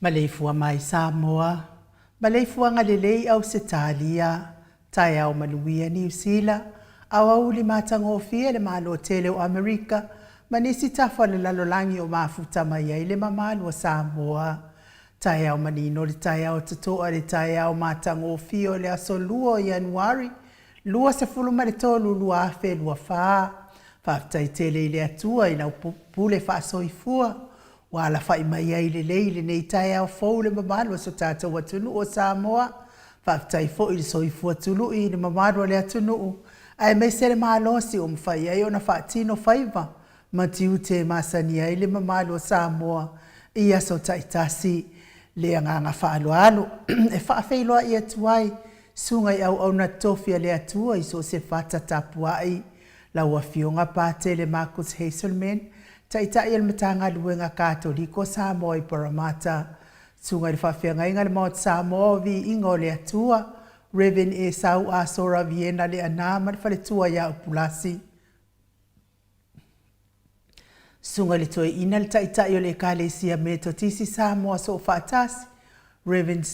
Maleifua mai Samoa, Maleifuaga lelei Ausetalia, Taeao manuia Niu Sila, aoauli matagofie le Malo tele o Amerika ma nisi tafa o le lalolagi o mafuta mai ai le mamalu o Samoa. Taeao manino le taeao totoa le taeao matagofie o le aso 2 o Ianuari 23 2024. Faafetai tele i le Atua i lau pule faasoifua ua alafai mai ai lelei i lenei taeao fou le mamalu o so tatou atunuu o Samoa. Faafetai foi i le soifua tului i le mamalu o le atunuu aemaise le malosi ua mafai ai ona faatino faiva ma tiute e masani ai le mamalu o Samoa i aso taitasi. Le agaga faaaloalo e faafeiloai atu ai susuga i auauna totofi a le Atua i so o se fata tapuai, lau Afioga Patele Marcus Hazelman, Taitai o le Matagaluega Katoliko Samoa i Paramata, Susuga i le Faafeagaiga le Maota Samoa o Viiga o le Atua, Rev. Esau Asora Viena Leaana ma le faletua ia Upulasi, Susuga i le Toeaina le Taitai o le Ekalesia Metotisi Samoa Soofaatasi, Rev.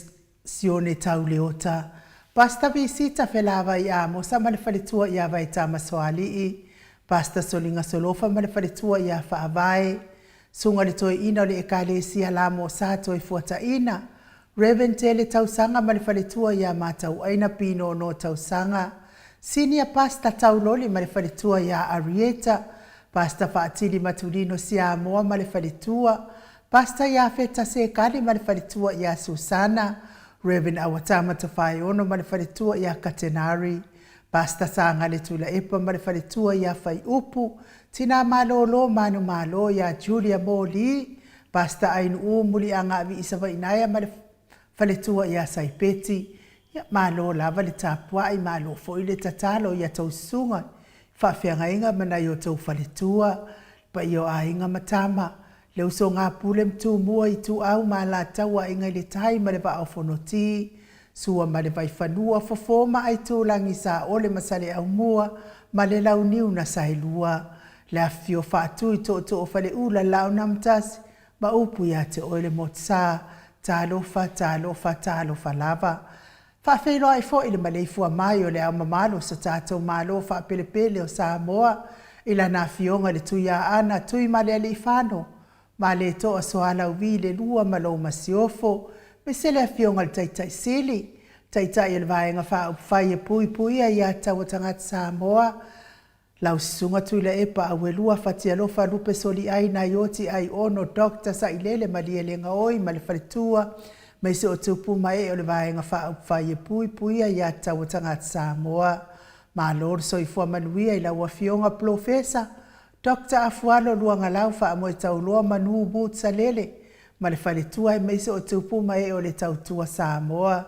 Sione Tauleota, Pastor Visita Felavai Amosa ma le faletua ia Vaetama Soalii, Pastor Soliga Solofa ma le faletua ia Faavae, Susuga i le Toeaina o le Ekalesia Lamosa Toefuataina, Rev. Tele Tausaga ma le faletua ia Matauaina Pinono Tausaga, Senior Pastor Tauloli ma le faletua ia Arieta, Pastor Faatili Matulino Siamoa ma le faletua, Pastor Iafeta Sekali ma le faletua ia Susana, Rev. Awatama Tofaeono ma le faletua ia Katenari, Pastor Sagale Tuilaepa ma le faletua ia Faiupu, Tina Malolo Manumalo ia Julia Moli, Pastor Ainuu Muliagaavii Savainaea ma le faletua ia Saipeti. Ia, malo lava le tapuai, malo foi le tatalo i a tou susuga i faafeagaiga ma nai o tou faletua, le paia o aiga ma tama, le usoga Pule ma Tumua, Ituau ma Alataua, Aiga i le Tai ma le Vaa o Fonoti, Sua ma le Vaifanua, Fofo ma Aitulagi, Saole ma Saleaaumua ma le Launiu na Saelua, le afifio Faatui, Tootoo o Faleula, Laaunaamotasi ma upu ia te oe le Motusa, talofa, talofa, talofa lava. Faafeiloai foi le maleifua mai o le Ao Mamalu o so tatou Malo faapelepele o Samoa i Lana Afioga i le Tuiaana Tuimalealiifano Malietoa Soalauvi le Lua ma lou Masiofo, aemaise le Afioga i le Taitai Sili, Taitai o le Vaega Faaupufai e Puipuia Ia Tatau a Tagata Samoa, Lau Susuga Tuilaepa Auelua Fatialofa Lupe Soliai Naioti Aiono Doctor Sailele Malielegaoi ma le Faletua, aemaise o tupu ma ee o le Vaega Faaupufai e Puipuia Ia Tatau a Tagata Samoa. Malo le soifua manuia i lau Afioga Polofesa Doctor Afualo Luagalau Faamoetauloa Manu Wood Salele ma le faletua aemaise o tupu ma ee o le tautua Samoa.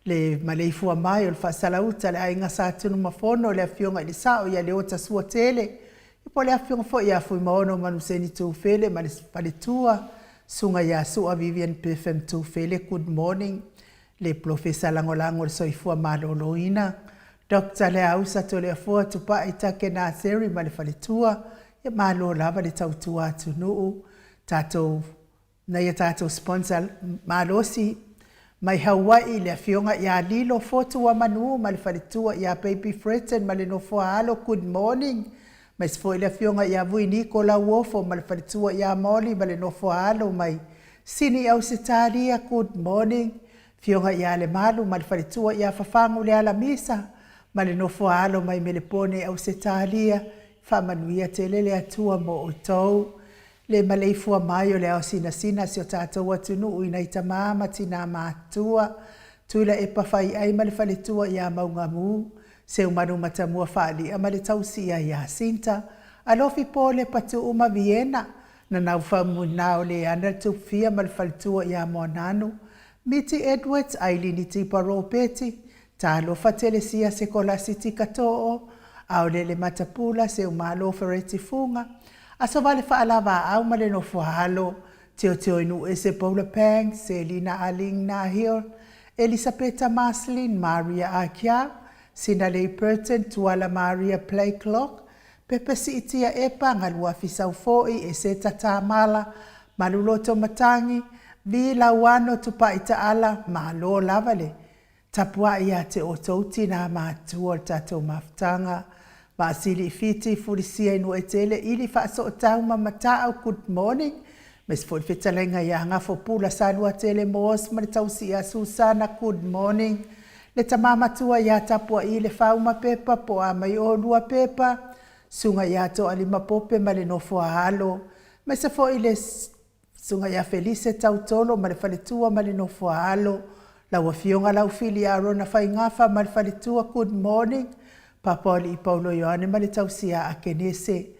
Le maleifua mai o le Faasalauta le Aiga Sa Tunumafono le Afioga i le Sao ia Leota Suatele ia po o le Afioga foi ia Fuimaono Manuseni Tufele ma le faletua Susuga ia Sua Vivian Perfum Tufele Good morning le Polofesa Lagolago o le Soifua Maloloina, Doctor Leausa Toleafoa Tupai Take Naseri ma le faletua, ia malo lava le tautua atunuu, tatou nai a tatou sponsor malosi mai Hawaii le afioga ia Lilo Fotuamanu ma le faletua ia Baby Fretton ma le nofoa alo, good morning, aemaise foi le afioga ia Vuiniko Lauofo ma le faletua ia Molly ma le nofoa alo mai Sini Ausetalia, good morning, Afioga ia Lemalu ma le faletua ia Fafagu Lealamisa ma le nofoa alo mai Melepone Ausetalia, faamanuia tele le Atua mo outou. Le maleifua mai o le ao sinasina a si o tatou atunuu i nai tama ma tina matutua, Tuilaepa Faiai ma le faletua ia Maugamu, Seumanu Matamua Faali'a ma le tausia ia Sinta, Alofi Pole Patu'u ma Viena, Nanau Faumuina o Leana Tupufia ma le faletua ia Moananu, Miti Edwards, Ailini Tipa Ropeti, Talofa Telesia Sekolasi Tikatoo, Aolele Matapula, Seumalo Fereti Fuga, Asovale Faalavaau ma le Nofoaalo, Teoteoinuuese Paula Pang, Selina Aling Nahil, Elisapeta Marceline, Maria Akiau, Sinalei Burton, Tuala Maria Blakelock, Pepe Siitia Epa, Galuafi Saufo'i, Eseta Tamala, Maluloto Matangi, Vi Lauano Tupai Taala, malo lava le tapuai ia te outou tinā matua o le tatou mafutaga. Vaasili i Fiti, Fulisia i Nuuaitele, Ili Faasootau ma Mataau, good morning. Aemaise foi le fetalaiga ia Gafopula Saluatele Moos ma le tausi ia Susana, good morning. Le tama matua ia Tapuai le Fau ma Pepa, po o a mai oulua Pepa, Susuga ia Toalima Pope ma le nofo a alo, aemaise foi le Susuga ia Felise Tautolo ma le faletua ma le nofo a alo, lau Afioga Laufili Arona Faigafa ma le faletua, good morning. Papaoalii Paulo Ioane ma le tausi ia Akenese.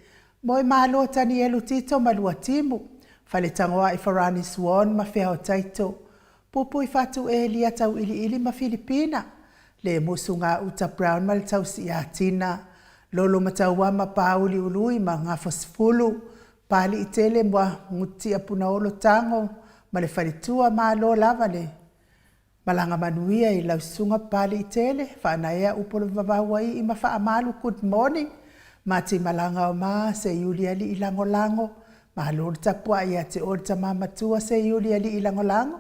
Moemalo Tanielu Tito ma Luatimu, Faletagoai Farani Swan ma Feao Taito, Pupui Fatu Elia Tauiliili ma Filipina, Le Musu Gauta Brown ma le tausi ia Tina, Lolo Matauama Pauli Ului ma Gafosefulu, Paliitele ma Gutia Punaolo Tago ma le faletua, malo lava le malaga manuia i lau susuga Paliitele, Faanaea upu o le vavau ai ma Faamalu, good morning. Mati Malaga o ma Seiuli Alii Lagolago, malo le tapuai ia te oe le tama matua Seiuli Alii Lagolago,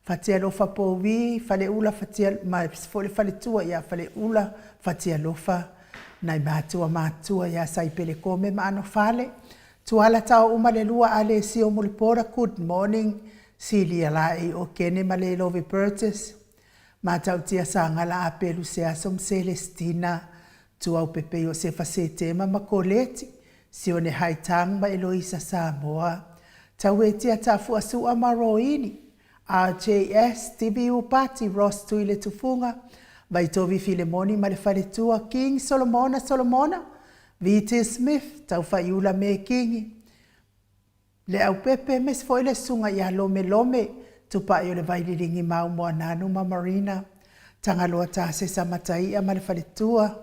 Fatialofa Pouī, Faleula Fatia ma foi le faletua ia Faleula Fatialofa, nai matua matua ia Saipele Kome ma Anofale, Tuala tao uma le lua Alesio Mulipola, good morning. Silia Laei o Kene ma Leilovi Burgess, Matautia Sagala Apelu Seaso ma Selestina, Tuaupepe Iosefa Setema ma Koleti, Sione Haitang ma Eloisa Samoa, Tauetia Tafuasua ma Roini, RJS, Stevie Upati, Ross Tuiletufuga, Vaitovi Filemoni ma le faletua, King Solomona Solomona, VT Smith, Taufaiula Mekingi, Leaupepe, aemaise foi le susuga ia Lome Lome, Tupai o le Vaililigi Mau Moananu ma Marina, Tagaloa Tasesa Mataia ma le faletua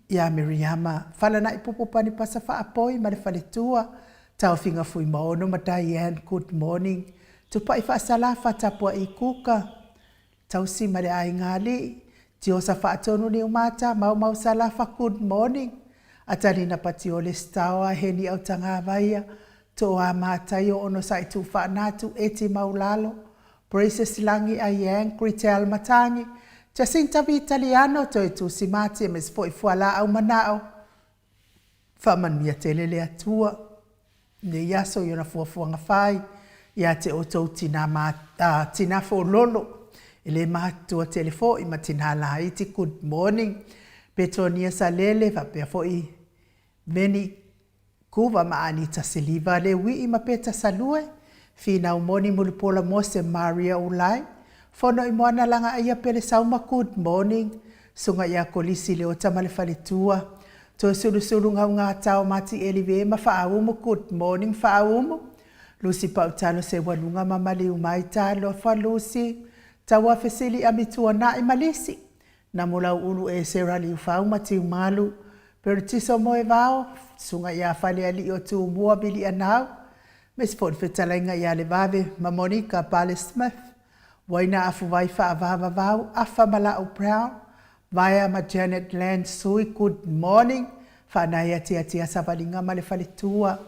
ia Miriama, Falanai Pupu Panipasa Faapoi ma le faletua, Taofiga Fuimaono ma Diane, good morning, Tupai Faasalafa Tapuai Kuka, Tausi ma le aiga alii, Tiosa Faatonu Niumata, Maumau Salafa, good morning, Atalina Patiole Staoa, Heni Autagavaia, Toa Mataio Onosai Tuufaanatu, Eti Maulalo, Precious Lagi Ayang, Gretel Matangi, Jacinta Vitaliano, Toetusi Mati, aemaise foi Fualaau Manao. Faamanuia tele le Atua i lenei aso i ona fuafuaga fai ia te outou tina ma tina fololo e le matutua tele foi ma tina laiti. Good morning Petonia Salele faapea foi Meni Kuva ma Anita Seliva Leuii ma Peta Salue, Finau Moni Mulipola Mose Maria Ulai, Fono i Moana Lagaaia Pele Sauma Good morning Suga ia Kolisi Leota ma le faletua, Toe Sulusulu Gaugātao Mati Elive ma Faaumu Good morning Faaumu, Lusi Pautalo Seualuga ma Maliu Mai Talofa Lusi, Taua Fesili Ami Tuanai ma Lisi, Namulauulu Esera Liufau ma Tiumalu, Peretiso Moevao, Susuga ia Falealii o Tumua Vilianau, aemaise foi le fetalaiga ia Levave ma Monica Pale Smith, Waina Afuvai Faavavavau, Afa Mala'u Brown, Vaea ma Janet Land Sui, good morning, Faanaia Tiatia Savaliga ma le faletua,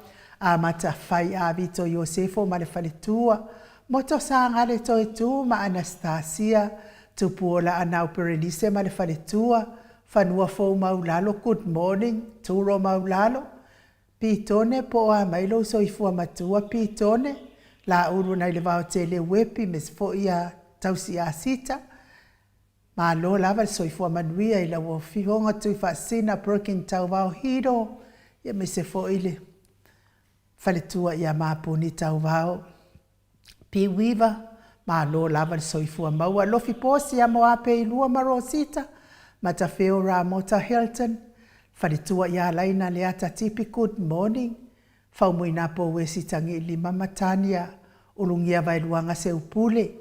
Amata Fai Avito Iosefo ma le faletua, Moto Sagale Toetu ma Anastasia, Tupuola Anau Perenise ma le faletua, Fanua Fou Maulalo, good morning, Turo Maulalo, Pitone po o a mai lou soifua matua, Pitone, Laulu nai le Vaotele Uepi me se foi ia Tausi Asita, Malo lava le soifua manuia i lau Afioga Tuifaasisina Perkin Tauvao Hiro, ia me se foi le faletua ia Mapuni Tauvao. P. Weaver, malo lava le soifua maua. Lofi Posi ia Moapeilua ma Rosita, Matafeo Ramota Hilton, faletua ia Alaina Leata Tipi, good morning. Faumuina Pouesi Tagiilima ma Tania Ulugia Vaeluaga Seupule,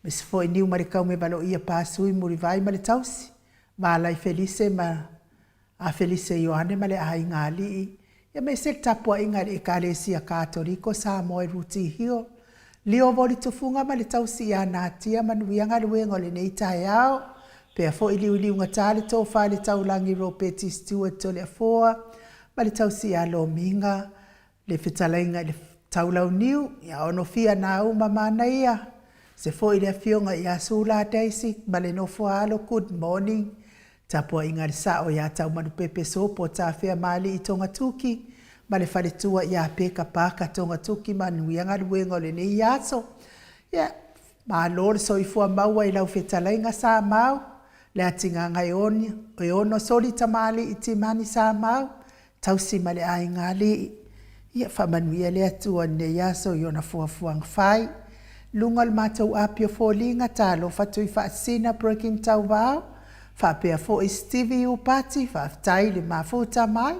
me se foi niu ma le kaume valoia Pasui Mulivai ma le tausi, Valai Felise ma a Felise Ioane ma le aiga alii, ia me se tapuaiga i le Ekalesia Katoliko Samoa i Ruti Hill, Lio Voli Tufuga ma le tausi ia Natia Manuia galuega o lenei taeao, pea foi liuliugata le tofa i le taulagi Ropeti Stewart Toleafoa ma le tausi ia Lomiga le fetalaiga i le. Taulauniu, ia Onofia Nauma Manaia, se foi le afioga ia Sula Daisy ma le nofo a alo, good morning. Tapuaiga a le Sao ia Taumanupepe Sopo Tafea Maalii Togatuki ma le faletua ia Peka Paka Togatuki manuia galuega o lenei aso. Ia, malo le soifua maua i lau fetalaiga Samau, le atigaga e ono soli tamalii timani Samau, tausi ma le aiga alii. Ia faamanuia le Atua i lenei aso i ona fuafuaga fai. Luga o le matou api o foliga, talofa Tuifaasisina Breaking Tauvao, faapea foi Stevie Iupati, faafetai le mafuta mai,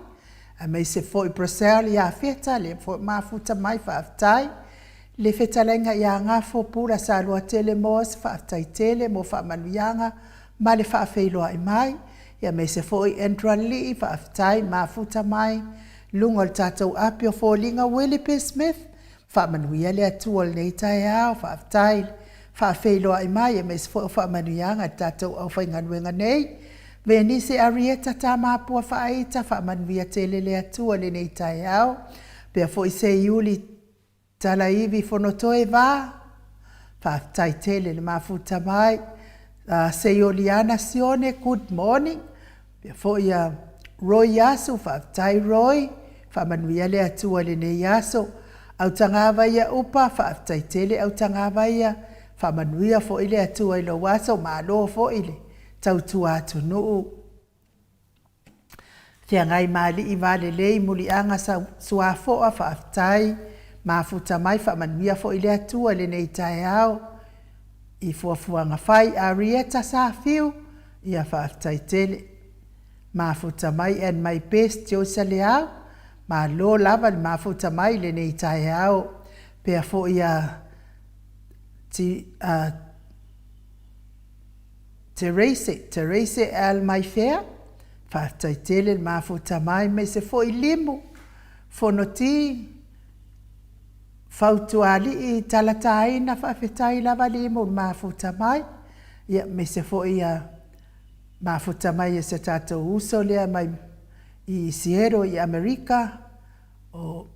aemaise foi Brasel Iafeta, lea foi mafuta mai, faafetai. Le fetalaiga ia Gafo Pula Saluatele Moss, faafetai tele mo faamanuiaga ma le faafeiloai mai. Aemaise foi Andrew Alii, faafetai mafuta mai. Luga o le tatou api o foliga, Willie P. Smith, faamanuia le Atua i lenei taeao, faafetai le faafeiloai mai, aemaise foi o faamanuiaga i le tatou aufaigaluega nei. Venise Arieta Tamapua Faaita, faamanuia tele le Atua i lenei taeao. Pea foi Seiuli Talaivi Fonotoe Va, faafetai tele le mafuta mai. Seioliana Sione, good morning. Pea foi a Roy Asu, faafetai Roy, faamanuia le Atua i lenei aso. Autagavaia Upa, faafetai tele Autagavaia, faamanuia foi le Atua i lou aso, malo foi le tautua atunuu. Feagai ma alii va lelei muliaga suafoa, faafetai, mafuta mai, faamanuia foi le Atua i lenei taeao i fuafuaga fai. Arieta Safiu, ia faafetai tele, mafuta mai. And my best Joyce Leau, malo lava le mafuta mai i lenei taeao. Pea foi a Therese, Therese Almaifea, faafetai tele le mafuta mai, aemaise foi Limu, Fonoti, Fautualii, Talataina, faafetai lava Limu le mafuta mai, ia aemaise foi ia mafuta mai e se tatou uso lea mai i Seattle i Amerika, o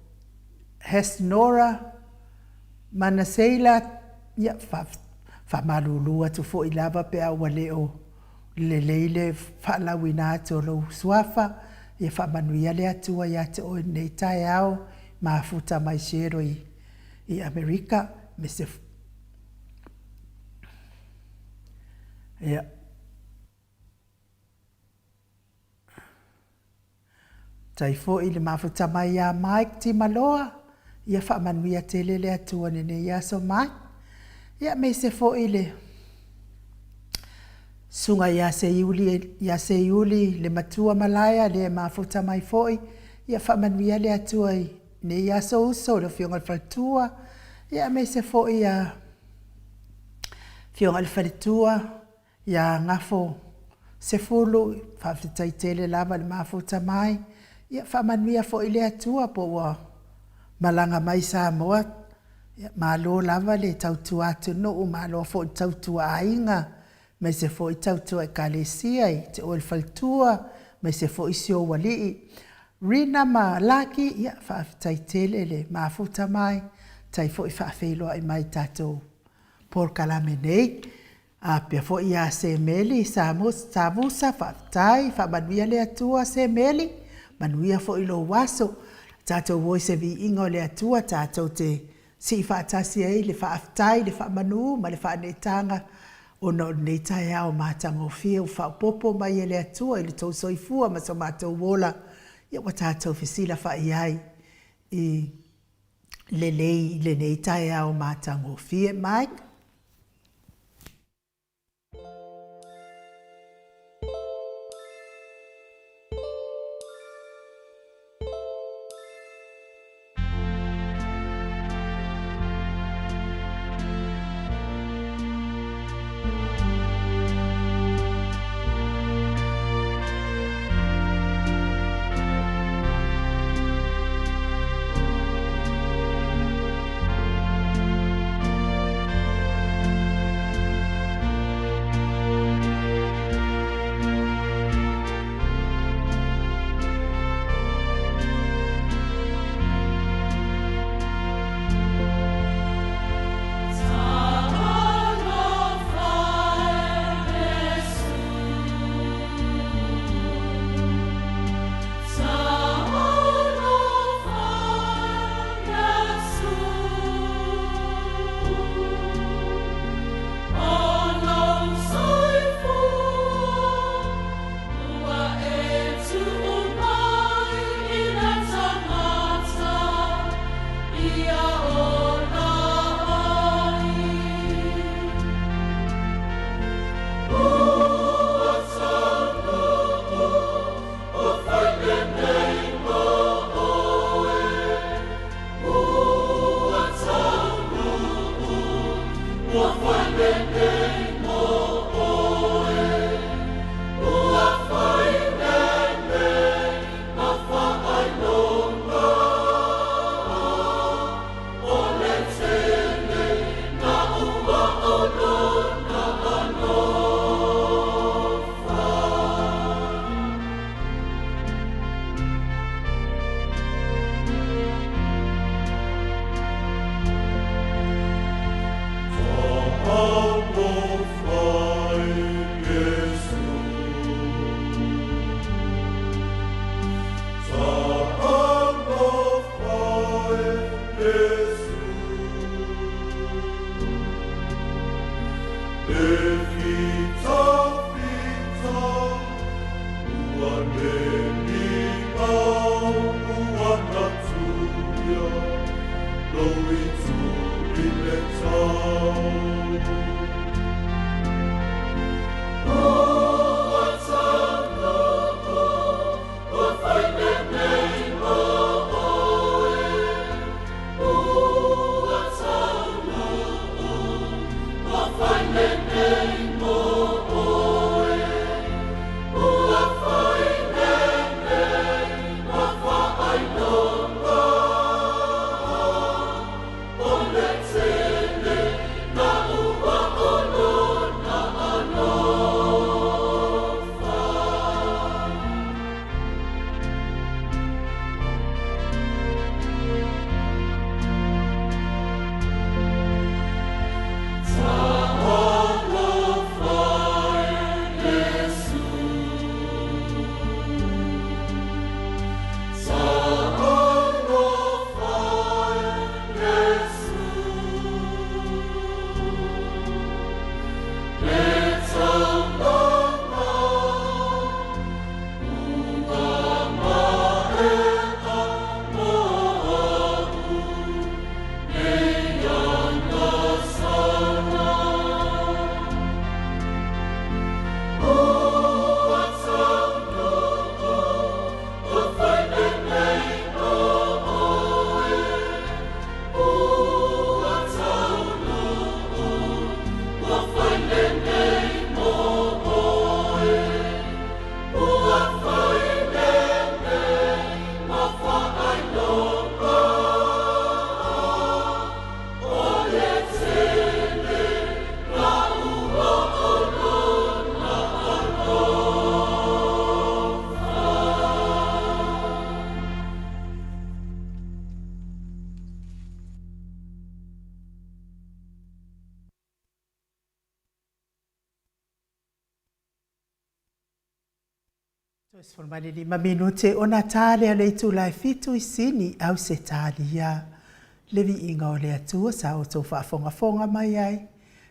Hesnora, Manaseila, ia faamalulu atu foi lava pe a ua le o lelei le faalauina atu o lou suafa, ia faamanuia le Atua ia te oe i lenei taeao, mafuta mai Seattle i Amerika. Ia. Tai foi le mafuta mai ia Mike Timaloa, ia faamanuia tele le Atua i lenei aso Mike. Ia aemaise foi le susuga ia Seiuli, ia Seiuli le matua malaia lea e mafuta mai foi, ia faamanuia le Atua i lenei aso uso i le Afioga i le Faletua, ia aemaise foi ia Afioga i le Faletua, Ia Gafo Sefulu, faafetai tele lava i le mafuta mai. Ia faamanuia foi le Atua po ua malaga mai i Samoa. Ia malo lava le tautua atunuu, malo foi le tautua aiga, aemaise foi tautua Ekalesia i te oe le faletua, aemaise foi si ou alii. Rina ma Laki, ia faafetai tele le mafuta mai, tai foi faafeiloai mai i tatou polokalame nei. Faapea foi ia Semeli Savusa, faafetai, faamanuia le Atua Semeli, manuia foi lou aso. Tatou o i se viiga o le Atua, tatou te sii faatasi ai le faafetai, le faamanu ma le faaneetaga ona o lenei taeao matagofie ua faaopoopo mai e le Atua i le tou soifua ma so matou ola, ia ua tatou fesilafai ai i lelei i lenei taeao matagofie. Mike. 15 minute ona ta lea o le itula e fitu i Sini, Ausetalia. Le viiga o le Atua sa outou faafogafoga mai ai,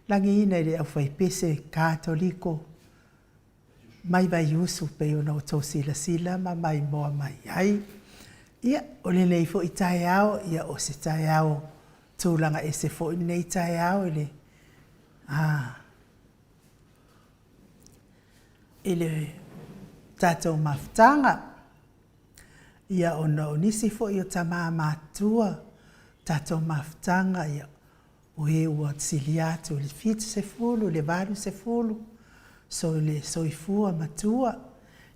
lagiina i le aufaipese Katoliko mai Vaiusu pei ona outou silasila ma maimoa mai ai. Ia, o lenei foi taeao, ia o se taeao tulaga ese foi lenei taeao i le i le tatou mafutaga, ia ona o nisi foi o tama matutua tatou mafutaga, ia o e ua silia atu i le 70 i le 80 so le soifua matua,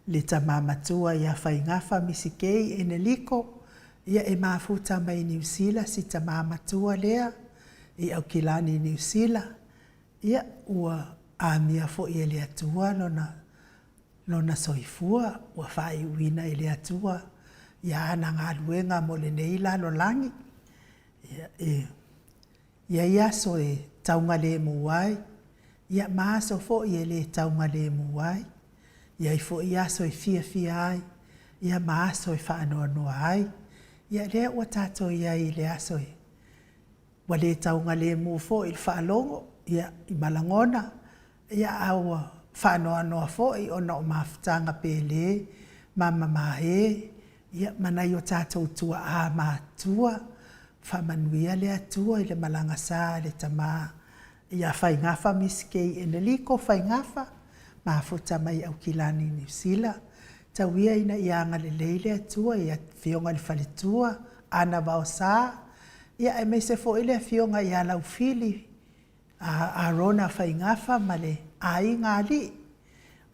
le tama matua ia Faigafa Misikei Eneliko, ia e mafuta mai Niu Sila si tama matua lea i Aukilani Niu Sila, Ia, ua amia foi e le Atua lona, lona soifua, ua faaiuina e le Atua ia ana galuega mo lenei lalolagi. Ia, e i ai aso e taugalemu ai, ia ma aso foi e le taugalemu ai. E i ai foi aso e fiafia ai, ia ma aso e faanoanoa ai. Ia lea ua tatou i ai i le aso e Ua le taugalemu foi i le faalogo, ia, ma lagona, ia a ua faanoanoa foi ona o mafutaga pele ma mamae, ia, ma nai o tatou tuaa matutua. Faamanuia le Atua i le malaga sa a le tama ia Faigafa Misikei Eneliko Faigafa, mafuta mai Aukilani Niu Sila. Tau ia ina ia agalelei le Atua i Afioga i le faletua, Ana Vaosa, ia aemaise foi le Afioga ia Laufili Arona Faigafa ma le aiga alii,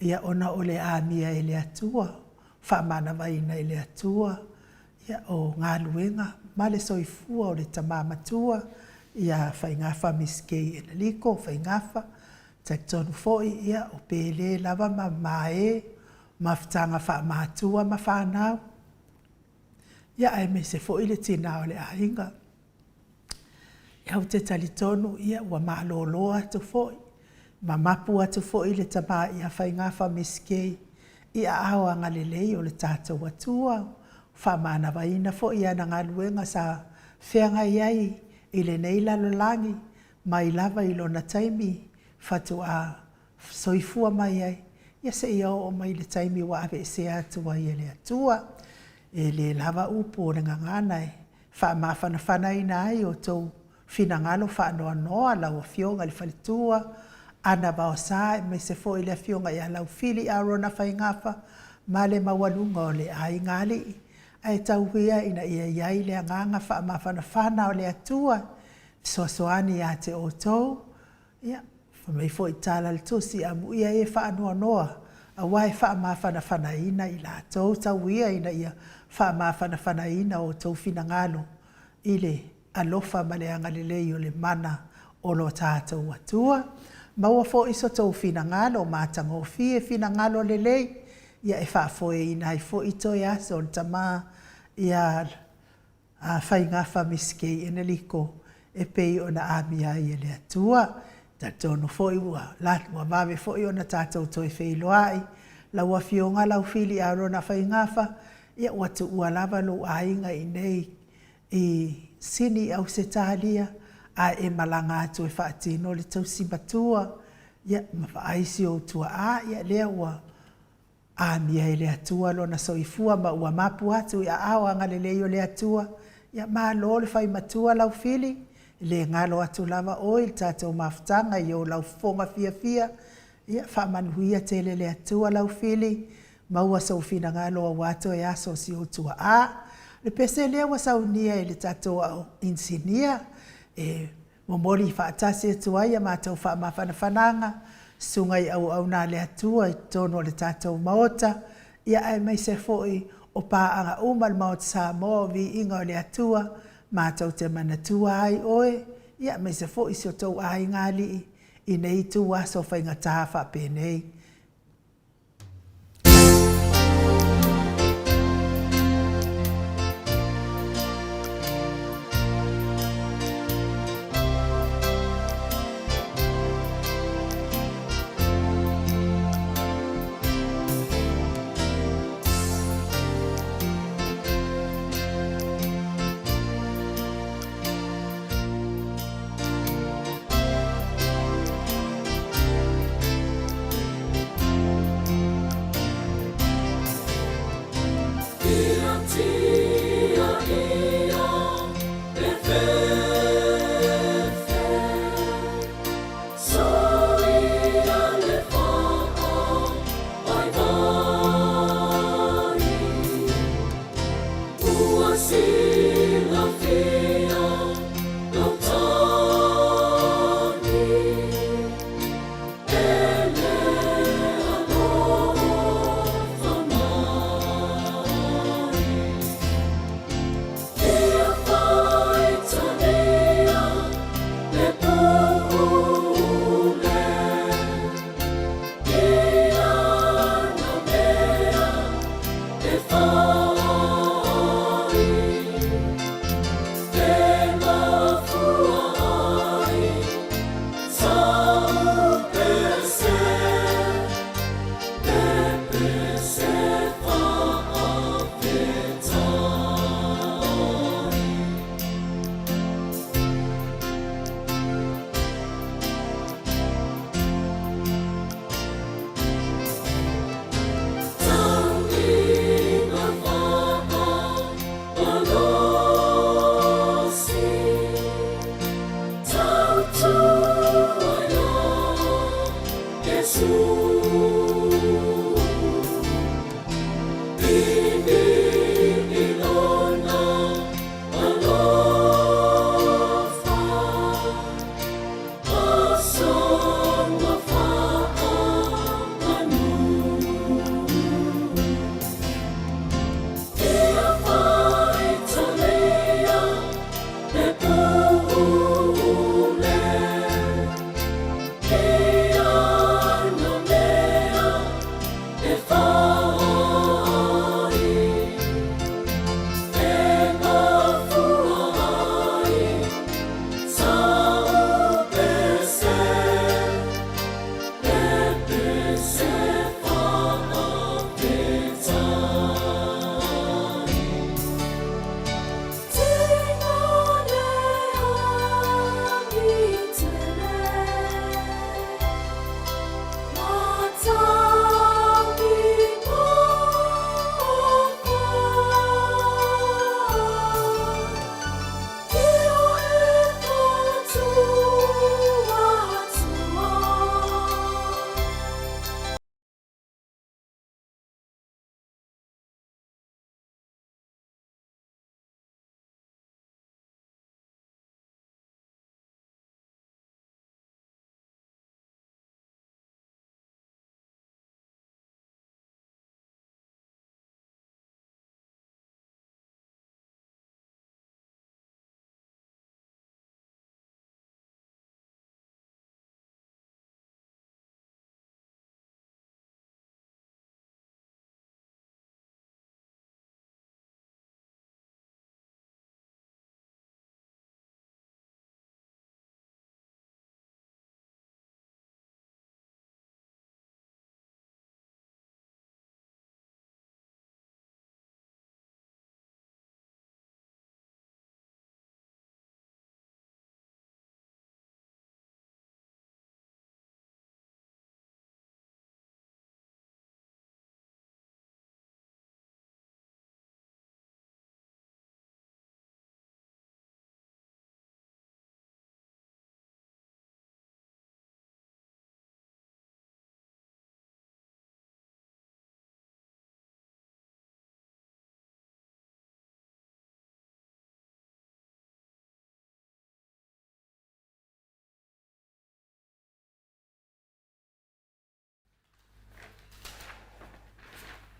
ia ona o le amia e le Atua, faamanavaina e le Atua, ia o galuega ma le soifua o le tama matua ia Faigafa Misikei Eneliko Faigafa. Talitonu foi ia o pele lava ma mamae, mafutaga faamatua ma fanau. Ia aemaise foi le tina o le aiga. Ia ou te talitonu ia ua malolo atu foi ma mapu atu foi le tama ia Faigafa Misikei i aao agalelei o le tatou Atua, faamanavaina foi i ana galuega sa feagai ai i lenei lalolagi mai lava i lona taimi faatoa soifua mai ai, ia seia oo mai i le taimi ua aveesea atu ai e le Atua. E le lava upu o le gagana e faamafanafanaina ai outou finagalo faanoanoa, lau Afioga i le faletua, Ana Vaosa aemaise foi le Afioga ia Laufili Arona Faigafa ma le maualuga o le aiga alii, ae tau ia ina ia i ai le agaga faamafanafana o le Atua e fesoasoani ia te outou. Ia, fai mai foi tala a le Tusi, Amuia e faanoanoa, aua e faamafanafanaina i latou, tau ia ina ia faamafanafanaina outou finagalo i le alofa ma le agalelei o le mana o lo tatou Atua. Maua foi so outou finagalo matagofie, finagalo lelei, ia e faafoeina ai foi toe aso o le Tama ia a Faigafa Misikei Eneliko e pei ona amia ai e le Atua. Talitonu foi ua ua vave foi ona tatou toe feiloai. Lau Afioga Laufili Arona Faigafa, ia ua tuua lava lou aiga i inei i Sini i Ausetalia, ae e malaga atu e faatino le tausi matua, ia ma vaai si ou tuaa, ia lea ua Amia e le Atua lona soifua ma ua mapu atu i aao agalelei o le Atua. Ia malo le fai matua Laufili, e le galo atu lava oe i le tatou mafutaga i ou laufofoga fiafia. Ia faamanuia tele le Atua Laufili, maua sou finagalo aua toe aso o si ou tuaa. O le pese lea ua saunia e le tatou ao inisinia e Momoli faatasi atu ai a matou faamafanafanaga, susuga i auauna a le Atua i totonu o le tatou Maota, ia aemaise foi o paaga uma a le Maota Samoa o Viiga o le Atua, matou te manatua ai oe, ia aemaise foi si o tou aiga alii i nei itu aso faigata faapenei.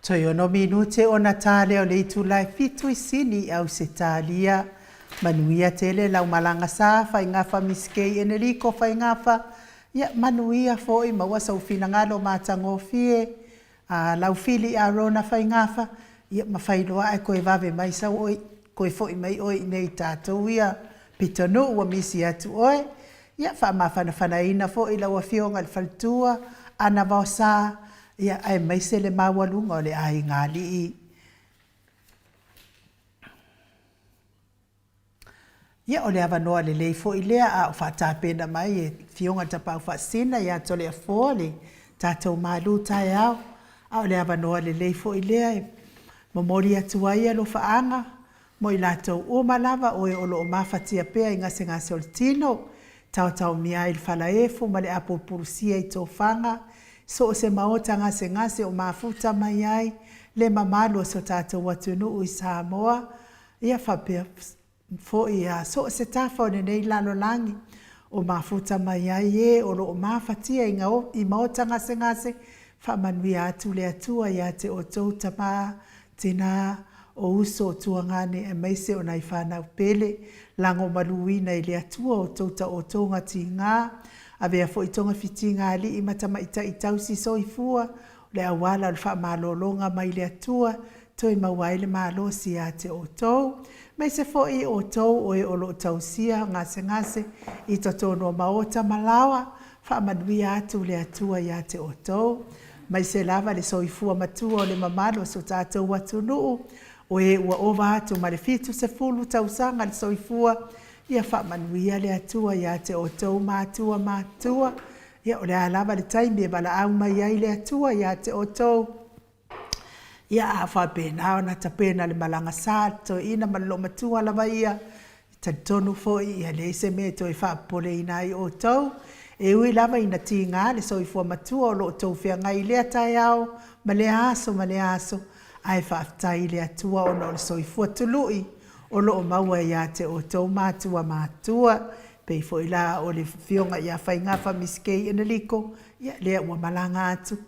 Toe ono minute ona ta lea o le itula e 7 i Sini i Ausetalia. Manuia tele lau malaga sa Faigafa Miss K Eneliko Faigafa. Ia manuia foi maua sou finagalo matagofie a lau Fili Arona Faigafa, ia ma faailoa ae toe vave mai sau oe, toe foi mai oe i nei tatou ia pitonuu ua misi atu oe. Ia faamafanafanaina foi lau Afioga i le faletua Ana Vaosa, ia aemaise le maualuga o le aiga alii. Ia o le avanoa lelei foi lea a o faatapena mai e Afioga i le Tapaau Faasisina ia Toleafoa le tatou malu taeao, a o le avanoa lelei foi lea e momoli atu ai alofaaga mo i latou uma lava o e o lo o mafatia pea i gasegase o le tino, taotaomia ai i le falaefu ma le apulupulusia i tofaga, so o se maota gasegase o mafuta mai ai le mamalu o si o tatou atunuu i Samoa, ia faapea foi ia so o se tafa o lenei lalolagi o mafuta mai ai e o lo o mafatia i maota gasegase, faamanuia atu le Atua ia te outou tama, tina, o uso, o tuagane aemaise o nai fanau pele, lagomaluina e le Atua outou taotoga tiga, avea foi togafitiga a alii ma tamaitai tausi soifua, o le auala o le faamalologa mai le Atua, toe maua ai le malosi ia te outou. Aemaise foi o outou o e o lo o tausia gasegase i totonu o maota ma laoa, faamanuia atu le Atua ia te outou, aemaise lava le soifua matua o le mamalu o si o tatou atunuu, o e ua ova atu ma le 70 tausaga le soifua, ia faamanuia le Atua ia te outou matua matutua. Ia o le a lava le taimi e valaau mai ai le Atua ia te outou, ia a faapena ona tapena le malaga sa a le toeaina ma le loomatua lava ia, e talitonu foi e leai se mea e toe faapopoleina ai outou. E ui lava ina tiga le soifua matua o lo o outou feagai i lea taeao ma lea aso ma lea aso, ae faafetai i le Atua ona o le soifua tului o lo o maua ia te outou matua matutua. E pei foi la o le Afioga ia Faigafa Miss Kay Enerico, ia lea ua malaga atu,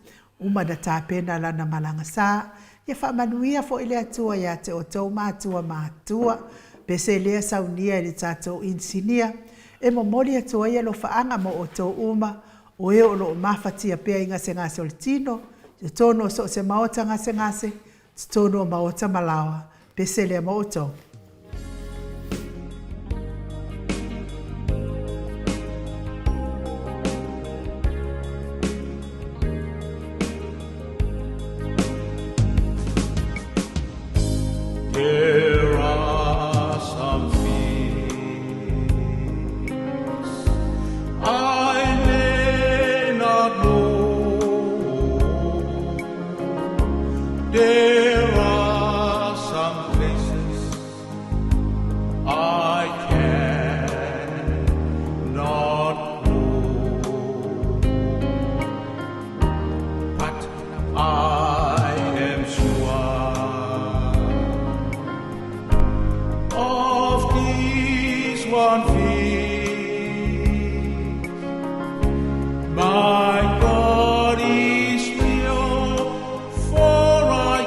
uma ona tapena lana malaga sa. Ia faamanuia foi le Atua ia te outou matua matutua. Pese lea saunia e le tatou inisinia e momoli atu ai alofaaga mo outou uma o e o lo o mafatia pea i gasegase o le tino, i totonu o so o se maota gasegase, totonu o maota ma laoa. Pese lea mo outou. There are some things I may not know. There are some places I cannot go. But I am sure of this one thing, my God is near, for I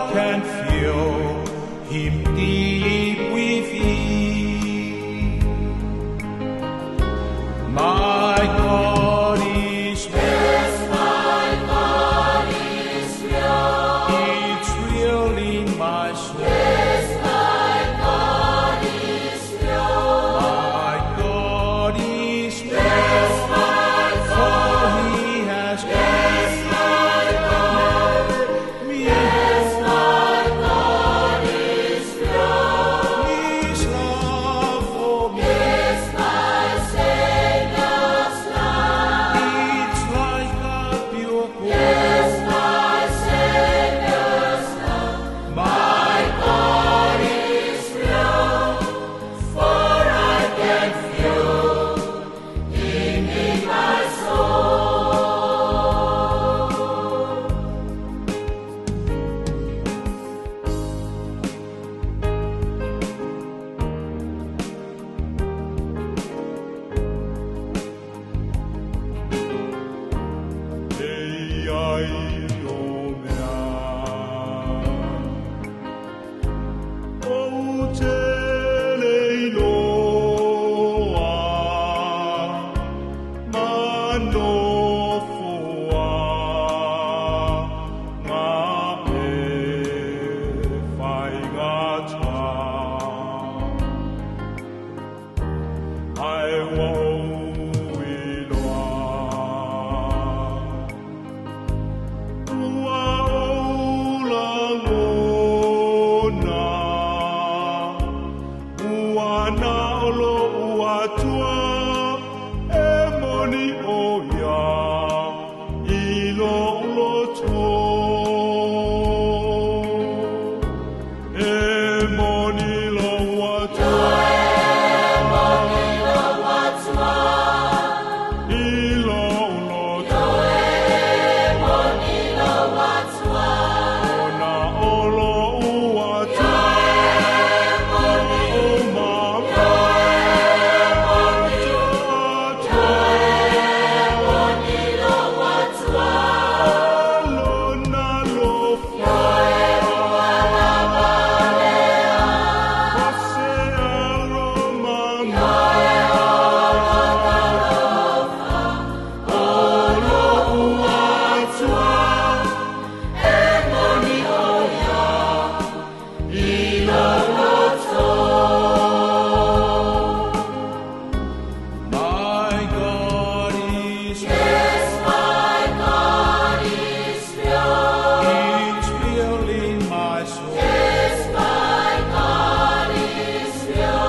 My God is Yes, my God is real. It's real in my soul. Yes, my God is real.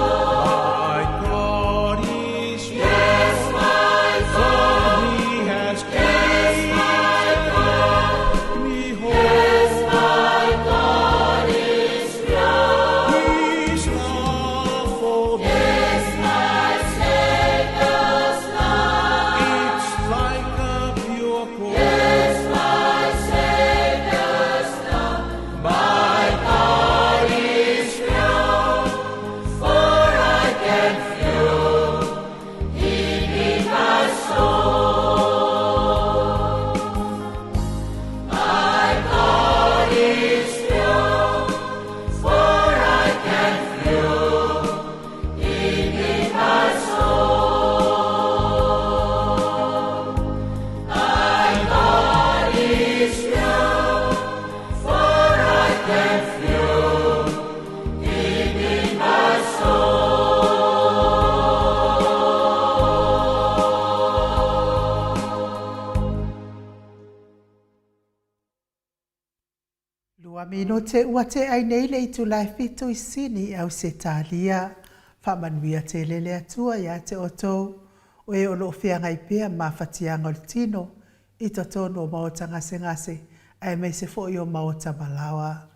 My God is real. Yes, my God. For he has yes, my God. Me whole. Yes, my God is real. His love for me. Yes, my Savior's love. It's like a pure gold. Yes, my Savior's love. My God is real, for I can feel Him in my soul. My God is real, for I can feel Him in my soul. My God is real, for I can feel Him in my soul. Lua minute ua tea ai nei le itula e fitu i Sini i Ausetalia. Faamanuia tele le Atua ia te outou, o e o lo o feagai pea ma fatiaga o le tino i totonu o maota gasegase aemaise foi o maota malaoa.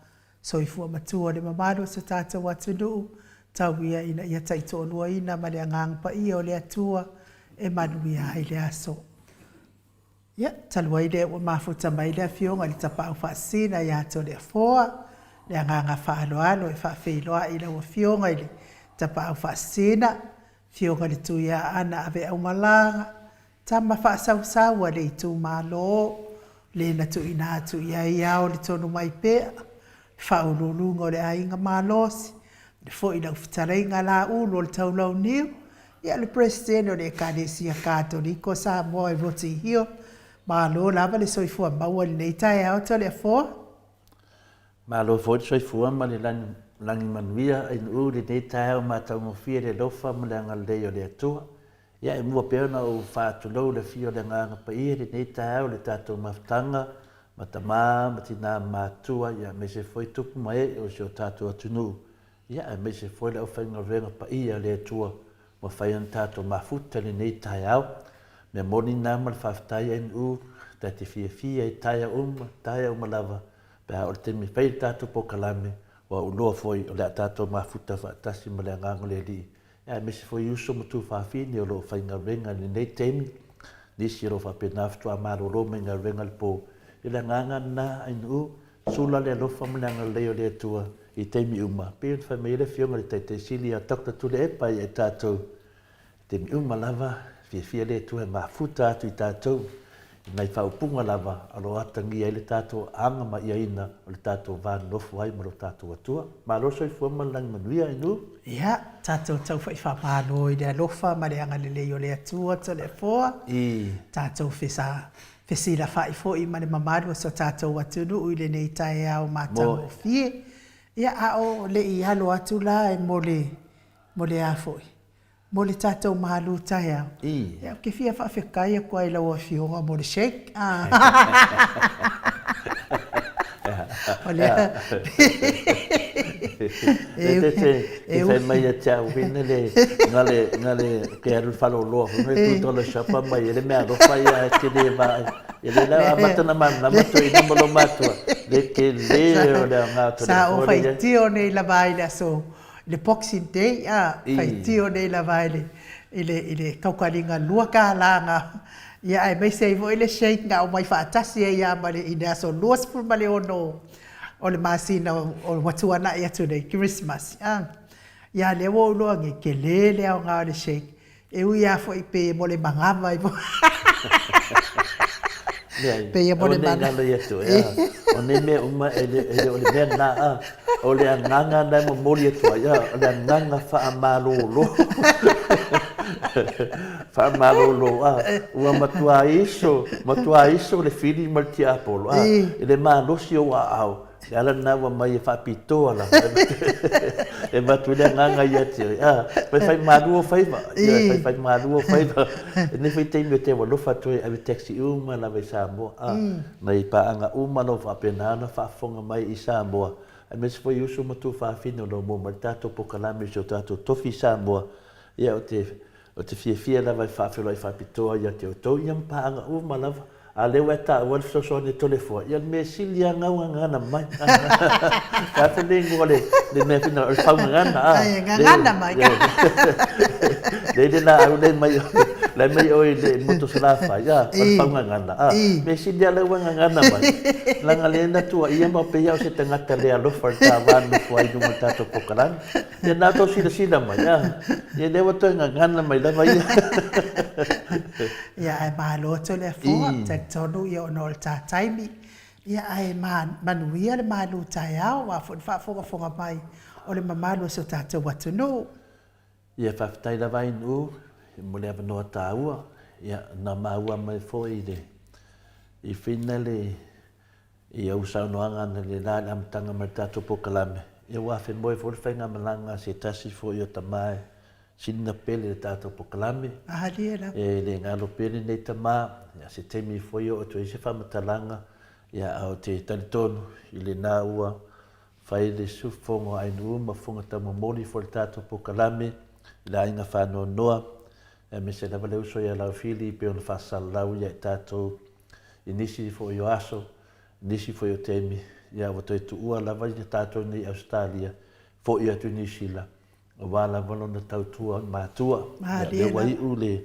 Soifua matua le mamalu o so tatou atunuu, tau ia ina ia taitoaluaina ma le Agaga Paia o le Atua e manuia ai le aso. Ia, talu ai lea ua mafuta mai le Afioga i le Tapaau Faasisina ia Toleafoa, le agaga faaaloalo e faafeiloai i lau Afioga i le Tapaau Faasisina, Afioga i le Tuiaana Aveaumalaga, tama faasausau a le itumalo, le na tuuina atu i ai ao le tonu mai pea, le faauluuluga o le aiga malosi, le foi lau fetalaiga Laulu o le Taulauniu, ia le Peresetene o le Ekalesia Katoliko o Samoa i Rotary Hill. Malo lava le soifua maua i lenei taeao Toleafoa. Malo foi le soifua ma le lagi manuia Ainuu i lenei taeao matagofie le alofa ma le agalelei o le Atua. Ia e mua pea ona ou faatulou le afio o le Agaga Paia i lenei taeao i le tatou mafutaga ma tama ma tina matua ia aemaise foi tupu ma ee o si o tatou atunuu ia aemaise foi le aufaigaluega paia a le Atua ua fai ona tatou mafuta i lenei taeao. Mea moni na ma le faafetai NU ta te fiafia i taea uma, taea uma lava pe a oo i le taimi e fai le tatou polokalame ua ou iloa foi o le a tatou mafuta faatasi ma le Agaga o le Alii aemaise foi uso ma tuafafine o lo o faigaluega i lenei taimi, nisi o lo o faapena faatoa malolo mai galuega i le po. I le agaga lena, Ainuu, sula le alofa ma le agalelei o le Atua i taimi uma, pei ona fai mai ai le Afioga i le Taitai Sili ia Doctor Tuilaepa ia i tatou, i taimi uma lava, fiafia le Atua e mafuta atu i tatou i nai faaupuga lava o lo o atagia ai le tatou agamaiaina o le tatou va nonofo ai ma lo tatou Atua. Malo le soifua ma le lagi manuia, Ainuu. Ia, tatou taufa'i faamalo i le alofa ma le agalelei o le Atua Toleafoa, tatou fesa, fesilafa'i foi ma le mamalu o so tatou atunuu i lenei taeao matagofie. Ia, a o le i alo atu la e mo le, mo le a foi? Mo le tatou malu taeao, ia ou te fia faafetai atu ai i lau Afioga mo le shake. O lea... E fai mai ia te au fine le na le na le ke alu faleoloa foi le tu tolo shapa mai ele mea alofa ia e te le vaai. E le la amata na malamalama toeaina ma lo matua le tele o le aoga o Sa ou faitio nei lava ai i le aso i le Boxing Day a, faitio nei lava i le i le i le taukaliga $2 na ia aemaise ai foi le shake na aumai faatasi ai lava ma le i le aso 26 o le masina o ua tuanai atu nei, Christmas a. Ia lea ua ou iloa nei, tele le aoga o le shake E ui lava foi pe mo le manava ai foi. Leai, Pei mo aua le ne i mana. galo ia te oe, a. O nei mea uma e le, e le o le mea lena, a. O le agaga lena e momoli atu ai, a, o le agaga faamalolo. Faamalolo, a. Ua matua iso, matua iso le fili ma le tiapolo, a, i le malosi o ou aao. Le ala lena ua mai e faapitoa lava e avatu ai le agaga ia te oe. A, faifai malu ou faiva. Ioe, faifai malu ou faiva. I lenei foi taimi ou te alofa atu ai e ave taxi uma lava i Samoa, a, mai paaga uma o lo o faapena ona faafofoga mai i Samoa, aemaise foi uso ma tuafafine o lo o maua mai le tatou polokalame i si o tatou tofi i Samoa. Ia, ou te Ou te fiafia lava e faafeiloai faapitoa ia te outou, ia ma paaga uma lava. A o lea ua e taua le fesoasoani e Toleafoa, ia o le mea sili lava gau gagana mai. E a foi le igoa o le mea foi lena, o le faugagana, a. E gagana mai. Lea le laau lea mai, la e mai oe i le motu o Salafai, a, o le faugagana, a. Mea sili lava lea ua gagana mai, leaga lea na tuuaia ma pei lava o se tagata le alofa i le ta va nofo ai i luga o le tatou polokalame. Ia na tou silasila mai, a, ia lea ua toe gagana mai lava ia. Ia ae malo atu le Afoa, talitonu ia ona o le ta taimi, ia ae manuia le malu taeao aua foi le faafogafoga mai o le mamalu o si o tatou atunuu. Ia faafetai lava Ainuu mo le avanoa taua, ia na maua mai foi i le i Fina le I au saunoaga analeila i le amataga mai le tatou polokalame, ia ua afemoe foi le faigamalaga a se tasi foi o tama e silina pele i le tatou polokalame. Malie lava. E le galo pea lenei tama, ia se taimi foi oo atu ai se faamatalaga, ia a ou te talitonu i lena ua fai le Fofoga o Ainuu ma Fofoga Taumomoli foi le tatou polokalame i le aiga faanoanoa, aemaise lava le uso ia Laufili pei ona faasalalau ia i tatou I nisi foi o aso, nisi foi o taimi, ia ua toe tuua lava ia tatou nei i Ausetalia, foi atu i Niu Sila, aua lava lona tautua i matua. Ia, lea ua iu le,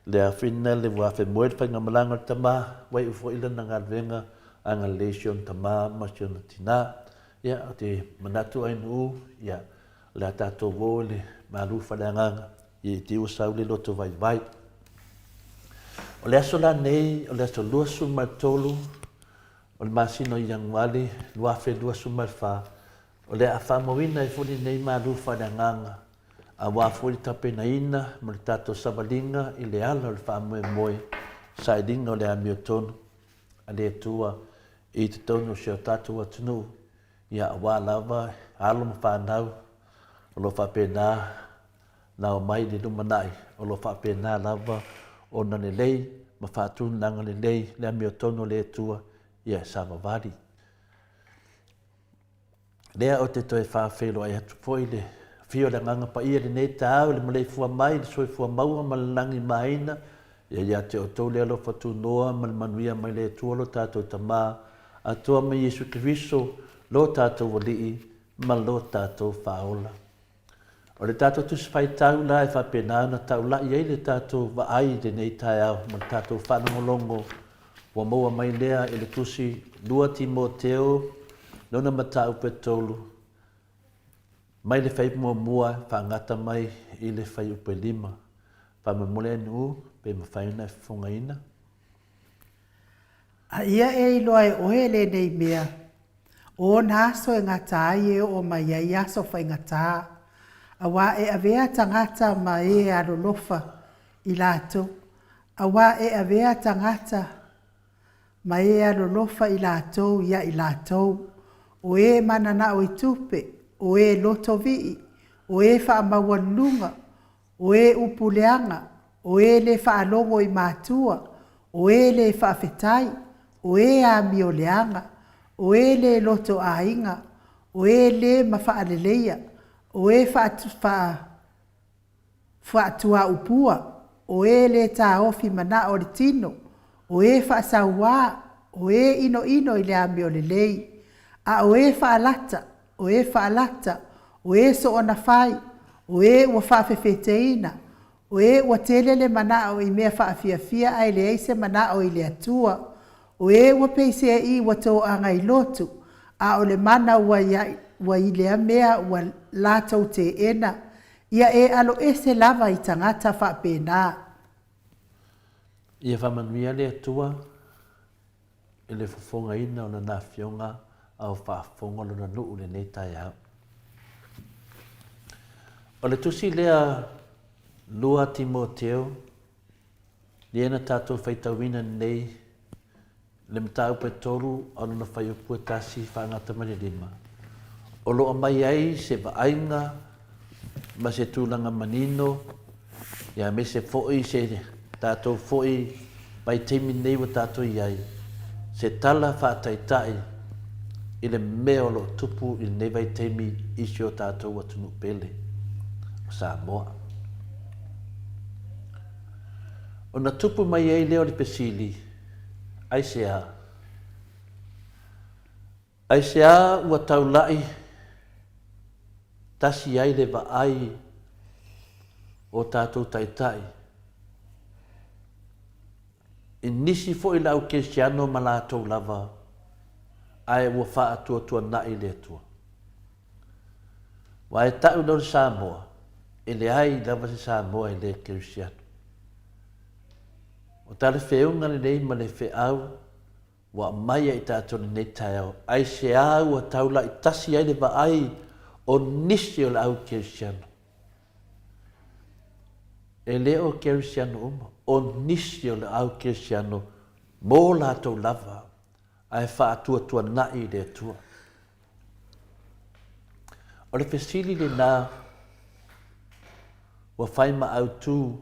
le afina le ua afemoe le faigamalaga o le tama, ua iu foi lana galuega agalelei i si ona tama ma si ona tina. Ia, ou te manatu Ainuu, ia, o le a tatou o i le malu faaleagaga, ia i te i ua sau le loto vaivai. O le aso la nei, o le aso 23 o le masina o Ianuari 2024, o le a faamauina ai foi lenei malu faaleagaga, aua foi le tapenaina ma le tatou savaliga i le ala o le faamoemoe sailiga o le amiotonu a le Atua i totonu o si o tatou atunuu, ia aua lava alo ma fanau o lo o faapena Na omai i le lumanai, o lo o faapena lava ona lelei ma faatulaga lelei le amiotonu a le Atua ia e savavali. Lea ou te toe faafeiloai atu foi le Afio o le Agaga Paia i lenei taeao i le maleifua mai i le soifua maua ma le lagi maina, ia ia te outou le alofa tunoa ma le manuia mai le Atua lo tatou Tama Atua ma Iesu Keriso lo tatou Alii ma lo tatou Faaola. O le tatou Tusi Faitau la e faapena ona taulai ai le tatou vaai i lenei taeao ma le tatou faalogologo ua maua mai lea i le Tusi 2 Timoteo lona mataupu e tolu mai le fuaiupu muamua faagata mai i le fuaiupu e lima. Faamolemole Ainuu pe mafai ona e fofogaina. A ia e iloa e oe lenei mea, o ona aso e gata ai e oo mai ai aso faigata, auā e avea tagata ma e alolofa i latou, auā e avea tagata ma e alolofa i latou ia i latou, o e mananao i tupe, o e loto vii, o e faamaualuluga, o e upu leaga, o e lē faalogo i matua, o e lē faafetai, o e amio leaga, o e lē loto aiga, o e lē ma faaleleia, o e faatuaupua, o e lē taofi manao o le tino, o e faasauā, o e inoino i le amio lelei, a o e faalata, o e faalata, o e soona fai, o e ua faafefeteina, o e ua tele le manao i mea faafiafia ae leai se manao i le Atua, o e ua peiseai ua toaga i lotu, a o le mana ua ia ua i lea mea ua latou teena, ia e aloese lava i tagata faapena. Ia faamanuia le Atua. i le fofogaina o Lana Afioga a o faafofoga Lona nuu i lenei taeao. O le tusi lea 2 Timoteo, lea na tatou faitauina nei le mataupu e 3 a lona fuaiupu e 1 faagata mai le 5, o lo o aumai ai se vaaiga ma se tulaga manino, ia aemaise foi se tatou foi vaitaimi nei ua tatou i ai, se tala faataitai i le mea o lo o tupu i lenei vaitaimi i si o tatou atunuu pele o Samoa. Ona tupu mai ai lea o le fesili, Aisea? Aisea ua taulai tasi ai le vaai o tatou taitai i nisi foi le au kerisiano ma latou lava ae ua faatuatuanai le Atua? Aua e ta'u lea o le Samoa, e leai lava se Samoa e le kerisiano. O talafeuga lenei ma le feau ua aumai ai tatou i lenei taeao, aisea ua taulai tasi ai le vaai o nisi o le au kerisiano? E le o kerisiano uma, o nisi o le au kerisiano mo latou lava, ae faatuatuanai i le Atua. O le fesili lena ua fai ma autu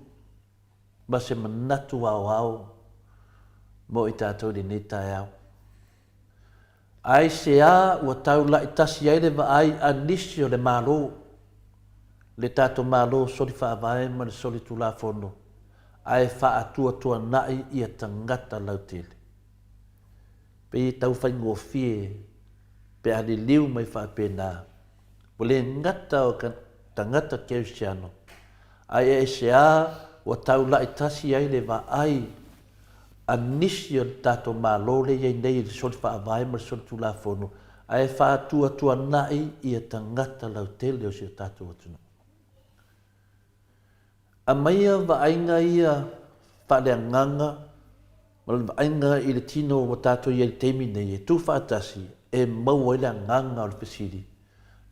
ma se manatu aoao mo i tatou i lenei taeao. Aisea ua taulai tasi ai le vaai a nisi o le Malo, le tatou Malo soli faavae ma le soli tulafono, ae faatuatuanai ia tagata lautele. Pei e tau faigofie pe a liliu mai faapena, ua le gata o tagata kerisiano, ae aisea ua taulai tasi ai le vaai a nisi o le tatou Malo lea e i ai nei i le soli faavae ma le soli tulafono, ae faatuatuanai ia tagata lautele o si o tatou atunuu. Aumaia vaaiga ia faaleagaga ma le vaaiga i le tino ua tatou i ai i le taimi nei e tuufaatasi e maua ai le agaga o le fesili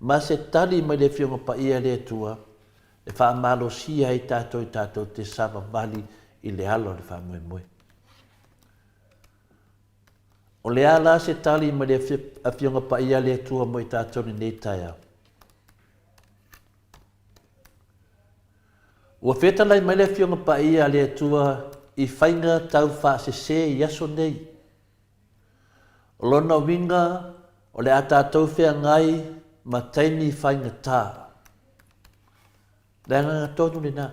ma se tali mai le Afioga Paia a le Atua e faamalosia ai tatou i tatou te savavali i le ala o le faamoemoe. O le a la se tali mai le Afioga Paia a le Atua mo i tatou i lenei taeao? Ua fetalai mai le Afioga Paia a le Atua i faiga tau faasese i aso nei. O lona uiga o le a tatou feagai ma taimi faigata. Le agaga tonu lena.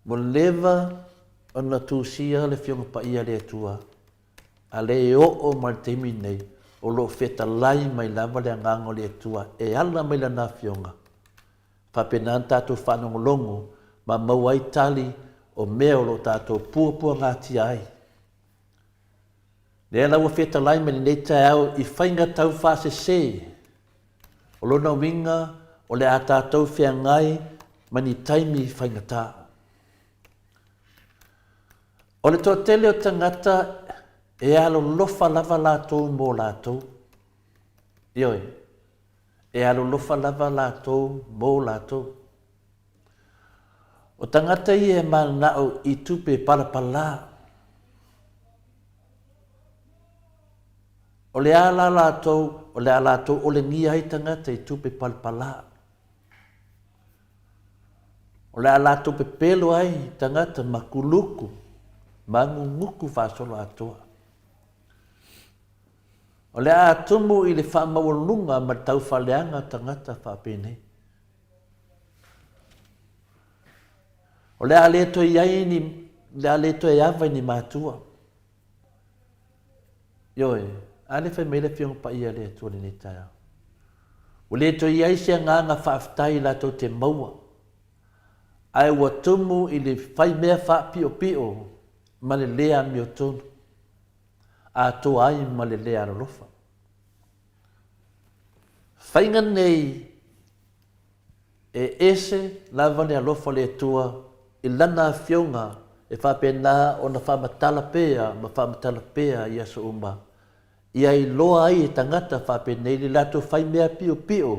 Ua leva ona tusia le Afioga Paia a le Atua A lea e oo mai le taimi lenei, o lo o fetalai mai lava le Agaga o le Atua e ala mai Lana Afioga. Faapena ona tatou faalogologo ma maua ai tali o mea o lo o tatou puapuagatia ai. Lea la ua fetalai mai lenei taeao i faiga tau faasese. O lona uiga o le a tatou feagai ma ni taimi faigata. O le toatele o tagata e alolofa lava latou mo latou. Ioe, e alolofa lava latou mo latou. O tagata ia e mananao i tupe palapala. O le a la latou, o le a latou olegia ai tagata i tupe palapala. O le a latou pepelo ai tagata ma kuluku ma guguku faasoloatoa. O le a tumu i le faamaualuga ma le taufaaleaga tagata faapenei. O le a le toe i ai ni, le a le toe ava i ni matua. Ioe, a lea fai mai le Afioga Paia a le Atua i lenei taeao. Ua le toe i ai se agaga faafetai latou te maua, ae ua tumu i le fai mea faapiopio ma le le amiotonu, atoa ai ma le le alolofa. Faiga nei e ese lava le alofa o le Atua i Lana Afioga. e faapena ona faamatala pea ma faamatala pea i aso uma, ia iloa ai e tagata faapenei le latou faimea piopio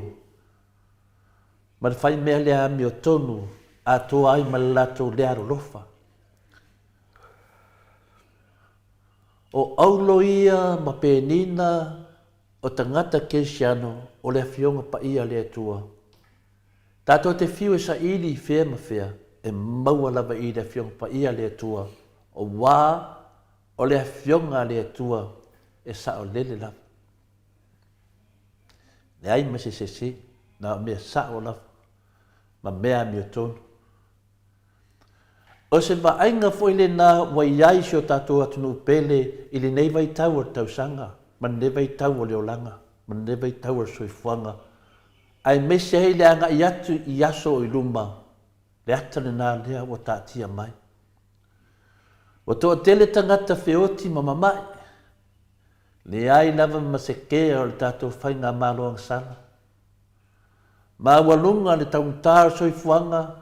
ma le faimea le amiotonu atoa ai ma le latou le alolofa. O Aulo ia ma Penina o tagata Kerisiano o le Afioga Paia a le Atua. Tatou te fiu e saili i fea ma fea, e maua lava i le Afioga Paia a le Atua, auā o le Afioga a le Atua e saolele lava. Leai ma se sese, na o mea sao lava ma mea amiotonu. O se vaaiga foi lena ua i ai si o tatou atunuu pele i lenei vaitau o le tausaga ma lenei vaitau o le olaga ma lenei vaitau o le soifuaga, aemaise ai le agai atu i aso o i luma, le ata lena lea ua taatia mai. Ua toatele tagata feoti ma mama'i, leai lava ma se kea o le tatou faigamalo agasala. Maualuga le taugata o le soifuaga,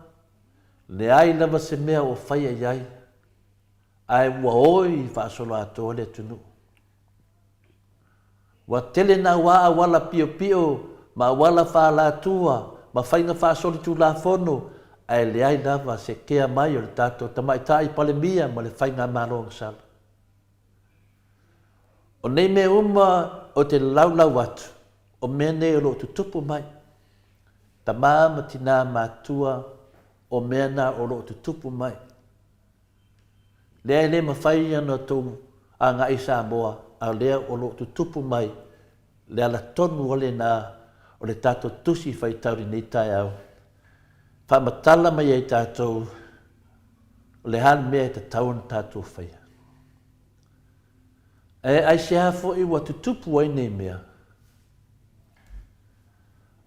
leai lava se mea ua faia i ai, ae ua oi faasoloatoa le atunuu. Ua tele naua auala piopio ma auala faalatua ma faiga faasolitulafono, ae leai lava se kea mai o le tatou Tamaitai Palemia ma le Faigamalo Agasala. O nei mea uma ou te laulau atu, o mea nei o lo o tutupu mai. Tama ma tinā matua, o mea na o lo o tutupu mai. Lea e le mafai ona outou agai i Samoa, a o lea o lo o tutupu mai le ala tonu o lena o le tatou tusi faitau i lenei taeao, faamatala mai ai tatou o le a le mea e tatau ona tatou faia. Ae aisea foi ua tutupu ai nei mea?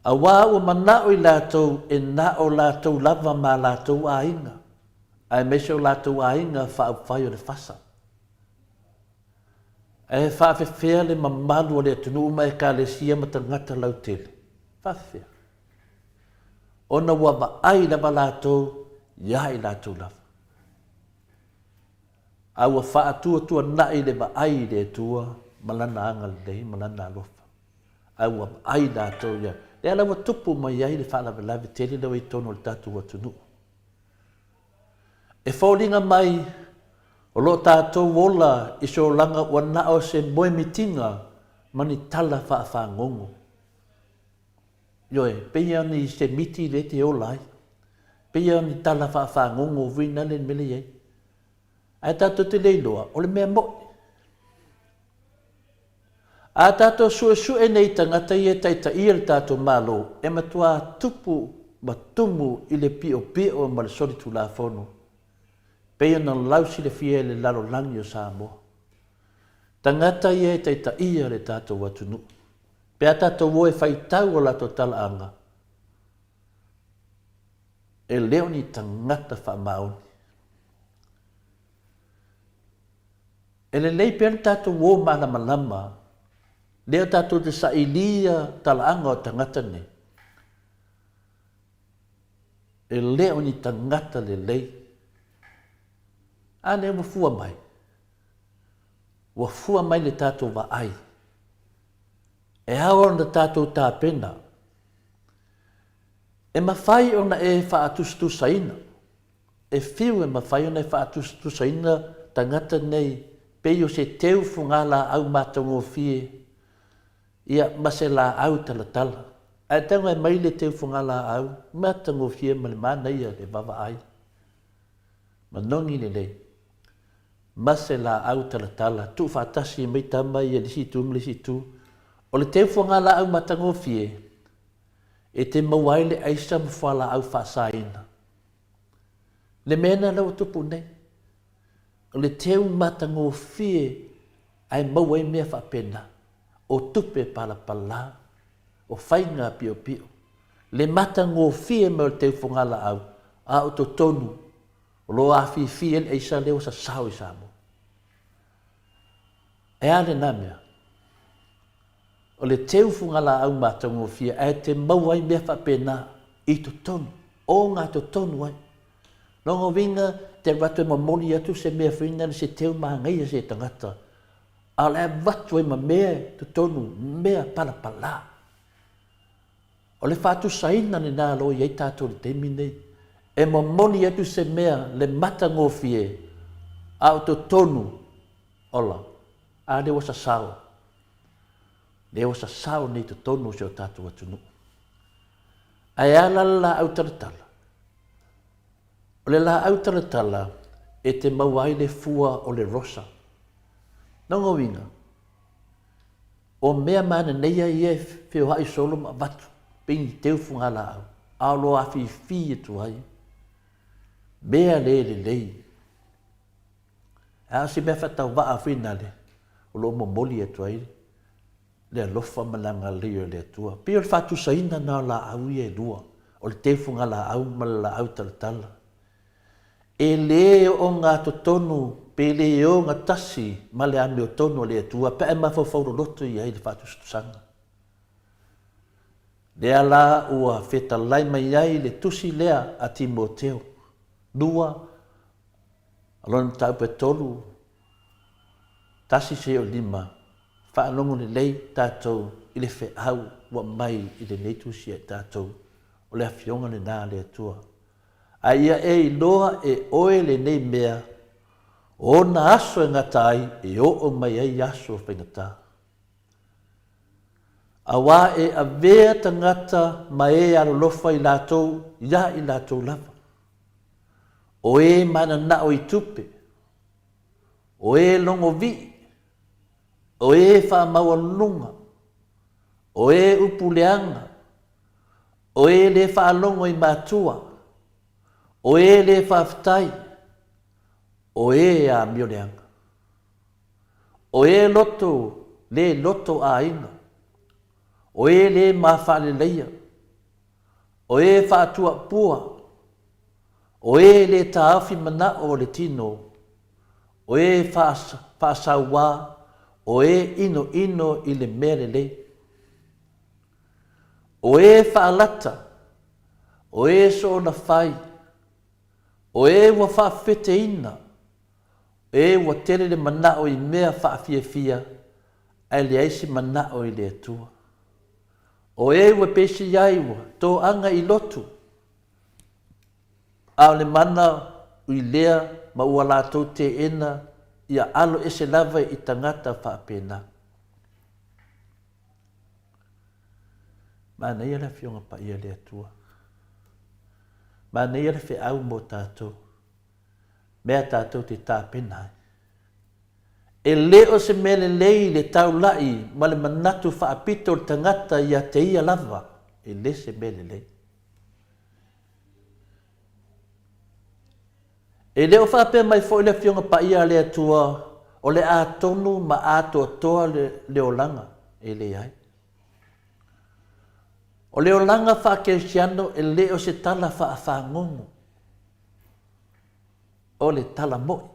Auā ua manao i latou e na o latou lava ma latou aiga, aemaise o latou aiga faaupufai o le fasa. Ae faafefea le mamalu o le atunuu ma ekalesia ma tagata lautele? Faafefea? Ona ua vaai lava latou iā i latou lava. A ua faatuatuanai le vaai i le Atua ma Lana agalelei ma Lana alofa. A ua vaai latou ia. Lea la ua tupu mai ai le faalavelave tele lea ua i totonu o le tatou atunuu. E foliga mai o lo o tatou ola i se olaga ua na o se moemitiga ma ni tala faafagogo. Ioe, pei lava o ni se miti lea e te ola ai. Pei lava o ni tala faafagogo foi na le mea lea e i ai. Ae tatou te le iloa, o le mea moni. A tatou suesue nei tagata ia e taitaia le tatou Malo, e matua tupu ma tumu i le piopio ma le solitulafono, pei ona lausilafia e le lalolagi o Samoa. Tagata ia e taitaia le tatou atunuu. Pe a tatou o e faitau o latou talaaga, e le o ni tagata faamaoni. E lelei pea le tatou o malamalama lea tatou te sailia talaaga o tagata nei, e le o ni tagata lelei. A lea ua fua mai? Ua fua mai le tatou vaai. E ao ona tatou tapena. E mafai ona e faatusatusaina E fiu e mafai ona e faatusatusaina tagata nei pei o se teu fugalaau matagofie, ia, ma se laau talatala. Ae taga e mai le teu fugalaau matagofie ma le manaia le vaavaai manogi lelei, ma se laau talatala, tuufaatasi mai tama ia i le isi itu ma le isi itu. O le teu fugalaau matagofie, e te maua ai le aisa ma fualaau faasaina. Le mea lena lea ua tupu nei, o le teu matagofie ae maua ai mea faapena, o tupe palapala, o faiga piopio, le matagofie mai o le teu fogalaau, a o totonu o lo o afifi ai le aisa lea ua sasao i Samoa. E a lena mea? O le teu fugalaau matagofie ae te maua ai mea faapena i totonu, o gatotonu ai. Lona uiga, te alu atu e momoli atu se mea foi lea se teu manaia se tagata, a o le avatu ai ma mea i totonu, mea palapala. O le faatusaina lena o lo o i ai tatou i le taimi lenei. E momoli atu se mea le matagofie, a o totonu, ola, a lea ua sasao, lea ua sasao nei i totonu o si o tatou atunuu. Ae a la le laau talatala? O le laau talatala e te maua ai le fua o le rosa. Lona uiga, o mea mananeia ia e feoai solo ma avatu, pei ni teu fugalaau, a o lo o afifi atu ai mea le lelei. A o se mea faatauvaa foi nale, o lo o momoli atu ai le alofa ma le agalelei o le Atua. Pei o le faatusaina lena o laau ia e lua, o le teu fugalaau ma le laau talatala. E le ogatotonu pe le ogatasi ma le amiotonu a le Atua pe a e mafaufau loloto i ai i le faatusatusaga. Lea la ua fetalai mai ai le tusi lea a Timoteo, lua, a lona mataupu e tolu, tasi seia o lima, Faalogo lelei tatou i le feau ua aumai i lenei tusi a i tatou, o le Afioga lena a le Atua. A ia e iloa e oe lenei mea, o ona aso e gata ai e oo mai ai aso faigata. Auā e avea tagata ma e alolofa i latou iā i latou lava. O e mananao i tupe, o e logovii, o e faamaualuluga, o e upu leaga, o e le faalogo i matua, o e le faafetai, o e amio leaga, o e loto le loto aiga, o e le mafaaleleia, o e faatuapua, o e le taofi manao o le tino, o e faasauā, o e inoino i le mea lelei, o e faalata, o e soona fai, o e ua faafefeteina, e ua tele le manao i mea faafiafia, ae leai se manao i le Atua. O e ua pesi ai ua toaga i lotu, A o le mana ui lea ma ua latou teena ia alo ese lava i tagata faapena. Manaia le Afioga Paia a le Atua. Manaia le feau mo tatou, mea tatou te tapena ai. E le o se mea lelei le taula'i ma le manatu faapito o le tagata ia te ia lava, e le se mea lelei. E le o faapea mai foi le Afioga Paia a le Atua o le a tonu ma atoatoa le olaga, e leai. O le olaga faakerisiano e le o se tala faafagogo, o le tala moʻi.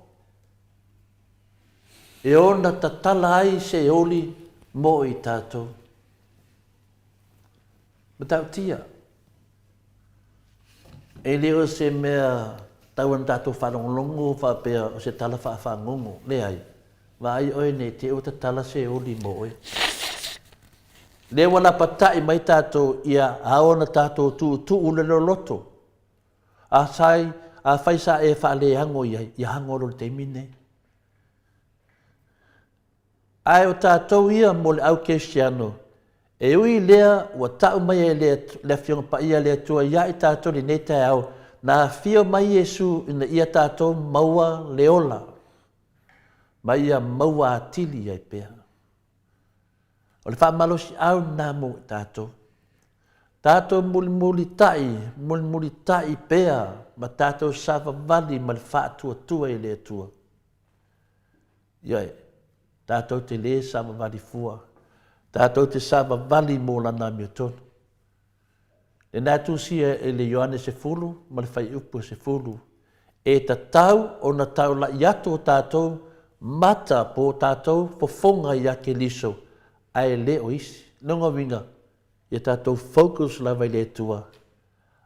E ona tatala ai se oli mo i tatou. Matautia, e le o se mea tau ona tatou faalogologo faapea o se tala faafagogo, leai. Vaai oe nei te i ua tatala se oli mo oe. Lea ua lapatai mai tatou ia ao ona tatou tuutuu le loloto. A sai, afai sa e faaleago i ai, ia ago loa i le taimi lenei. Ae o tatou ia mo le au kerisiano, e ui i lea ua ta'u mai e le Afioga Paia a le Atua iā i tatou i lenei taeao, na afio mai Iesu ina ia tatou maua le ola, ma ia maua atili ai pea. O le faamalosi'au lena mo i tatou. Tatou mulimulita'i, mulimulita'i pea ma tatou savavali ma le faatuatua i le Atua. Ioe, tatou te lē savavali fua, tatou te savavali mo Lana amiotonu. Lena e tusia e le Ioane sefulu ma le fuaiupu e sefulu, e tatau ona taula'i atu o tatou mata po o tatou fofoga iā Keliso, ae le o isi. Lona uiga, ia tatou focus lava i le Atua,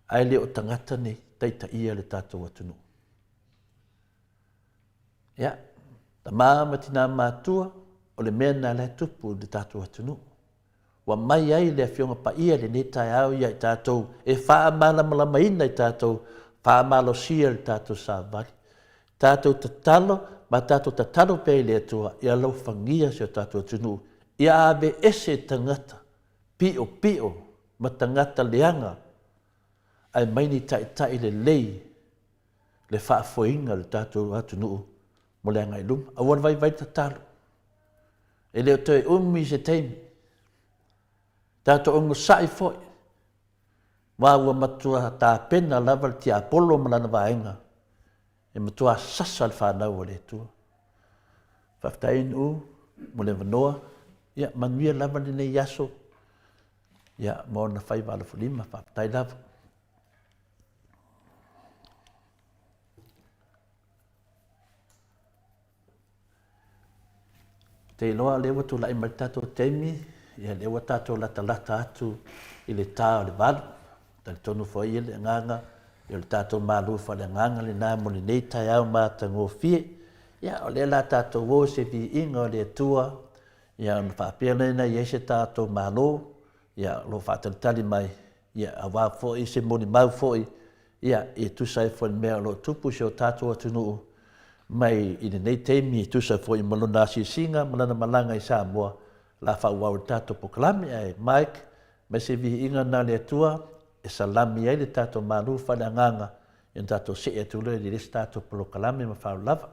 ae le o tagata nei taitaia le tatou atunuu. Ia, tama ma tinā matutua, o le mea lena la e tupu i le tatou atunuu. Ua mai ai le Afioga Paia i lenei taeao ia i tatou e faamalamalamaina i tatou, faamalosia le tatou savali. Tatou tatalo ma tatou tatalo pea i le Atua ia alofagia si o tatou atunuu, ia aveese tagata piopio ma tagata leaga ae mai ni taitai lelei le faafoeina o le tatou atunuu mo le agai i luma. Aua le vaivai le tatalo. E le o toe umi se taimi. Tatou onosai foi, aua ua matua tapena lava le tiapolo ma lana vaega e matua sasa le fanau a le Atua. Faafetai Nu'u mo le avanoa. Ia, manuia lava lenei aso ia, ma ona faiva alofolima. Faafetai lava. Ou te iloa o lea ua tulai mai le tatou taimi, ia lea ua tatou latalata atu i le ta o le valu. Talitonu foi i le agaga, ia o le tatou malu faaleagaga lena mo lenei taeao matagofie. Ia o lea o le a tatou o i se viiga o le Atua, ia ona faapea lea ona i ai se tatou Malo, ia o lo o faatalitali mai, ia aua foi se molimau foi, ia e tusa ai foi i le mea o lo o tupu i si o tatou atunuu mai i lenei taimi e tusa foi ma lona asiasiga ma lana malaga i Samoa, o le a faaauau ai le tatou polokalame. Ae Mike, mai se viiga na le Atua e salami ai le tatou malu faaleagaga, ia ona tatou see atu lea i le isi tatou polokalame ma faaaloalo lava.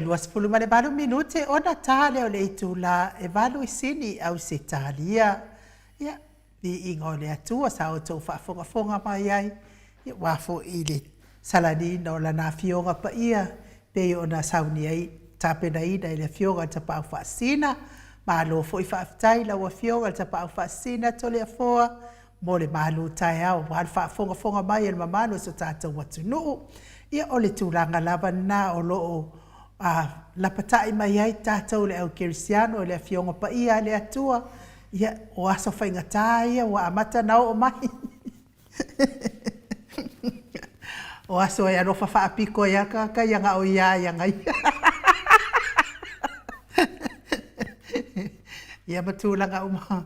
Toe 28 minute ona ta lea o le itula e valu i Sini, Ausetalia. Ia, viiga o le Atua sa outou faafogafoga mai ai, ia aua foi i le salaniina o Lana Afioga Paia pei ona sauni ai, tapenaina e le Afioga i le Tapaau Faasisina. Malo foi faafetai i lau Afioga i le Tapaau Faasisina Toleafoa mo le malu taeao aua le faafogafoga mai a le mamalu o si o tatou atunuu. Ia, o le tulaga lava lena o lo o lapatai mai ai tatou le au kerisiano i le Afioga Paia a le Atua. Ia, o aso faigata ia ua amata ona oo mai. O aso e alofa faapiko ai lava le tagata ia na o ia lava i ana ia. Ia ma tulaga uma.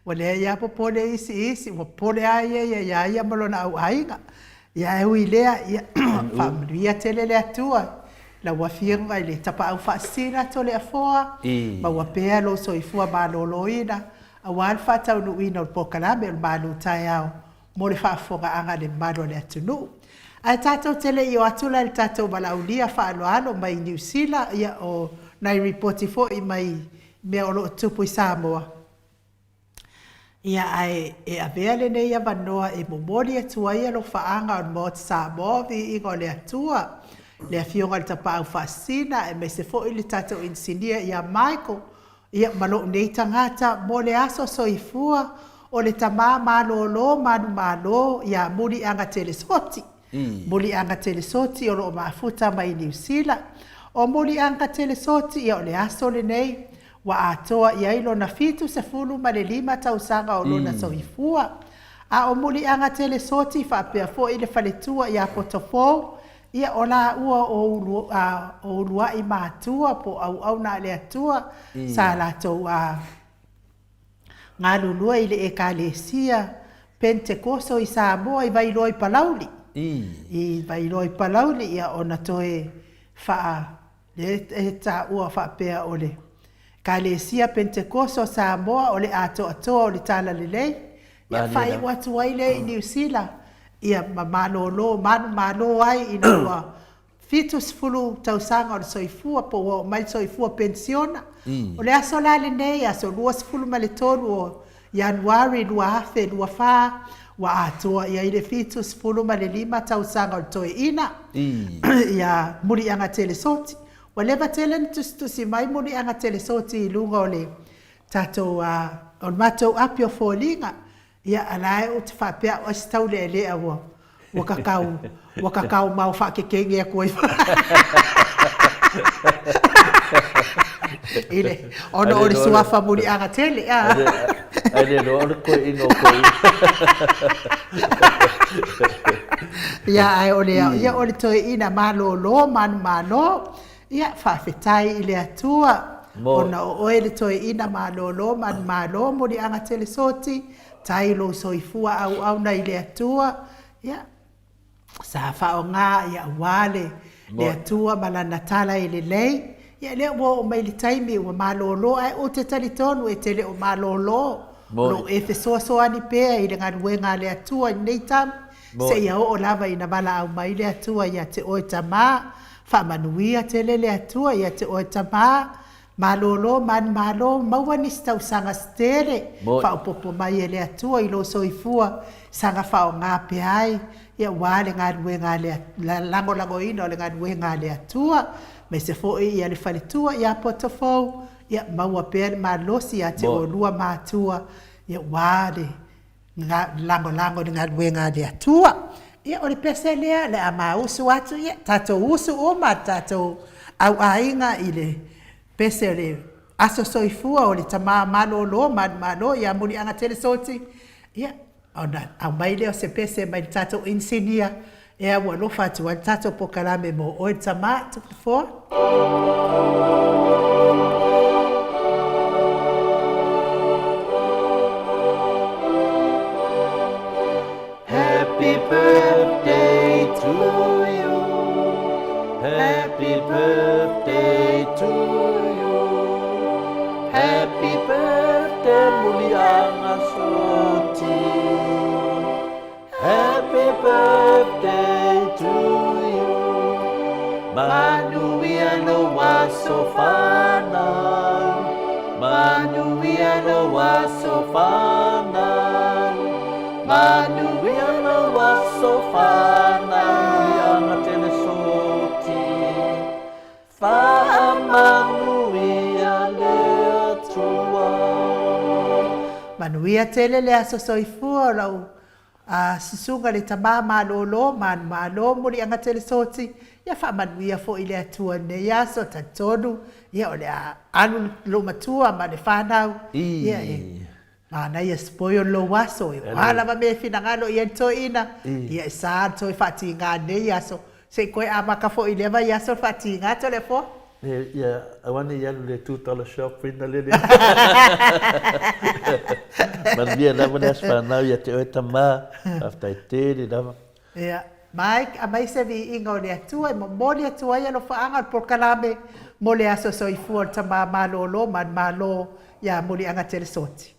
Ua leai lava popole isi i isi, ua popole lava ia iā ia ma lona auaiga. Ia ae ui i lea, ia faamanuia tele le Atua i lau Afioga i le Tapaau Faasisina Toleafoa, maua pea lou soifua maloloina aua le faataunuuina o le polokalame o le malu taeao mo le faafofogaaga a le mamalu o le atunuu. Ae tatou te le i o atu la i le tatou valaaulia faaaloalo mai Niu Sila, ia o nai ripoti foi mai mea o lo o tupu i Samoa, ia ae e avea lenei avanoa e momoli atu ai alofaaga o le Maota Samoa, viiga o le Atua, le Afioga i le Tapaau Faasisina aemaise foi le tatou Inisinia ia Michael, Ia, ma lou nei tagata, mo le aso soifua o le tama malolo manumalo ia Muliaga Telesoti. Muliaga Telesoti o lo o mafuta mai Niu Sila. O Muliaga Telesoti, ia o le aso lenei ua atoa i ai lona 75 tausaga o lona soifua. A o Muliaga Telesoti faapea foi le faletua ia Potofou, Ia, o laua o ulu, a, o uluaʻi matua po o auauna a le Atua, sa latou, a, galulue i le ʻEkalesia Penetekoso i Samoa i Vailoa i Palauli. I Vailoa i Palauli, ia, ona toe faa, lea e taua faapea o le Ekalesia Penetekoso o Samoa o le atoatoa o le Talalelei, ia faaiu atu ai lea i Niu Sila, ia ma malolo, manumalo ai ina ua 70 tausaga o le soifua po ua oo mai le soifua penisiona. O le aso la lenei, aso 23 o Ianuari 2024, ua atoa i ai le 75 tausaga o le toeaina ia Muliaga Telesoti. Ua leva tele ona tusitusi mai Muliaga Telesoti i luga o le tatou, o le matou api o foliga. Ia, a la e ou te faapea au ai se taulealea ua ua kakau ua kakau mao faakekege atu ai i le ona o le suafa Muliaga tele. Ai le loa o le koeina o koeina. Ia, ae o le ia o le toeaina malolo manumalo. Ia, faafetai i le Atua ona o oe le toeaina malolo manumalo Muliaga Telesoti, tai lou soifua auauna i le Atua. Ia, sa faaaoga ia aua le le Atua ma Lana tala e lelei. Ia, lea ua oo mai i le taimi ua malolo, ae ou te talitonu e te le o malolo, o lo o e fesoasoani pea i le galuega a le Atua i lenei taimi, seia oo lava ina valaau mai le Atua ia te oe tama. Faamanuia tele le Atua ia te oe tama. Malolo manumalo, maua nisi tausaga se tele, faaopoopo mai e le Atua i lou soifua, saga faaaoga pea ai, ia aua le galuega a le, lagolagoina o le galuega a le Atua, aemaise foi ia le faletua ia Potofou, ia maua pea le malosi ia te oulua matua, ia aua le lagolago i le galuega a le Atua. Ia, o le pese lea, o le a mausu atu, ia, tatou usu uma, tatou auaiga i le pese o le aso soifua o le tama malolo, manumalo ia Muliaga Telesoti, ia, ona aumai lea o se pese mai le tatou inisinia e aualofa atu ai le tatou polokalame mo oe le tama, Tupufoa. Happy birthday to you Happy birthday to you Happy birthday Muliaga Soti Happy birthday to you Manuia lou lou aso fanau, manuia lou aso fanau, Muliagatele Soti, faamanuia le Atua. Manuia tele le aso soifua o lau A susuga le tama malolo manumalo Muliagatele Soti, ia faamanuia foi le Atua i lenei aso, talitonu ia o le a alu lou matua ma le fanau, ia e manaia spoil lou aso, o a lava mea e finagalo i ai le toeaina, ia e sa le toe faatiga i lenei aso, se i toe amata foi i lea vaiaso le faatiga Toleafoa. Ia aua ne i alu i le $2 shop ina lele. Manuia lava le aso fanau ia te oe tama. Faafetai tele lava. Ia, Mike, aumai se viiga o le Atua e momoli atu ai alofaaga o le polokalame mo le aso soifua o le tama malolo manumalo ia Muliagatele Soti.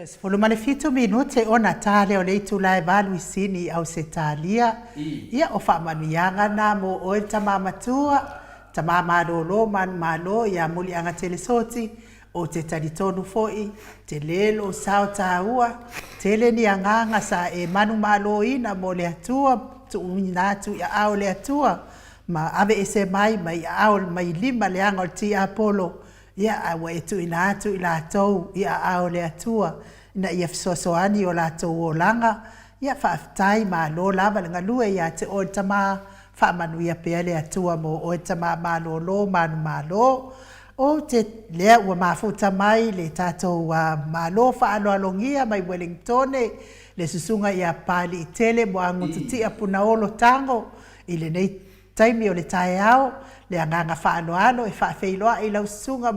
Toe 17 minute ona ta lea o le itula e valu i Sini i Ausetalia. Ia, o faamanuiaga na mo oe le tama matua, tama malolo manumalo ia Muliaga Telesoti, ou te talitonu foi, tele lou sao taua, tele ni agaga sa e manumaloina mo le Atua, tuuina atu i aao o le Atua, ma aveese mai mai aao mai lima leaga o le tiapolo, Ia, a ua e tuuina atu i latou i aao o le Atua ina ia fesoasoani i o latou olaga, ia, faafetai, malo lava le galue ia te oe le Tama, faamanuia pea le Atua mo oe le Tama malolo manumalo. Ou te, lea ua mafuta mai le tatou Malo faaaloalogia mai Welingtone, le Susuga ia Papaliitele Muagututia Punaolo Tago i lenei taimi o le taeao, le agaga faaaloalo e faafeiloai i lau susuga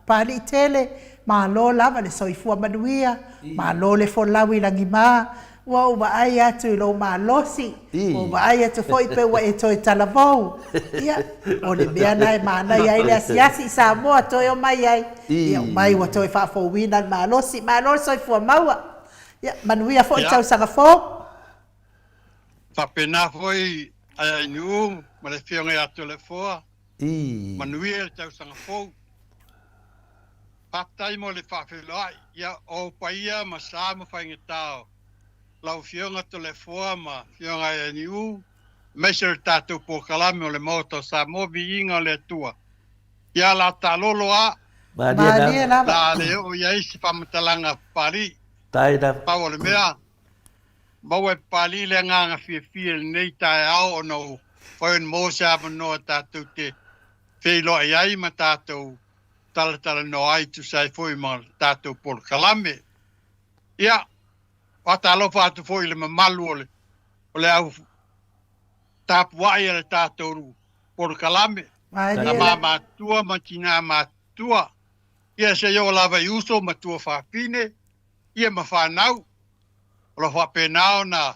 Papaliitele, malo lava le soifua manuia, malo le folau i lagima, ua ou vaai atu i lou malosi, ua ou vaai atu foi pe ua e toe talavou. Ia, o le mea lena e manaia ai le asiasi i Samoa toe omai ai, ia omai ua toe faafouina le malosi, malo le soifua maua. Ia, manuia foi le tausaga fou. Faapena foi Aiainuu ma le Afioga ia Toleafoa, manuia le tausaga fou. Faafetai mo le faafeiloai. Ia, o ou paia ma sa ma faigata o lau Afioga Toleafoa ma Afioga Aiainuu, aemaise o le tatou polokalame o le Maota o Samoa, Viiga o le Atua. Ia, la taalolo a. Malie lava. La le oo i ai se faamatalaga a Papalii. Pau o le mea, Maua e Papalii le agaga fiafia i lenei taeao ona ua fai ona maua se avanoa tatou te feiloai ai ma tatou talatalanoa ai e tusa ai foi ma le tatou polokalame. Ia, faatalofa atu foi i le mamalu o le, o le au tapuai a le tatou polokalame, tama matutua ma tinā matutua, ia seia oo lava i uso ma tuafafine, ia ma fanau. O lo o faapena ona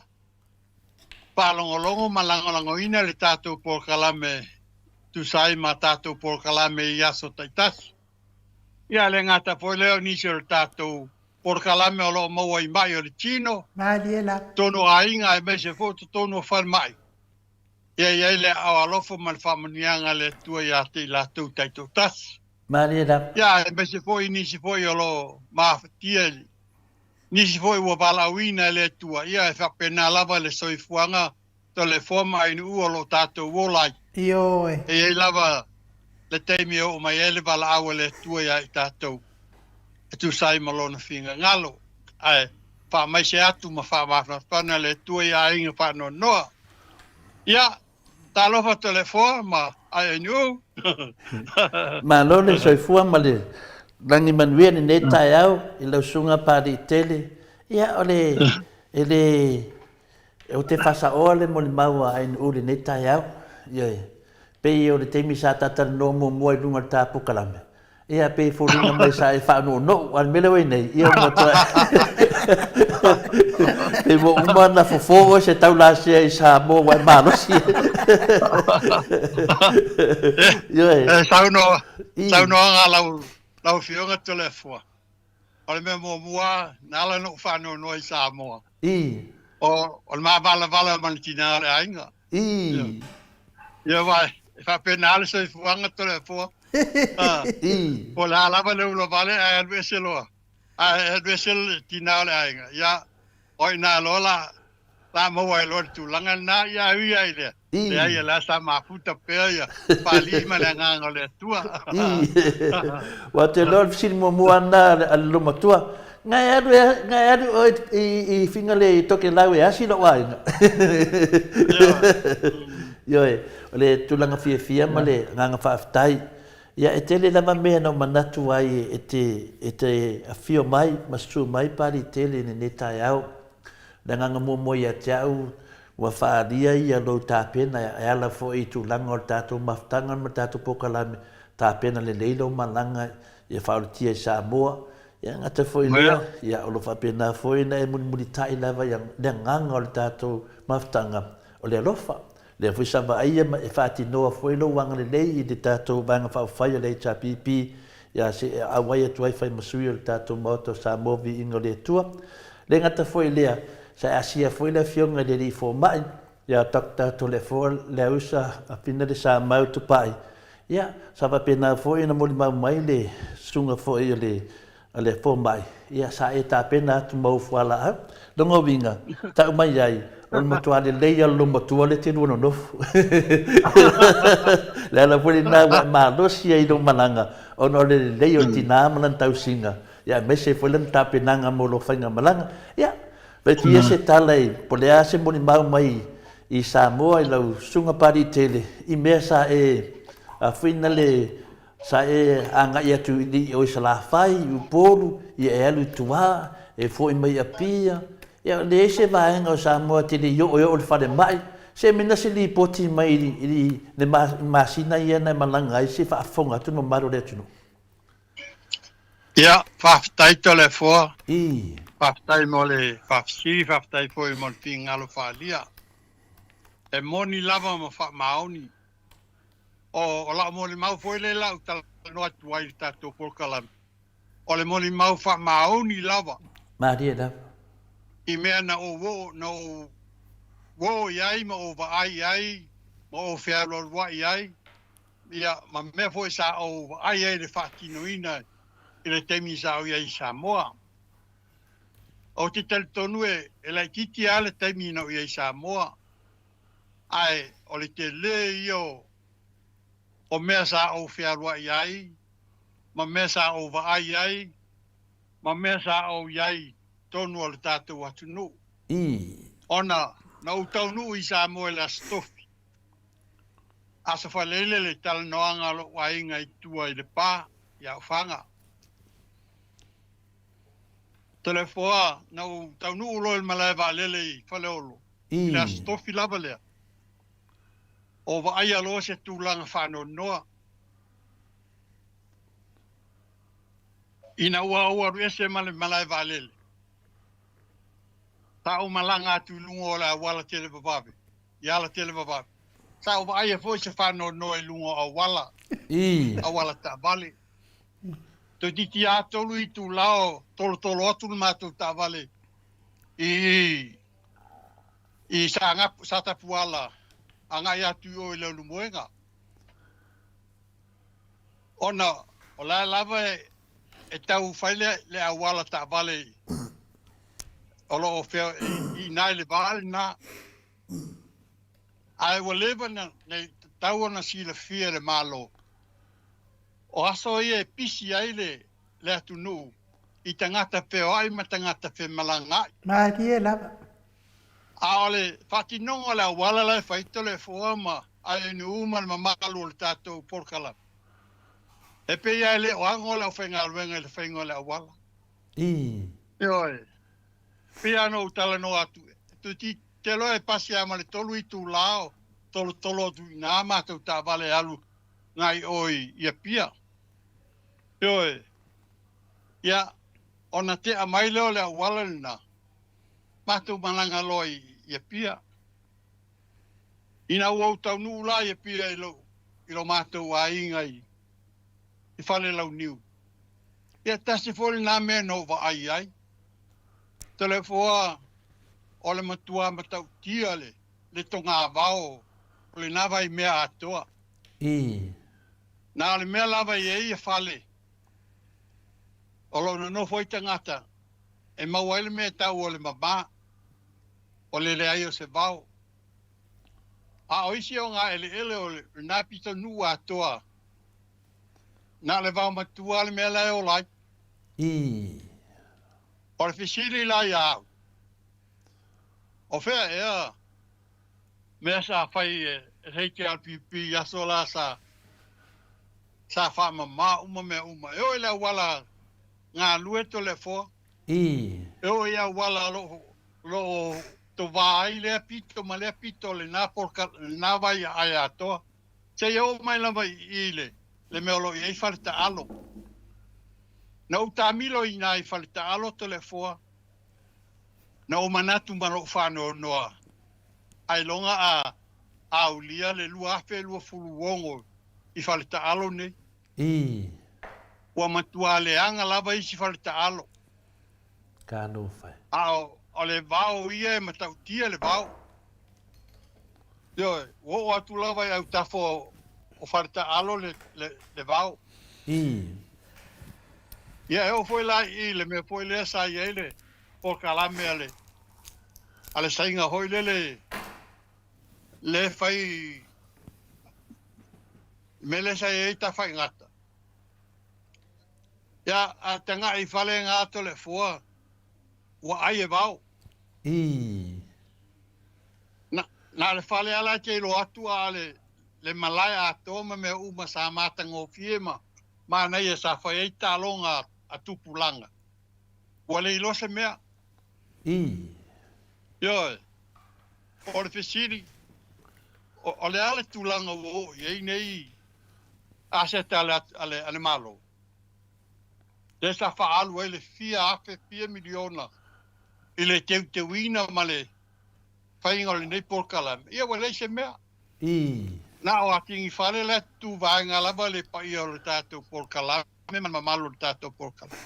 faalogologo ma lagolagoina le tatou polokalame e tusa ai ma tatou polokalame i aso taitasi. Ia, le gata foi lea o nisi o le tatou polokalame o lo o maua i mai o le tino, Malie lava. totonu o aiga aemaise foi o totonu o falemai. Ia i ai le aao alofa ma le faamanuiaga a le Atua ia te i latou taitoatasi. Malie lava. Ia, aemaise foi nisi foi o lo o mafatia i Nisi foi ua valaauina e le Atua, ia e faapena lava le soifuaga toleafoa ma ainuu o lo o tatou ola ai. Ioe. E i ai lava le taimi e oo mai ai le valaau a le Atua ia i tatou e tusa ai ma Lona finagalo. Ae faamaise atu ma faamafanafana le Atua i aiga faanoanoa. Ia, Talofa Toleafoa ma ANU. Malo le soifua ma le lagi manuia lenei taeao i lau susuga Papaliitele. Ia o le e le ou te faasaoa le molimau a ANU i lenei taeao. Ioe. Pei o le taimi sa ta talanoa muamua i luga o le ta polokalame, Ia, pei e foliga mai sa e faanounou, a o le mea lea ua i ai nei, ia ua matua pei ua uma ona fofo oe se taulasea i Samoa ua e malosi. Ioe. E saunoa, saunoaga a lau, lau Afioga Toleafoa. O le mea muamua, na ala ona ou faanoanoa i Samoa. O, o le mavalavala ma le tina o le aiga. Ii. Ia aua e faapena le soifuaga Toleafoa. Ii. Po o le a lava le ulavale ae alu ese loa, ae alu ese le tina o le aiga, ia o i ina loa la la maua ai loa le tulaga lena, ia ae ui ai i lea, leai o lea sa mafuta pea ia Papalii ma le agaga o le Atua. Ii. Ua te iloa o le fesili muamua lena a le loomatua, Ngai alu e ngai alu oe i i Fingalei i Tokelau e asi lou aiga. Ioe, o le tulaga fiafia ma le agaga faafetai. Ia e tele lava mea na ou manatu ai e te e te afio mai ma susu mai Papaliitele i lenei taeao. O le agaga muamua ia te au, ua faaalia ia lou tapena e ala foi i tulaga o le tatou mafutaga ma le tatou polokalame, tapena lelei lou malaga ia faaolotia i Samoa, Ia gata foi i lea, ia o lo o faapena foi ona e mulimulitai lava i le agaga o le tatou mafutaga o le alofa. Lea foi sa vaaia ma e faatinoa foi lou agalelei i le tatou Vaega Faaupufai a le HRPP. ia se i auai atu ai fai ma sui o le tatou Maota o Samoa Viiga o le Atua. Le gata foi i lea, sa e asia foi le Afioga i le Alii Fomai, ia Doctor Toleafoa Leausa Afina Lesamau Tupai, ia, sa faapena foi ona molimau mai le susuga foi o le a le fomai, ia sa e tapena atu ma ou fualaau. Lona uiga, tau mai ai, o le matua lelei lava o le loomatua lea e te lua nonofo. Le ala foi lena ua e malosi ai i lou malaga, ona o le lelei o le tina ma lana tausiga, ia aemaise ai foi lana tapenaga mo lou faigamalaga. Ia, vaetuia se tala i, po o le a se molimau mai i Samoa i lau Susuga Papaliitele i mea sa e afuina le Sa e agai atu i o i Salafai, i Upolu, ia e alu i tua, e foi mai i Apia. Ia, leai se vaega o Samoa e te le i oo e oo i le falemai. Se mea na se lipoti mai i le masina ia na e malaga ai se i faafofoga atu le mamalu o le atunuu. Ia, faafetai Toleafoa. I. Faafetai mo le faafesili, faafetai foi mo le finagalo faaalia. E moni lava ma faamaoni O lau molimau foi lea la ou talanoa atu ai i le tatou polokalame, o le molimau faamaoni lava. Malie lava. I mea na ou oo, na ou uo i ai ma ou vaai i ai ma ou fealualuai ai, ia, ma mea foi sa ou vaai ai i le faatinoina i le taimi sa ou i ai i Samoa. Ou te talitonu e laitiiti lava le taimi na ou i ai i Samoa, Ae o le tele ia o mea sa ou fealuai ai, ma mea sa ou vaai ai, ma mea sa ou i ai i totonu o le tatou atunuu. Ona na ou taunuu i Samoa i le Aso Tofi, Aso Faraile le talanoaga a lou aiga i tua i Lepa, i Aofaga. Toleafoa, na ou taunuu loa i le malae vaalele i Faleolo, i le Aso Tofi lava lea, o vaaia loa se tulaga faanoanoa. Ina ua ou alu ese ma le malae vaalele, sa ou malaga atu i luga o le auala televavave, i ala televavave. Sa ou vaaia foi se faanoanoa i luga o auala, auala taavale. Toeitiiti lava tolu itula o tolotolo atu le matou taavale i i Saanapu, Satapuala agai atu i o i Leulumoega. Ona o la lava e tau fai le, le auala taavale o lo o fea i ina i le va lena. Ae ua leva na, na tatau ona silafia e le Malo o aso ia e pisi ai le, le atunuu i tagata feoai ma tagata femalagaai. Malie lava. A o le faatinoga o le auala la e fai Toleafoa ma ANU ma le mamalu o le tatou polokalame, e pei lava e le o ago le aufaigaluega i le faiga o le auala. Ii. Ioe. Pei lava ona ou talanoa atu, toeitiiti te loa e pasi lava ma le tolu itula o tolotolo atu i ina matou taavale e alu nai o i Apia. Ioe. Ia, ona tea mai lea o le auala lena, matou malaga loa i Apia. Ina ua ou taunuu la i Apia i lou, i lo matou aiga i, i Falelauniu, ia tasi foi lena mea na ou vaai ai. Toleafoa o le matua matautia le, le togavao o lena vaimea atoa. Ii. Na o le mea lava e i ai ia fale o lo o nonofo ai tagata e maua ai le mea e tau o le mama, o le leai o se vao. A o isi o ngā eleele o lena pitonuu atoa, na o le vao matua le mea la e ola ai. Ii. O le fesili la ia au, o fea ea mea sa fai e le HRPP i aso la sa sa faamama uma mea uma. E oo i le auala galue Toleafoa. Ii. E oo i auala o lo o tovā ai lea pito ma lea pito o lena poloka, lena vai ae atoa. Seia oo mai lava i i le, le mea o lo o i ai faletaalo. Na ou taamilo i ina i faletaalo Toleafoa, na ou manatu ma lou faanoanoa, ailoga a aulia le 2026 i faletaalo nei. Ii. Ua matua leaga lava isi faletaalo. Talofa e. A o le vao ia e matautia le vao. Ioe, ua oo atu lava i autafa o faletaalo le, le, le vao. I. Ia, e oo foi la i le mea foi lea sa i ai le polokalame a le, a le saiga foi lele, le fai, mea lea sa i ai Tafaigata. Ia, a tagai i fale nga Toleafoa, ua ai e vao. Ii. Na, na o le fale lava la e te iloa atu a o le, le malae atoa ma mea uma sa matagofie ma manaia sa fai ai taaloga a tupulaga, ua le iloa se mea. Ii. Ioe. O le fesili, o, o le a le tulaga ua oo i ai nei aseta a le, a le, a le Malo? Lea sa faaalu ai le fia afe, fia miliona i le teuteuina ma le faiga o lenei polokalame, ia ua leai se mea. Ii. Na o Atigifale la e tutū vaega lava le paia o le tatou polokalame ma le mamalu o le tatou polokalame.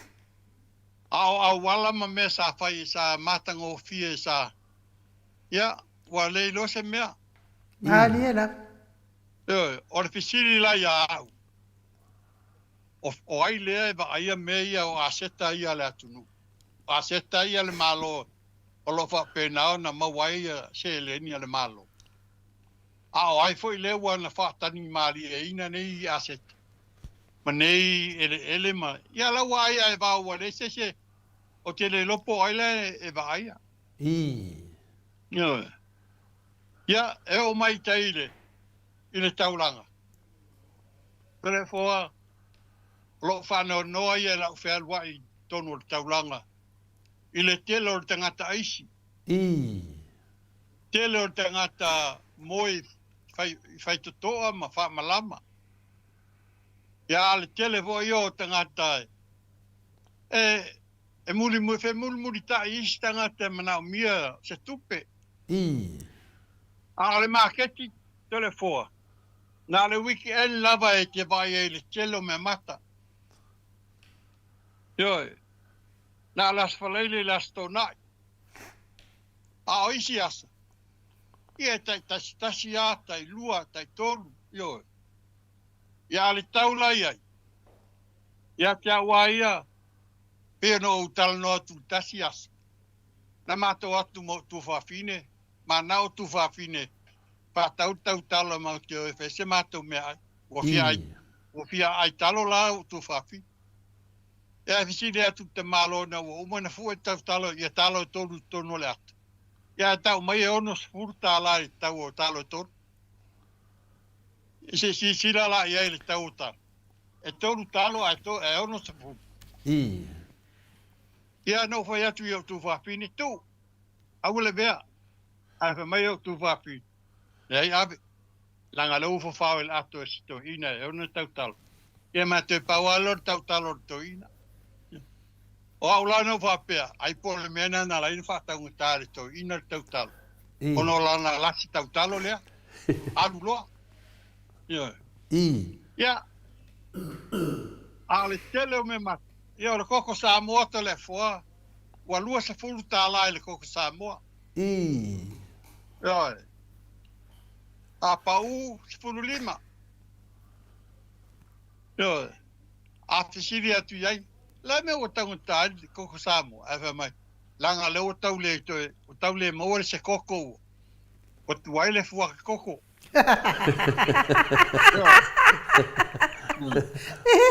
A o auala ma mea sa fai, sa matagofie, sa, ia, ua le iloa se mea. Malie lava. Ioe, o le fesili la ia au, O, o ai lea e vaaia mea ia o aseta ia a le atunuu? O aseta ia a le Malo o lo o faapena ona maua ai seleni a le Malo. A o ai foi lea ua na faatanimalieina nei aseta ma nei eleele ma, ia la ua ai a e vao ua leai se isi ou te le iloa po o ai la e vaaia. Ii. Ioe. Ia, e oo mai i tai i le, i le taulaga. Toleafoa, o lo o faanoanoa ia i lau fealuai i totonu o le taulaga i le tele o le tagata aisi. Ii. Tele o le tagata moe i faitotoa ma faamalama. Ia, a le tele foi ia o tagata e, e muli, femulimulitai isi tagata e manaomia se tupe. Ii. A o le maketi, Toleafoa, Na o le weekend lava e te vaai ai i le tele o mea mata. Ioe. Na o le Aso Faraile i le Aso Toonai. A o isi aso, ia e tai tasitasi lava, tai lua, tai tolu, ioe. Ia a le tau la i ai, ia te au lava ia, pei ona ou talanoa atu i le tasi aso, na matou atu ma ou tuafafine, manao tuafafine faatau le tautalo matou te o e fai se matou meaai. Ua fia ai, ua fia ai talo la ou tuafafine. Ia e fesili atu i le tamaloa ina ua uma ona fue le tautalo ia talo e tolu i totonu o le ata. Ia ae tau mai e $60 i le tau o talo e tolu. Se i silasila la i ai i le tau o talo. E tolu talo ae to, e 60. Ii. Ia na ou fai atu i ou tuafafine, tuu, aua le mea. Ae fai mai ou tuafafine, leai ave, leaga o lea ua fafao i le ato e se toeaina e ona tautalo. Ia ma toe pau lava lea o le tautalo a le toeaina. O au la na ou faapea, ai po o le mea lena na ala ai ona faataugata e le toeaina le tautalo, ona o lana lasi tautalo lea, alu loa. Ioe. Ia, a o le tele o mea mata, ia o le koko Samoa Toleafoa, ua $20 i le koko Samoa. Ii. Ioe. A pau 15. Ioe. A fesili atu i ai, le a mea ua taugata ai le koko Samoa? Ae fai mai, leaga o lea ua tau le toe, ua tau le maua le se koko ua, ua tuai le fuaka koko.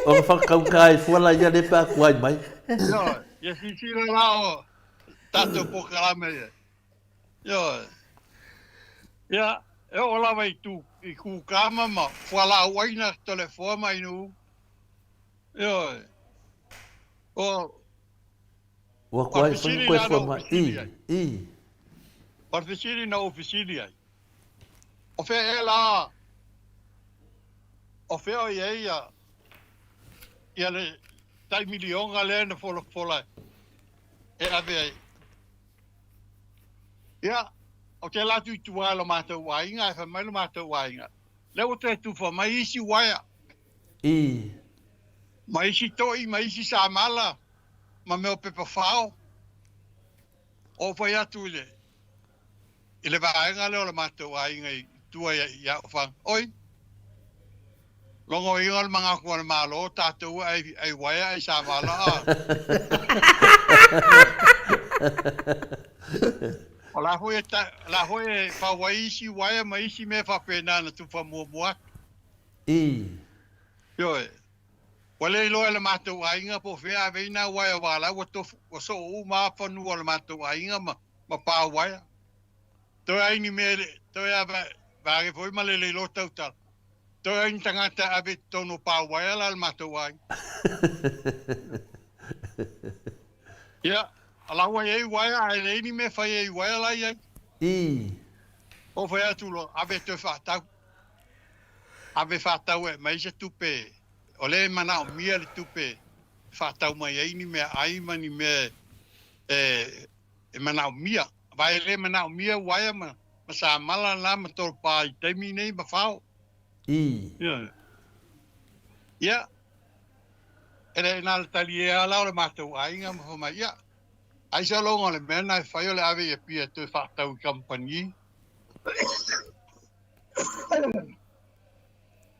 O ka whakakaukā i fua la ia le pā kuai mai. Ioe. Ia silasila la o tatou polokalame ia. Ioe. Ia, e oo lava i tū, i kūkama ma fualaau aina Toleafoa ma Inuu. Ioe. O, Ua o le kuai foi fesili koe la na fua ou mai. fesili ai. I, i. O le fesili na ou fesili ai, o fea ea la, o fea o i ai ia, ia le tai miliona lea na folafola e ave ai. Ia, ou te alu atu i tua i lo matou aiga, ae fai mai lo matou aiga, lea ua toe tufa mai isi uaea. I. Ma isi toʻi ma isi samala ma mea o pepa fao. Ou fai atu i le i le vaega lea o le matou aiga i tua ia ia Ofaga. Oi! Logoina o le manatu a le Malo, tatou e ai ai uaea ai samala a. O la foi e ta, la foi e pau ai isi uaea ma isi mea faapena na tufa muamua atu. I. Ioe. Ua le iloa e le matou aiga po o fea ave ai nā uaea aua la ua tofu, ua soo uma lava fanua o le matou aiga ma, ma pa uaea. Toe ai ni mea, toe a vaage foi ma le le iloa tautala. Toe ai ni tagata e ave i totonu o pa uaea la le matou aiga. Ia, a la ua i ai uaea ae leai ni mea e fai ai i uaea la i ai. I. Ou fai atu loa, ave e toe faatau. Ave faatau e aumai se tupe, o lea e manaomia le tupe e faatau mai ai ni meaai ma ni mea e manaomia. Aua e le manaomia uaea ma samala la ma tolopa i taimi nei ma fao. Ii. Ia, e le na o le taliē lava la o le matou aiga ma fai mai, ia, ai se aloga o le mea lena e fai o le ave i Apia e toe faatau i kamupani.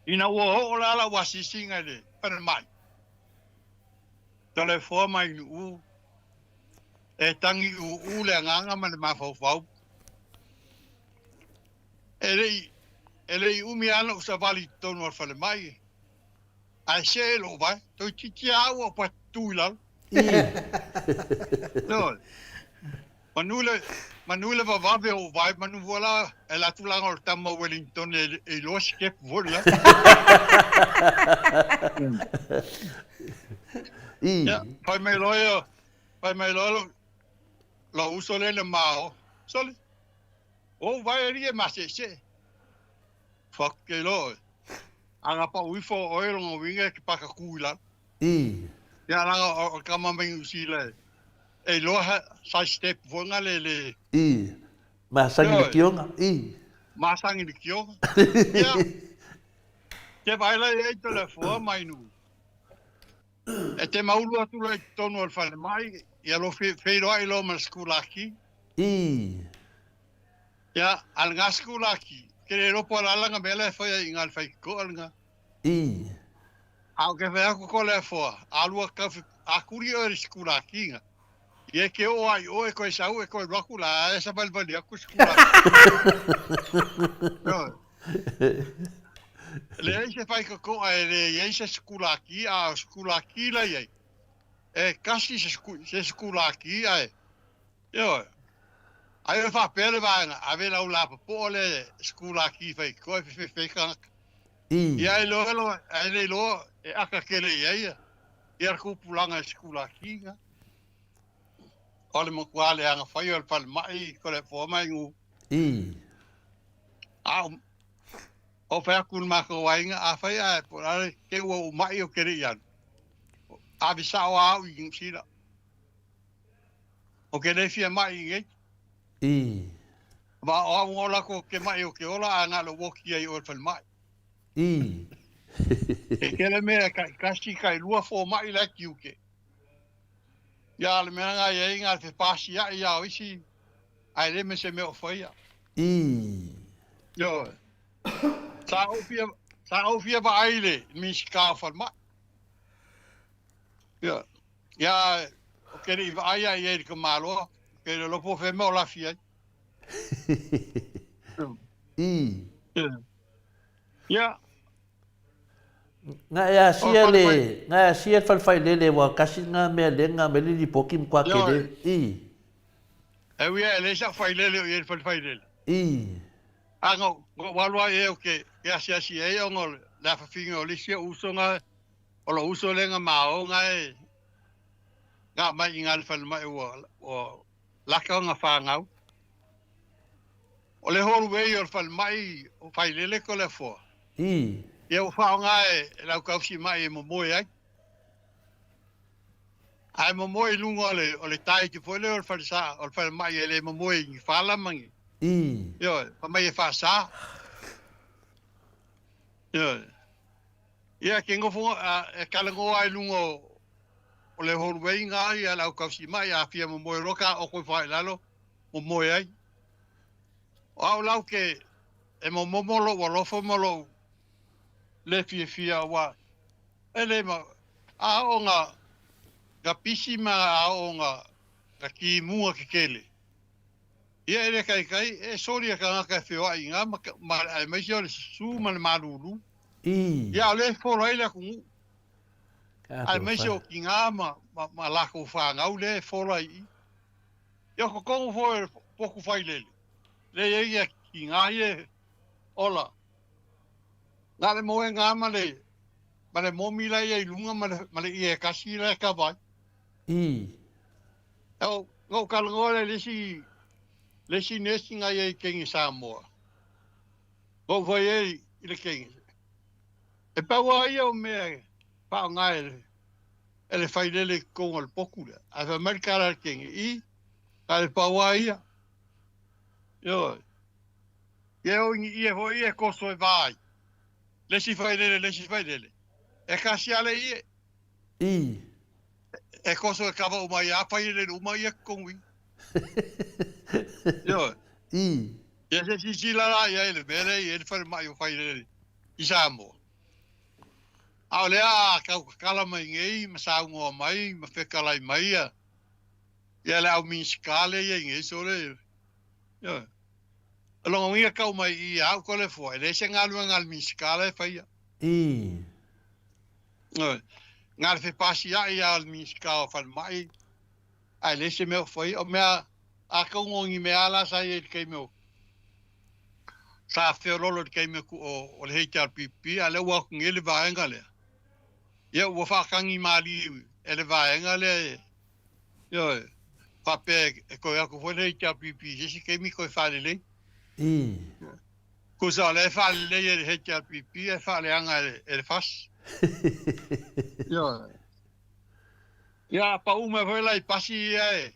Ina ua oo la lau asiasiga i le falemai, telefoa mai Nu'u, e tagi ūū le agaga ma le mafaufau. E le i, e le i umi lava lou savali i totonu o le falemai, ae see lou vae, toeitiiti lava au a ou patu i lalo. Ioe. Manu le, manu le vavave o vae manu fua la e la tulaga o le tama o Wellington e, e iloa step foi la. I. Ia, fai mai loa ia, fai mai loa lou, lou uso lea na mao. Sole, o vae alii e maseesee. Fuck ke iloa oe. A na pau ifo o oe lona uiga e te paka ku i lalo. I. Ia leaga o le tama mai Niu Sila e iloa ha side step foi na le le. I. Masani le kioga. I. Masani le kioga. Ia. Ke vaai la i ai toleafoa mai Nuu. E te maulu atu loa i totonu o le falemai, ia lo feiloai loa ma le sikulaki. I. Ia, a lena sikulaki, ke le iloa po o le a lana mea la e fai ai i ina i le faitotoa lena. I. A o ke fai aku ko Leafoa, alu a tau a kuli oe i le sikulaki na. Ia e ke oo a i oe koe sau e koe alu aku la ae savalivali aku sikulaki. Ioe. Leai se faitotoa e le i ai se sikulaki, a o sikulaki la i ai, e kasi se sikulaki ae Ioe. Ai e faapea le vaega, ave lau lapapoo lea e sikulaki i faitotoa e fefefe ai tagata. I. Ia ai loa loa, ai le iloa e aka tele i ai ia, ia le tupulaga e sikulaki na. O le matua leaga fai o le falemai ko le foa mai nu. I. A o fai atu i le matou aiga, afai ae po o le a le te i ua ou mai ou te le i alu, ave sao lava au i Niu Sila. Ou te le fia maʻi i nei. I. Ma o au ola ko ke maʻi o ke ola a na le woki ai o le falemai. I. E tele mea kai kasi kai lua fomaʻi la e tiute. Ia le mea nga i ai nga fepasiaʻi ia o isi ae le me se mea o faia. I. Ioe. Sa ou fia, sa ou fia vaai i le Minisita o Falemai. Ia. Ia, ou te le i vaai a i ai i le tamaloa, ou te le iloa po o fea mea o lafi ai. I. Ia. Nga e asia le, nga e asia le falefailele ua kasi nga mea le nga me le lipoti ma kua kele. I. E ui e le sa failele o i le falefailele. I. A no, no walu ai e o ke, ke asiasi ai ona le afafinga o le isi o uso nga O lou uso lea na mao na e na mai i na le falemai ua ua laka ona fanau. O le hallway o le falemai o Failele ko le afoa. I. Ia ua faaaoga e e lau tausi mai e momoe ai. Ae momoe i luga o le o le taiti foi lea o le falesa o le falemai e le momoe i ni fala ma ni. I. Ioe, fai mai e faasa. Ioe. Ia, ke nofo, e talanoa ai luga o le hallway nga ia le au tausimai, a fia momoe loa ka oko ifo i lalo, momoe ai. O au lau ke e momomo lou alofa ma lou le fiafia aua e le ma a oo na na pisi ma a oo na na timuga tetele. Ia e le taitai e soli e tagata e feoai i ina ma, ma aemaise o le susu ma le malulu. I. Ia o lea e fola ai le atunuu. Ka Aemaise tofa. o tina ma, ma, ma latou fanau lea e fola i i. Ia o totonu foi o le potu failele, lea e i ai ia tina ia e ola. Na o le moega lava ma le, ma le momi la e i ai i luga ma le, ma le ie e tasi la e kava ai. I. Na ou talanoa lea i le isi, le isi nurse na i ai i Kenya Samoa. Na ou fai ai i le Kenya, e pau lava ia o mea e faaaoga e le, e le failele i totonu o le potu lea. Ae fai mai le tala a le Kenya, i, na o le pau lava ia. Ioe. Ia e o i ie foi ia e toso e va ai. Le isi failele, le isi failele. E tasi lava le ie. I. E koso e kava uma ia failele uma ia totonu i. Ioe. I. Ia se silasila la i ai i le mea lea e i ai le falemai o failele i Samoa. A o lea a tau tatala mai nei ma saunoa mai ma fetalai mai ia ia le au Minisita lea e i ai nei, sole, ioe. O lona uiga tau mai i i a au Toleafoa, e leai se galuega a le Minisita la e faia. I. Ioe. Na o le fepasia'i lava o le Minisita o Falemai ae leai se mea o faia. O mea atonu o ni mea la sa i ai i le taimi o sa feololo i le taimi o le HRPP, a o lea ua atu nei le vaega lea, ia ua faatagi malie e le vaega lea, ioe, faapea e toe atu foi le HRPP i se isi taimi toe faalelei. I. Tusa o lea e faalelei e le HRPP ae faaleaga e le FAS. Ioe. Ia, a pau mai foi la i pasi ia e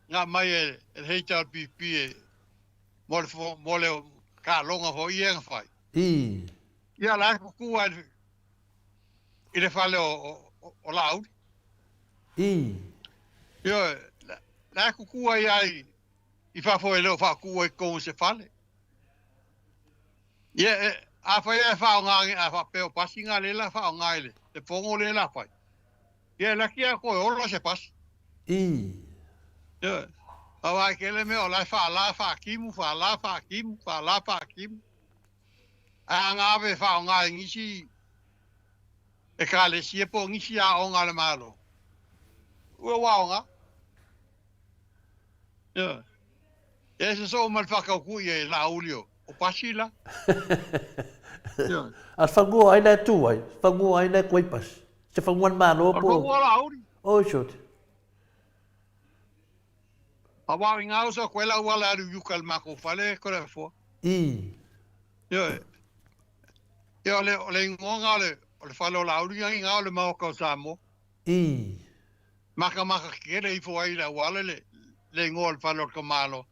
na aumai e le HRPP e mo le mo le taaloga foi ia na fai. I. Ia la e tutu lava i le fale o o Laauli. I. Ioe, la e tutu ai lava i fafo e le o faatuua i totonu o se fale. Ia, e, afai e faaaoga, a faapea o pasi na lea la faaaoga i le fono lea la fai, ia e laki lava toe ola se pasi. I. Ia, aua e tele mea o la e faala faatimu, faala faatimu, faala faatimu. Ae a na ave e faaaoga e nisi ekalesia po o nisi aoga a le Malo, ua aoga. Ia. E sosoo ma le faatautui e Laauli o pasi la. Ia. A le fanua o ai la e tu ai? Fanua o ai la e tu ai pasi? Se fanua a le Malo po o. O le fanua o Laauli. Oi sole. Aua o i gausa o koe la auala e alu i uka i le matou fale Toleafoa. I. Ioe. Ia o le o le igoa na o le o le fale o Laauli na i ina o le Maota o Samoa. I. Makamaka tetele ifo ai i le auala le le igoa o le fale o le tamaloa.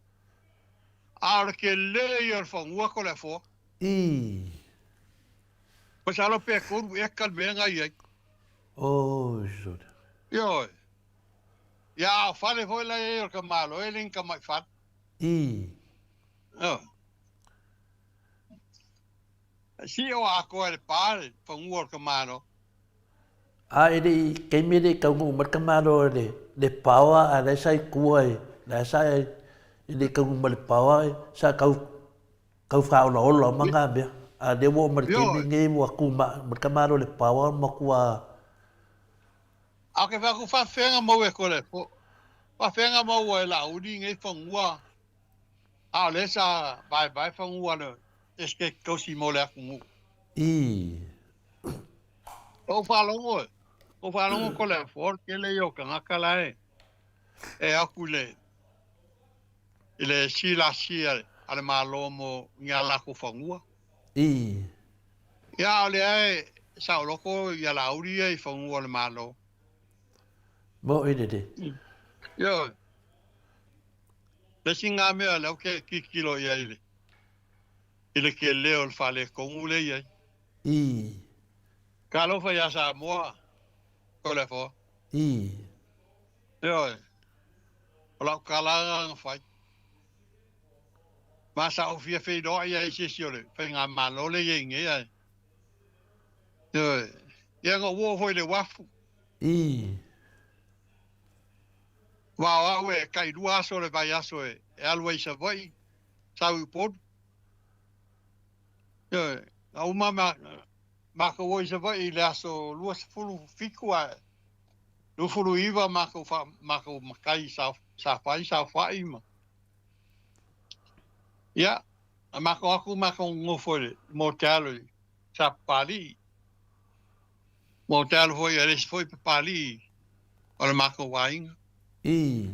A o le tele ia o le fanua Toleafoa. I. Masalo pe tolu eka le mea na i ai. Oi sole. Ioe. Ia a o fale foi la i ai o le tamaloa e le ni tamai fale. I. Ioe. Sii o atoa e le pa le fanua o le tamaloa. A e le i taimi e le i taunuu mai le tamaloa i le le paoa a o la e sa i tua i la e sa e le i taunuu mai le paoa sa tau tau faaolaola uma na mea. A o lea ua oo mai le taimi lenei ua tu ma le tamaloa i le paoa ua matua. A o ke fai atu faafefea na maua e koe le faafefea na maua e Laauli nei fanua a o lea sa vaevae fanua a le Esetete Tausi mo le atunuu. I. Ou faalogo e, ou faalogo ko le afoa o le tele ia o tagata la e e aku i le i le silasi a le Malo mo ni a latou fanua. I. Ia a o lea e saoloto ia Laauli ia i fanua o le Malo. Mo i lele. Ioe. Le isi na mea lea ou te tilotilo i ai i le i le tele o le faaletonu lea e i ai. I. Talofa iā Samoa, ko le afoa. Ii. Ioe, o lau tala na fai. Ma sa ou fia feiloai ai i se isi o le faigamalo lea i ai nei ae. Ioe, ia na ou oo foi i le uafu. Ii. Aua o au e tailua aso o le vaiaso e alu ai i Savaii, sau i Upolu. Ioe, na uma ma matou o i Savaii i le aso 27 ae 29 matou fa, matou matai sa, sa fai saofai ma ia, na matou atu matou nonofo i le motealo i sa Papalii. Motealo foi a le isi foi Papalii o le matou aiga. Ii.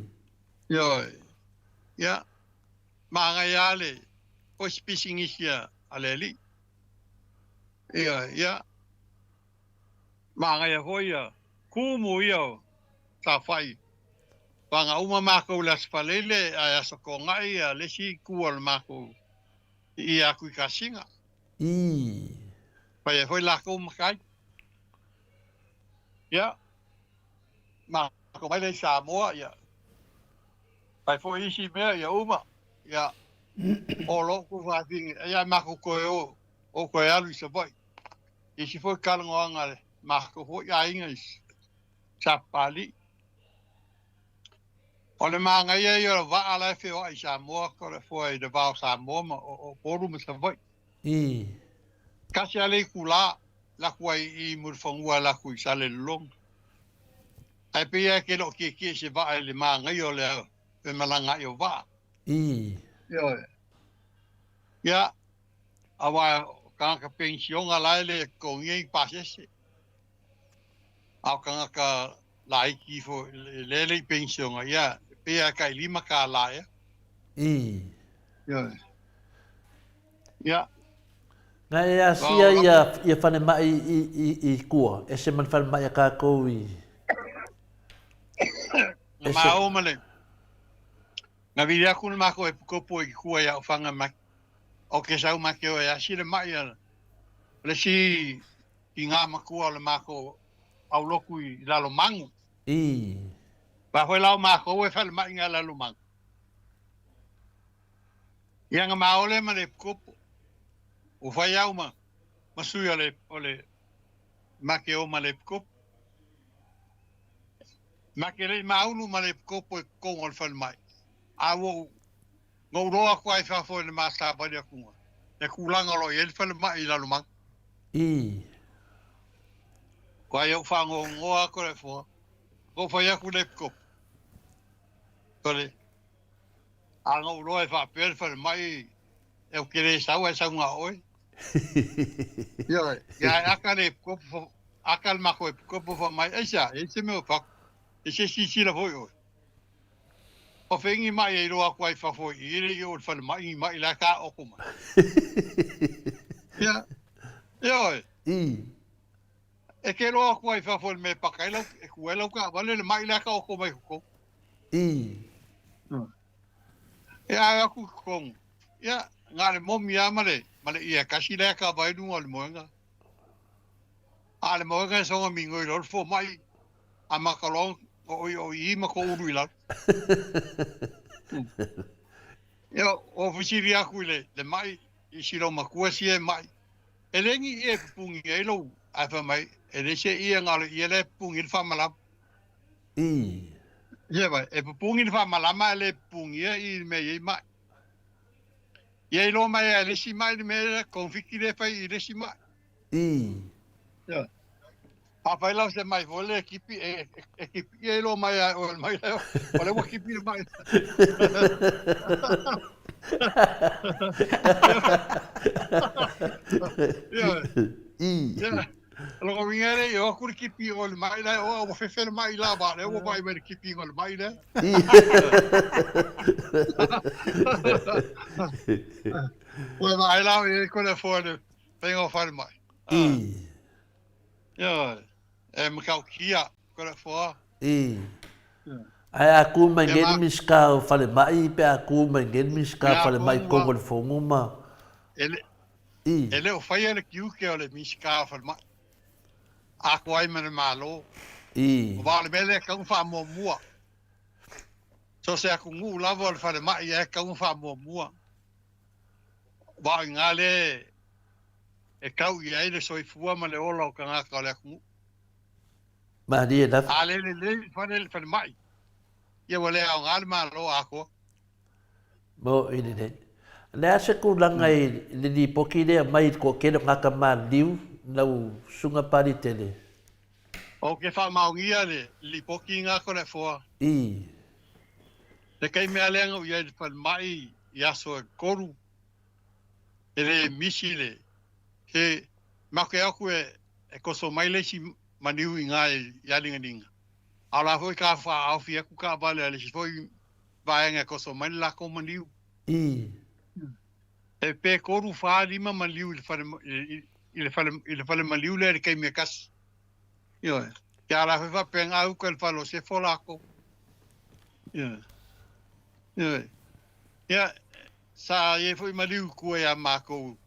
Ioe. Ia, manaia lava le foi se pisinisi a le alii. Ia, ia, manaia foi ia kumu ia o saofai. Aua na uma matou i le Aso Faraile ae Aso Toonai ia le isi itu o le matou i atu i Kasina. Ii. Fai ai foi latou matai. Ia, matou mai lea i Samoa, ia, fai foi isi mea, ia uma, ia, o lou tuafafine, ia matou toe o, o toe alu i Savaii. Isi foi talanoaga a le matou foi aiga i Sapapalii. O le manaia ia o le vaa la e feoai i Samoa, o le foe i le va o Samoa ma o Upolu ma Savaii. Ii. Tasi lava le itula, alu atu ai i Mulifanua alu atu i Salelologa. Ae pei lava e te le o tietie i se vaa i le manaia o le femalagaai o vaa. Ii. Ioe. Ia, aua o tagata penisiona la e le totogia ni pasese. A o tagata laiti ifo lea e le i penisiona, ia, e pei lava e tai $5 ea. Ii. Ioe. Ia. Na e asia ia ia falemai i i i tua, ese ma le falemai a tatou i Na maua ma le na vili aku le makou epikopo i tua i Aofaga mai. O ke sau ma ke o e asi le mai a le isi tina matua o le makou aulotu i Lalomanu. Ii. Aua foi la o makou e falemai i Lalomanu. Ia na maole ma le epikopo. Ua fai au ma ma sui o le o le ma ke o ma le epikopo. Ma ke le i maulu ma le epikopo i totonu o le falemai. A ua ou na ou loa atu lava i fafo i le ma savali atu le tulaga o lo o i ai le falemai i Lalomanu. Ii. Ua ai ou faanoanoa atu le foa. Ua fai atu le epikopo. Sole. A na ou iloa e faapea le falemai e ou te le sau ae sau na o oe. Ioe, ia ae aka le epikopo, aka le matou epikopo fai mai, aisea, e i ai se mea o fako, e se silasila foi oe. O fea ni mai e iloa atu ai i fafo i i, e le i oo i le falemai ni mai la e taoto mai. Ia, ioe. E te iloa atu ai i fafo i le mea e paka ai lau, e tu ai lau taavale le mai la e taoto mai i totonu. Ii. E ae atu i totonu, ia, na o le momi lava ma le, ma le ie tasi la e kava ai luga o le moega. A o le moega e soga migoi loa le fomai, amata loa ona oioi ma toulu i lalo. Ia, ua fesili atu i le, le mai, i si loomatua sia e mai, E le ni ie e pupugi ai lou, ae fai mai, e leai se ie na o le ie la e pupugi ai le faamalama. Ii. Ia vai, e pupugi le faamalama ae le pupugia i le mea e i ai mai. Ia iloa mai lava e le isi mai le mea lea, konfiti lea e fai i le isi mai. Ii. Ia. Afai la o se mai foi lea e kipi, e, e, e kipi, ia iloa mai lava e oe le mai lea, o lea ua kipi le mai. Ia. Ii. Ia. Lona uiga e le i o atu le kipi o le mai lea, o ua fefe le mai la, ma lea ua vaai mai le kipi o le mai lea. Ua vaai la o i ai kona foe le faiga o falemai. Ioe, e matautia kona foa. Ae a ku mai nei le Minisita o Falemai pe a ku mai nei le Minisita o Falemai i totonu o le Fono ma. E le o faia le tiute o le Minisita o Falemai. Atoa ai ma le Malo. Ii. Aua o le mea lea e tatau ona faamuamua. So o se atunuu lava o le falemai lava e tatau ona faamuamua. Aua o i ina lea e tau i ai le soifua ma le ola o tagata o le atunuu. Malie lava. A le lelei le fale le falemai, ia ua le aoga le Malo atoa. Mo i lelei. O le a se tulaga i le lipoti lea mai i le toatele o tagata maliliu lau Susuga Palitele? Ou te faamaonia le lipoti na Toleafoa. I. Le taimi lava lea na ou i ai i le falemai i aso e 3, e le misi le, he, matou te o atu e toso mai le isi maliu i ina i Aliganiga, a o la foi ta faaofi atu taavale a le isi foi vaega e toso mai le latou maliu. I. E pe 3, 4, 5 maliu i le fale, i le fale, i le fale maliu lea i le taimi e tasi. Ioe. Ia a la foi faapena uka i le fale o Sefo latou. Ioe. Ioe. Ia, sa i ai foi maliu i tua ia matou i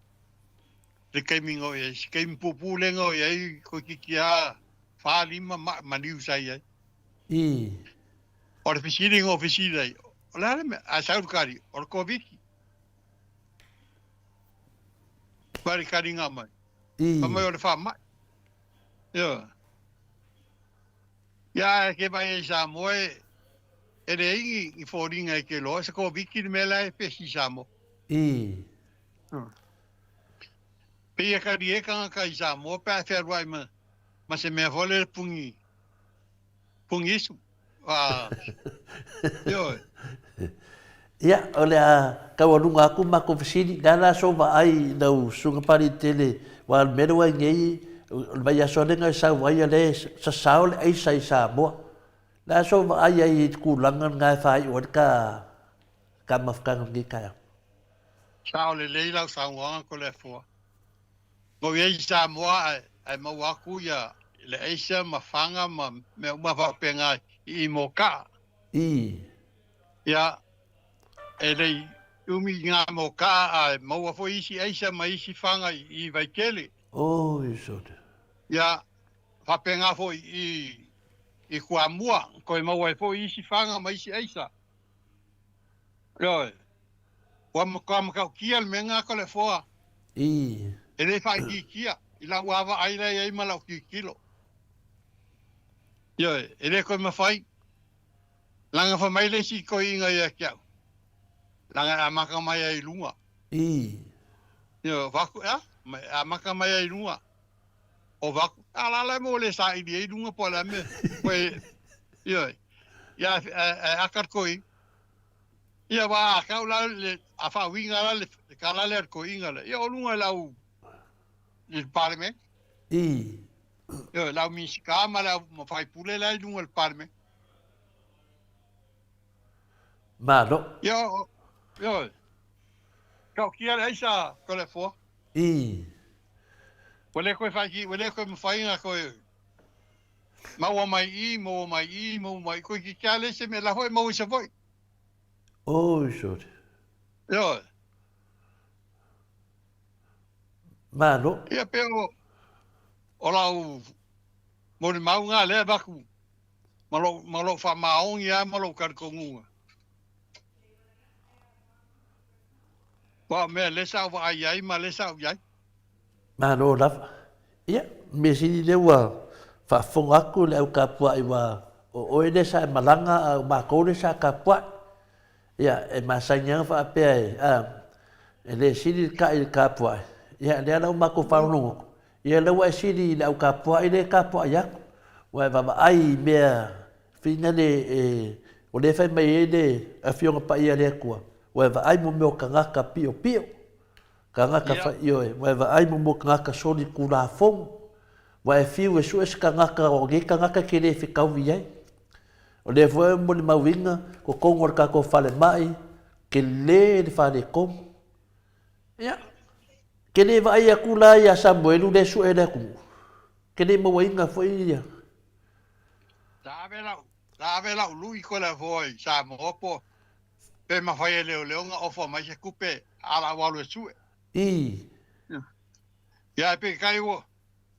le taimi na oo i ai. Si taimi puupuu lea na oo i ai, toeitiiti lava 4, 5 maliu sa i ai. I. O le fesili na ou fesili ai, o le a le mea? Ae sau le tali, o le Koviti. Mai le taliga mai. I. Fai mai o le faamai. Ioe. Ia ae ke vaai ai i Samoa e, e leai ni, ni foliga e te iloa se Koviti le mea la e pesi i Samoa. I. Pei e talie tagata i Samoa pe a e fealuai ma, ma se mea foi lele puni, puni isu. Ioe. Ia, o le a taualuga atu matou fesili, le a la sou vaai i lau Susuga Palitele, aua o le mea lea ua i nei, o le vaiaso lea na e sau ai, o lea e sasao le aisa i Samoa. O le a sou vaai ai i le tulaga lena e faaiu ai le ta ta mafutaga i lenei taeao? Sao lelei lau saunoaga Toleafoa. Na ou i ai i Samoa ae maua atu ia le aisa ma faga ma mea uma faapena i Mokaa. I. Ia, e le i umi i ngā Mokaa ae maua foi isi aisa ma isi faga i Vaitele. Oi sole. Ia, faapena foi i i Kuamua, toe maua ai foi isi faga ma isi aisa. Ioe. Ua matua matautia le mea lena Toleafoa. I. E le faaitiitia i lau vaavaai la i ai ma lau tilotilo. Ioe, e le toe mafai. Leaga fai mai le isi toeaina ia te au, leaga e amata mai ai i luga. I. Ioe, o vaku, ea, e amata mai ai i luga. O vaku, a la la e mo le saili ai i luga po o le a mea. Koe, ioe, ia e aka le toeaina. Ia aua a kau la le, a faauiga la le kala lea le toeaina lea, ia o luga i lau, i le Palemene. I. Ioe, lau Minisita ma le au ma faipule la i luga i le Palemene. Malo. Ia, ioe, tautia le aisa Toleafoa. I. Ua le toe faiti, ua le toe mafai ona toe maua mai i, maua mai i, maua mai i, toeitiiti lava leai se mea, la foi e maua i Savaii. Oi, sorry. Ioe. Malo. Ia pe o, o lau molimau lena lea e avatu ma lou, ma lou faamaoni lava ma lou talitonuga. Aua o mea lea sa ou vaai ai ma lea sa ou i ai. Malo lava. Ia, mea sili lea ua faafofoga atu le au tapuai ua o oe lea sa e malaga a o matou lea sa tapuai. Ia, e masani lava ona faapea e, a, e le sili le ta'i i le tapuai. Ia, lea la ua matou faalogologo atu, ia lea ua e sili i le au tapuai lea e tapuai atu. Ua e vaavaai i mea fina le, e, o lea e fai mai ai le Afioga Paia a le Atua, ua e vaai mo mea o tagata piopio. Tagata Ia. fai, ioe, ua e vaai mo mea o tagata soli Tulafono, ua e fiu e sue se tagata o nei tagata e te le fetaui ai. O lea foi e molimauina totonu o le tatou falemai, tele le faletonu. Ia, ke le vaai atu la ia Samuelu lea e sue i le atunuu, ke le mauaina foi ia. Sa ave lau, sa ave lau lui koe le afoa i Samoa po pe mafai e leoleo ona ofa mai se tupe a lau alu e sue. I. Ia, e peitai ua.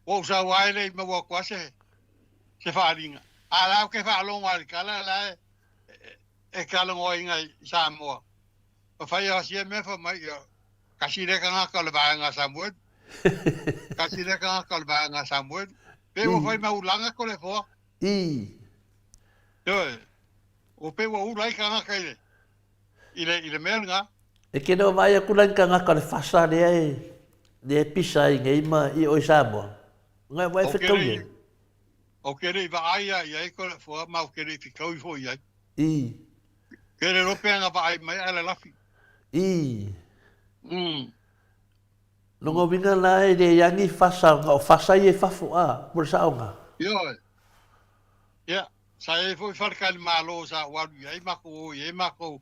Ua ou sau lava e le i maua atu lava se, se faaaliga. A o la ou te faalogo lava i le tala la e, e talanoaina i Samoa. Ua fai lava sia mea fai mai, ia, tasi lea tagata o le vaega a Samuelu. Tasi lea tagata o le vaega a Samuelu. Pei ua fai ma ulaga Toleafoa. I. Ioe. Ua pei ua ula ai tagata i le, i le, i le mea lena. E ke leo vaai atu la i tagata o le fasa lea e, lea e pisa ai nei ma i o i Samoa. Ngai ua e fetau i ai. Ou te le i vaai lava i ai Toleafoa ma ou te le i fetaui foi i ai. I. Ke le iloa pe ana vaai mai ae lalafi. I. Lona uiga la e leai lava ni fasa, na o fasa ia i fafo, a, mo le saoga. Ioe. Ia, sa i ai foi faletalimalo sa ou alu i ai makou o i ai makou,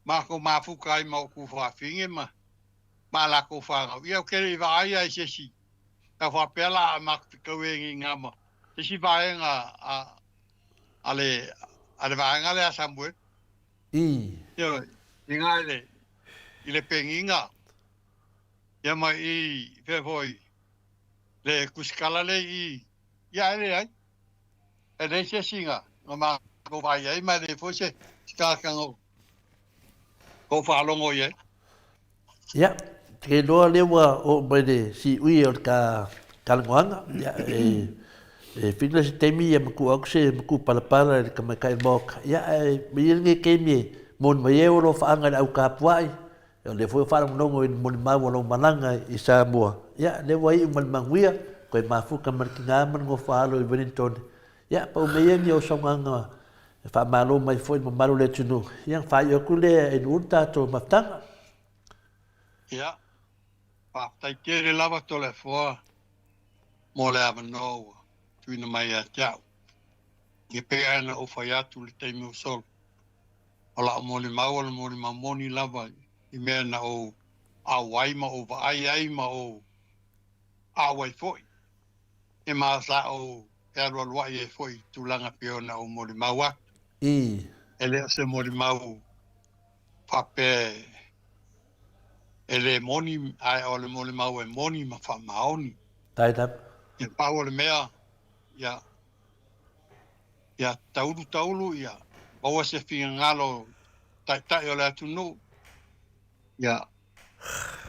makou mafuta ai ma ou tuafafine ma, ma a latou fanau. Ia ou te le i vaai lava i se isi tau faapea la a matou fetau e ngiga ma se isi vaega a, a le, a le vaega lea a Samuel. I. Ioe, ngiga i le, i le pegiga. Ia ma i, fea foi, le kusikala le i, ia e leai. E leai se isi na matou vaai ai, ma e leai foi se tagata na ou faalogo i ai. Ia, te iloa lea ua oo mai le siui o le ta talanoaga, ia, e, e whina se taimi ia matua atu se matua palapala i le tamaitai Maota. Ia, ae ma ia lenei taimi e moni mai ai o alofaaga i le au tapuai, O lea foi ua faalogologo i le molimau o lou malaga i Samoa, ia, lea ua iu ma le manuia, toe mafuta ma le tina ma le nofo-a-alo i Wellington. Ia, pau mai ia ni ou saunoaga e faamalo mai foi i le mamalu o le atunuu. Ia, ona faaiu atu lea e Nu'u le tatou mafutaga. Ia, faafetai tele lava Toleafoa mo le avanoa ua tuuina mai ia te au. E pei lava ona ou fai atu i le taimi ua sola, O la'u molimau o le molimau moni lava i mea na ou auai ma ou vaai ai ma ou auai foi, e ma sa ou fealualua'i ai foi i tulaga pei ona ou molimau atu. I. E le o se molimau faapea e le moni, ae o le molimau e moni ma faamaoni. Tae lava. Ia pau o le mea, ia Ia taulu taulu ia maua se finagalo taitai o le atunuu, ia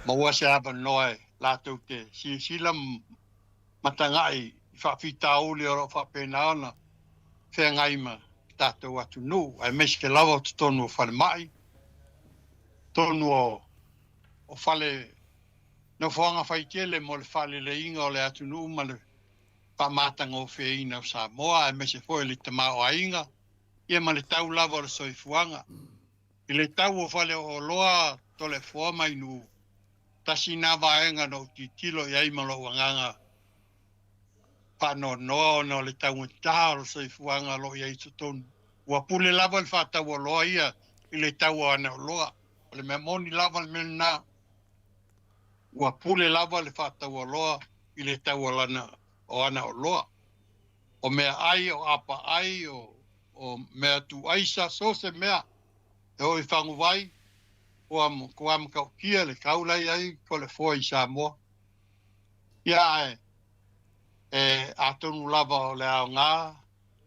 maua se avanoa e latou te silasila ma tagai i faafitauli o lo o faapena ona feagai ma tatou atunuu, aemaise lava o totonu o falemai, totonu o fale nofoaga faitele mo le faaleleiga o le atunuu ma le faamatagofieina o Samoa aemaise foi le tamaoaiga ia ma le tau lava o le soifuaga. I le tau o faleoloa Toleafoa mai Nu'u, tasi na vaega na ou tilotilo i ai ma lou agaga faanoanoa ona o le taugata o le soifuaga o lo o i ai i totonu. Ua pule lava le faatauoloa ia i le tau o ana oloa. O le mea moni lava le mea lena. Ua pule lava le faataualoa i le tau o lana, o ana oloa. O meaai, o apaai, o, o mea tuuaisa, so o se mea e oo i faguvai, ua matua matautia le tau la i ai Toleafoa i Samoa. Ia ae, e, atonu lava o le aoga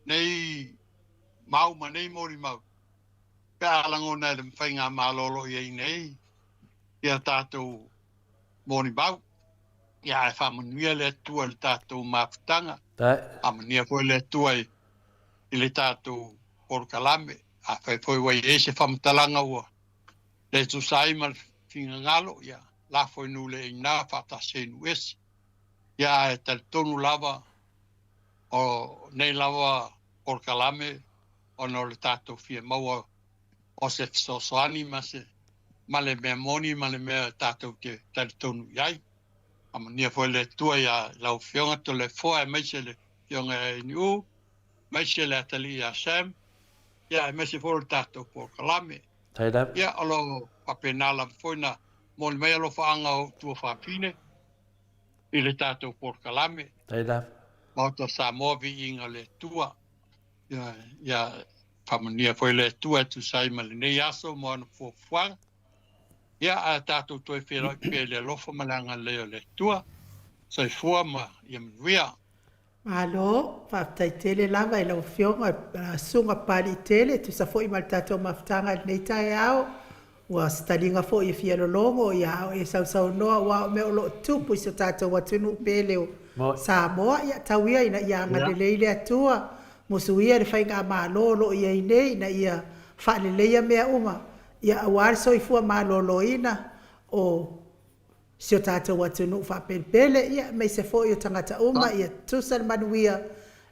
nei mau ma nei molimau, pe a lagona e le faigamalo o lo o i ai nei, ia tatou molimau. Ia ae faamanuia le Atua i le tatou mafutaga. Faamanuia foi le Atua i, i le tatou polokalame. Afai foi ua i ai se faamatalaga ua le tusa ai ma le finagalo, ia lafo i nuu le ina faatasi ai nuu ese. Ia ae talitonu lava o nei lava polokalame ona o le tatou fia maua o se fesoasoani ma se ma le mea moni ma le mea tatou te talitonu i ai. Faamanuia foi le Atua iā lau Afioga Toleafoa aemaise le Afioga ia Iniu, aemaise le atalii ia Sam, ia aemaise foi o le tatou polokalame. Ia o lo o faapena lava foi na momoli mai alofaaga o outou tuafafine i le tatou polokalame. Maota o Samoa, viiga o le Atua. Ia, ia faamanuia foi le Atua e tusa ai ma lenei aso mo ana fuafuaga. Ia, ae tatou toe feiloai pea i le alofa ma le agalelei o le Atua. Soifua ma ia manuia. Malo, faafetai tele lava i lau Afioga Susuga Papaliitele e tusa foi ma le tatou mafutaga i lenei taeao. Ua se taliga foi e fia lologo ia a o e sausaunoa aua o mea o lo o tupu i si o tatou atunuu pele o Samoa. Ia tau ia ina ia agalelei le Atua, musu ia le faigamalo o lo o i ai nei ina ia faaleleia mea uma, ia aua le soifua maloloina o si o tatou atunuu faapelepele, ia, aemaise foi o tagata uma, ia tutusa le manuia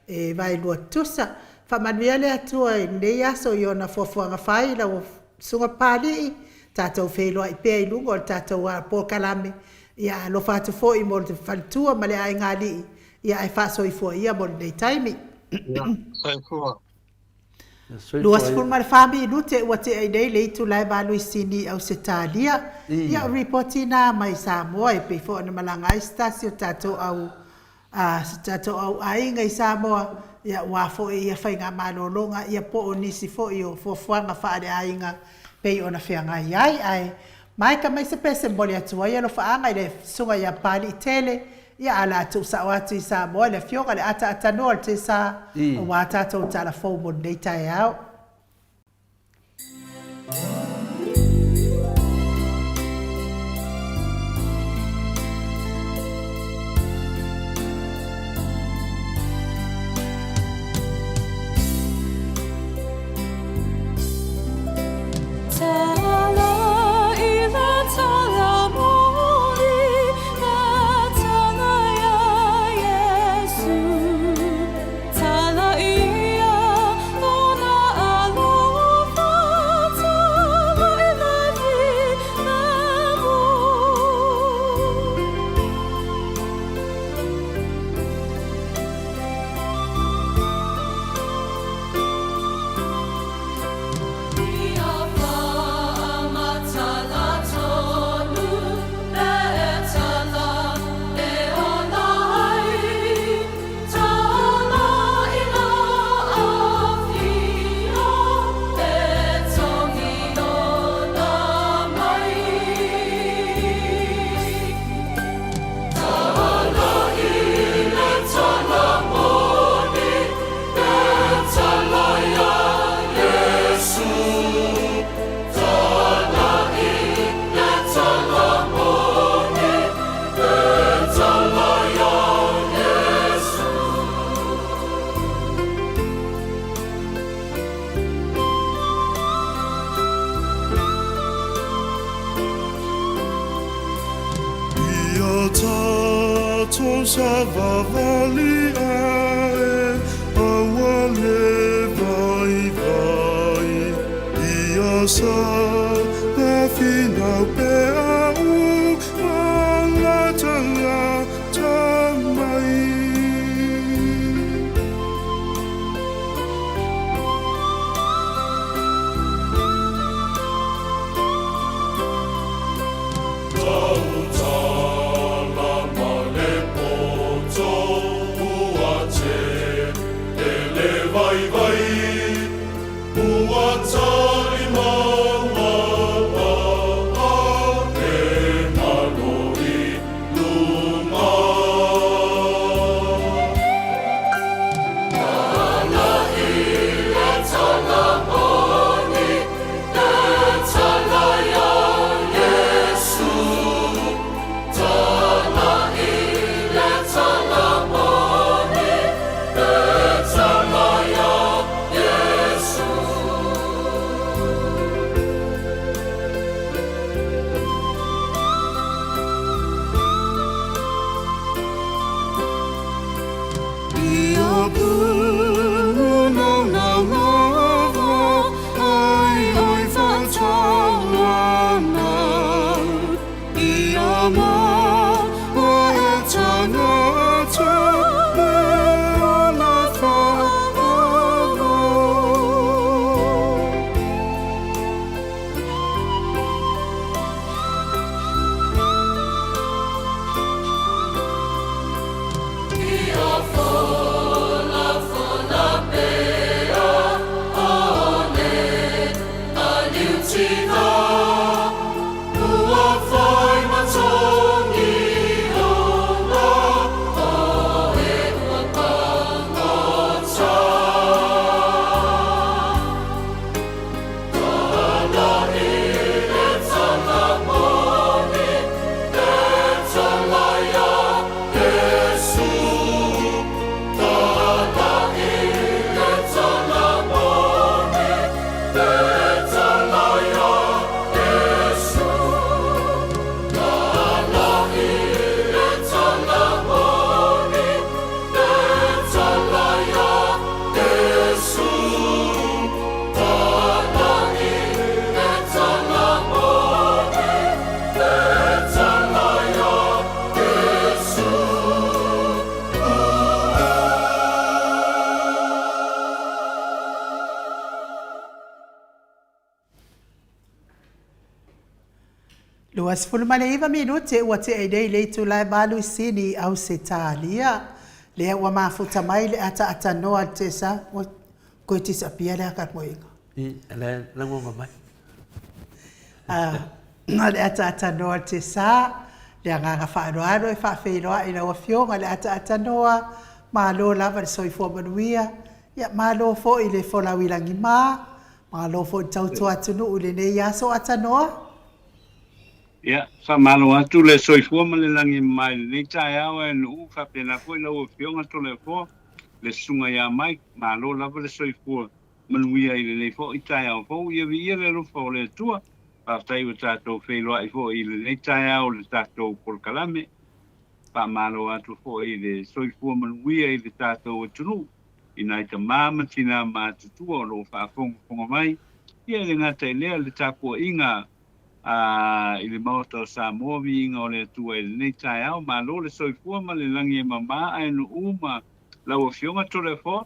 e vaelua tutusa. Faamanuia le Atua i lenei aso i ona foafoaga fai i lau Susuga Papalii, tatou feiloai pea i luga o le tatou polokalame, ia alofa atu foi mo le faletua ma le aigaalii, ia ae faasoifua ia mo lenei taimi. Ia, soifua. 24 minute ua tea ai nei le itula e 8 i Sini, Ausetalia. Ia, o ripoti na mai Samoa e pei foi ona malaga ai se tasi o tatou au a se tatou au aiga i Samoa, ia aua foi ia faigamalologa ia po o nisi foi o fuafuaga faaleaiga pei ona feagai ai. Ae maika mai se pese momoli atu ai alofaaga i le Susuga ia Papaliitele, Ia, ae o le a tuusao atu i Samoa i le Afioga i le Ataatanoa o le Tesa aua tatou tala fou mo lenei taeao. Ia tatou savavali ae aua le vaivai Ia sa na finau pea u malatalata mai. Tautala ma le poto ua tele le vaivai, ua tali mau ma aa. 29 minute ua tea i nei le itula e valu i Sini, Ausetalia. Lea ua mafuta mai le ataatanoa a le Tesa, ua koe tisapia le aka moenga. I, le lagonga mai. A le ataatanoa a le Tesa, le agaga faaaloalo e faafeiloai i lau Afioga i le ataatanoa, malo lava le soifua manuia, ia malo foi le folau i lagima, Malo foi le tautua atunuu i lenei aso Atanoa. Ia, faamalo atu le soifua ma le lagi e mama i lenei taeao e Nuu, faapena foi lau Afioga Toleafoa, le Susuga ia Mike, malo lava le soifua manuia i lenei foi taeao fou. Ia viia le alofa o le Atua. Faafetai ua tatou feiloai foi i lenei taeao i le tatou polokalame. Faamalo atu foi le soifua manuia i le tatou atunuu. i nai tama ma tinā matutua o lo o faafogafoga mai, ia e le gata i lea le tapuaiga a i le Maota o Samoa, viiga o le Atua i lenei taeao, malo le soifua ma le lagi e mama ae nuu ma lau Afioga Toleafoa.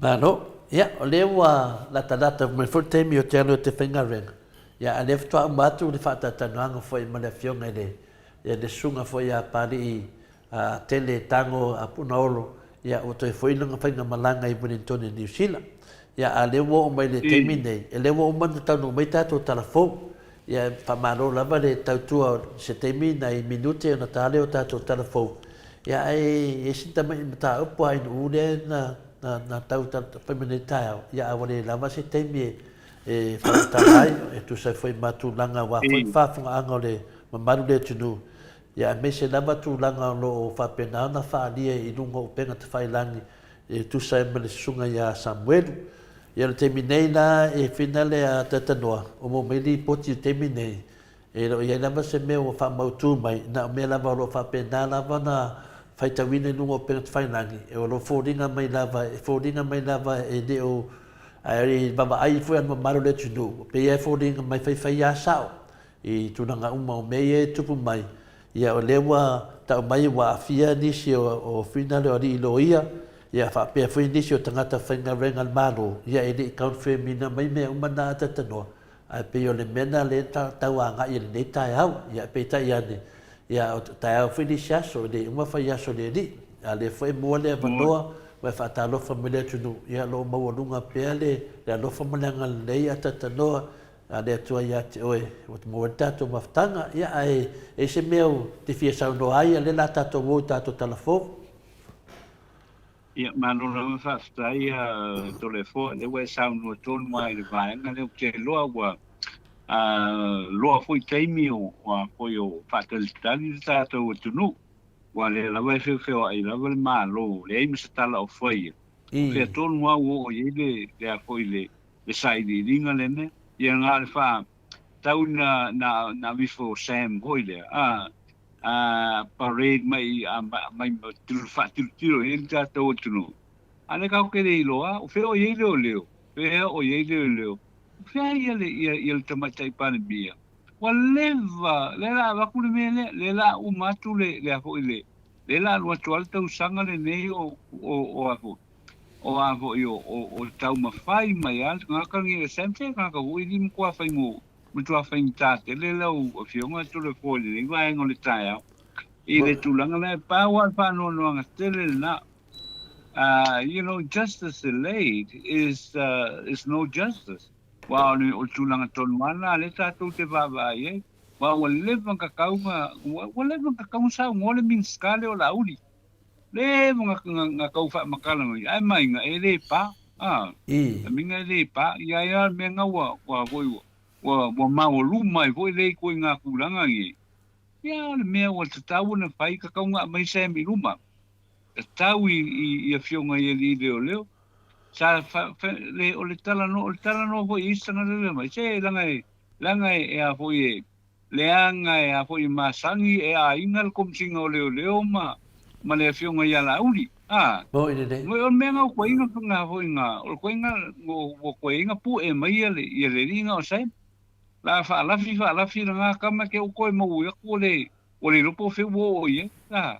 Malo. Ia, o lea ua latalata mai foi le taimi o te alu e te faigaluega, ia, a o lea faatoa uma atu le faatalatalanoaga foi ma le Afioga i le, ia, le Susuga foi ia Papalii A tele tago a Punaolo, ia ua toe foi lana faigamalaga i Wellingtone i Niu Sila. Ia a lea ua oo mai le taimi nei, e lea ua uma ona taunuu mai tatou tala fou. Ia e faamalo lava le tautua o se taimi nai minute ona ta lea o tatou tala fou. Ia ae i ai sina tamai mataupu a Inuu lea na na tau fai mai nei taeao, ia a ua le lava se taimi e e faamatala ai, e tusa ai foi ma tulaga aua foi le faafofogaaga o le mamalu o le atunuu. Ia aemaise lava tulaga o lo o faapena ona faaalia i luga o upega tafailagi e tusa ai ma le susuga ia Samuelu. Ia o le taimi nei la e whina le Atatanoa o maua mai lipoti i le taimi nei, e le o i ai lava se mea ua faamautu mai, na o mea lava o lo o faapena lava ona faitauina i luga o upega tafailagi, o lo o foliga mai lava, e foliga mai lava e le o, ae vaavaai foi a le mamalu o le atunuu, pei lava e foliga mai faifai lava sao. I tulaga uma o mea ia e tupu mai, ia o lea ua tau mai ua aafia nisi o finale o alii loia, ia faapea foi nisi o tagata faigaluega a le Malo, ia e le i confirm ina mai mea uma na atatanoa, ae pei o le mea na lea na tau agai i lenei taeao. Ia peitai ane, ia o taeao foi le isi aso, e le i uma fai aso o le alii, a o lea foi e maua le avanoa ma e faatalofa mai le atunuu, ia o lo o maualuga pea le alofa ma le agalelei atatanoa A le Atua ia te oe, ua maua ai le tatou mafutaga. Ia, ae e i ai se mea u te fia saunoa ai, a lea la tatou o i tatou tala fou. Ia, malo lava faafetai a Toleafoa, lea ua e saunoa tonu lava i le vaega lea, ou te iloa ua loa foi taimi o a foi o faatalitali le tatou atunuu, aua o lea lava e feofeoai lava le Malo, leai ma se tala o faia, o fea tonu lava ua oo i ai le, le a foi le, le sailiiliga lene, ia na le fa tau na na na vifo Sam hoi lea a a parade mai a mai ma tilu fa tilu tilo i le tatou atunuu. A le kau ke le iloa, o fea o iai leoleo, fea o iai leoleo, o fea ia le ia ia le tamaitai Palemia. Ua leva, lea la avatu le mea lea, lea la uma atu le le a foi le lea la alu atu lava le tausaga lenei o o o a foi o a foi o, o, o taumafai mai a le tagata lenei o Sam, se tagata foi li matua faigo, matua faigata tele lau Afioga Toleafoa i lenei vaega o le taeao i le tulaga lea, e pau lava le faanoanoaga tele lena. You know, justice delayed is, is no justice. Aua o le, o le tulaga tonu lava lena lea tatou te vaavaai ai. Aua ua leva ona tatau ona, ua, ua leva ona tatau ona saunoa le Minisita lea o Laauli. Le na tau faamatala mai, ae mai na e le pa, a, minga e le pa, ia ia le mea na ua, ua foi ua, ua, ua maualuma ai foi lea ituaiga tulaga nei. Ia o le mea ua tatau ona fai, tatau ona aumai Sam i luma, tatau i, i, i afioga i alii leoleo. Sa fa, fa, le, o le talanoa, o le talanoa foi i isi tagata fai mai, se leaga e, leaga e, e a foi e, Leaga e a foi e masani e aiga le Komesina o Leoleo ma ma le Afioga ia Laauli. A. Moi lelei. Moi o le mea na o koe inga nga foi nga o le koe inga ua koe inga pu'e mai ia le ia le alii nga o Sam. La faalafi faalafi la nga kama ke o koe maua atu ua le ua le iloa po o fea ua oo i ai. A.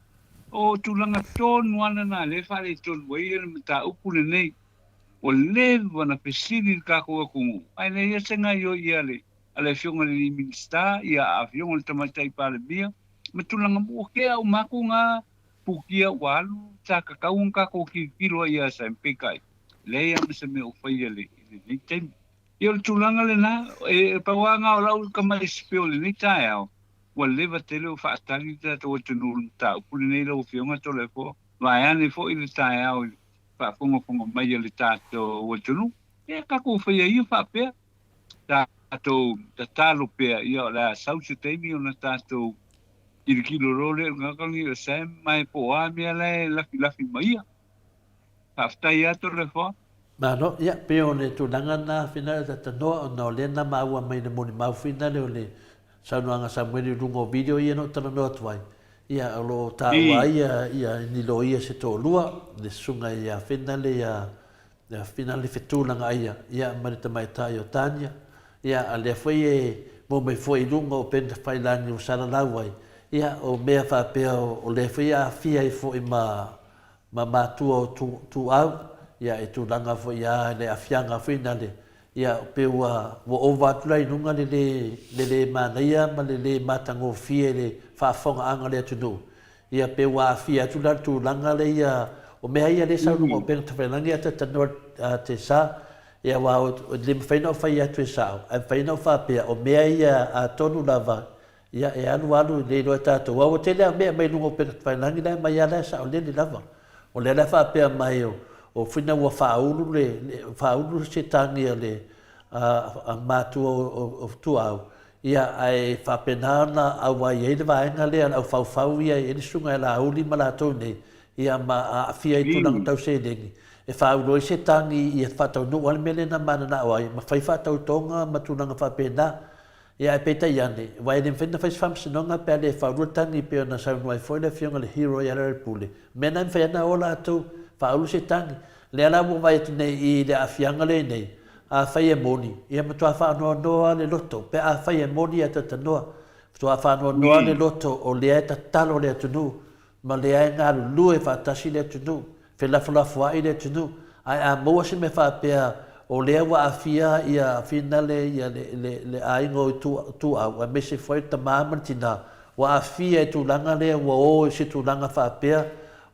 O tulaga tonu ana na lea e faaletonu ai ia le mataupu lenei. Ua leva na fesili le tatou atunuu ae leai lava se gaioiga a le. a le Afioga i le alii Minisita, ia Afioga i le Tamaitai Palemia, ma tulaga muokea o makou ga pukia ua alu sa tatau ona tatou tilotilo ai ia Sam peitai leai lava ma se mea o faia i lenei taimi. Ia o le tulaga lena, e pau lava na o lau tamai spiel i lenei taeao, ua leva tele o faatali le tatou atunuu i le mataupu lenei lau Afioga Toleafoa, vaeane foi le taeao i le faafogafoga mai a le tatou atunuu. Ia tatou faia ia faapea, tatou tatalo pea, ia o le a sau se taimi ona tatou Kilokilo loa lea o le tagata lenei o Sam ma e po o a mea la e lafilafi mai ia. Faafetai lava Toleafoa. Malo, ia, pei o le tulaga lena Finale ta tanoa ona o lea na maua mai le molimau Finale o le saunoaga a Samueli i luga o video ia na ou talanoa atu ai, ia, o lo o taua ai ia, ia ni loia se toalua, le susuga ia Finale ia Ia whina le fetulaga ia, ia ma le tamaitai o Tania, ia a lea foi e mo mai foi i luga o Penta Failagi ua salalau ai, ia o mea faapea o lea foi e aafia ai foi ma ma matua o tu tuau, ia e tulaga foi a le afiaga foi na le, ia pe ua ua ova atu la i luga le le le le manaia ma le le matagofie le faafofogaaga o le atunuu, Ia pe ua aafia atu la le tulaga lea ia, o mea ia lea e sau i luga o upega tafailagi a talanoa a te sa, ia aua e le mafai ona ou fai atu e sao, ae mafai ona ou faapea o mea ia atonu lava ia e alu alu e le iloa e tatou, aua ua tele lava mea e aumai i luga o upega tafailagi la e aumai lava la e saolele lava. O lea la e faapea mai o fina ua faaulu le faaulu se tagi a le a matua o Tuau, Ia, ae faapena ona auai ai le vaega lea o le aufaufau ia e i ai le susuga ia Laauli ma latou nei, ia ma aafia i tulaga tau seleni, e faaulu ai se tagi ia faataunuu ai le mea lea na mananao ai, ma fai faatautoga ma tulaga faapena. Ia, ae peitai ane, aua e le mafai ona fai se faamasinoga pe a le faaulua le tagi e pei ona saunoa ai foi le Afioga i le Hero ia Lealailepule. O mea na e mafai lava ona o latou, faaulu se tagi. Lea la ua ou vaai atu nei i le aafiaga lea i nei, Afai e moni, ia matua faanoanoa le loto, pe afai e moni ia tatanoa, matua faanoanoa le loto o lea e tatalo le atunuu, ma lea e galulue faatasi le atunuu, felafolafoai le atunuu, ae a maua se mea faapea o lea ua aafia ia finale ia le, le, le aiga o Ituau, aemaise foi le tama ma le tina, ua aafia i tulaga lea ua o i se tulaga faapea,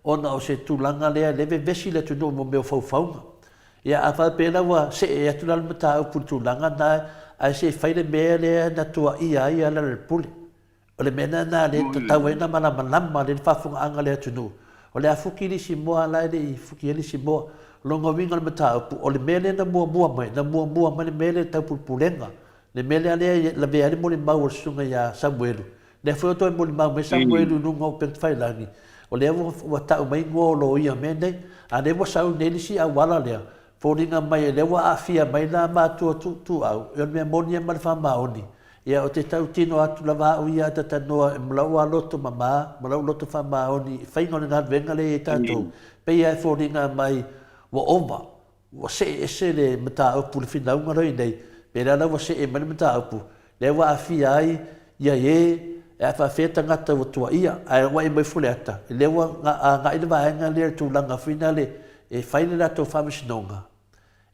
ona o se tulaga lea, lea e vevesi le atunuu mo mea o faufauga. Ia, a faapea la ua see atu la le mataupu i le tulaga lena, ae se i fai le mea lea na tuaia ai Alalalepule. O le mea lena lea e tatau ai ona malamalama lelei le faafofogaaga a le atunuu. O le a fuki le isi moa la e le i fuki ai le isi moa. O lona uiga o le mataupu, o le mea lea na muamua mai, na muamua mai le mea lea tau pulepulega, le mea lea lea e lavea ai le molimau a le susuga ia Samuelu, Lea foi ua toe molimau mai Samuelu i luga o upegatafailagi, o lea ua tau mai igoa o loia o mea nei, a lea ua sau nei le isi auala lea, foliga mai o lea ua aafia mai la matua tuutuuau, o le mea moni ia ma le faamaoni. Ia ou te tautino atu lava au ia a tatanoa ma lou lava loto mama, ma lou loto faamaoni i faiga o le galuega lea e i ai tatou, pei lava e foliga mai ua ova, Ua see ese le mataupu i le finauga lea i nei, pe la la ua see mai le mataupu, lea ua aafia ai ia e e a faafefea tagata ua tuaia, ae ua e mai Faleata, lea ua agai le vaega lea i le tulaga foi lea e fai le latou faamasinoga,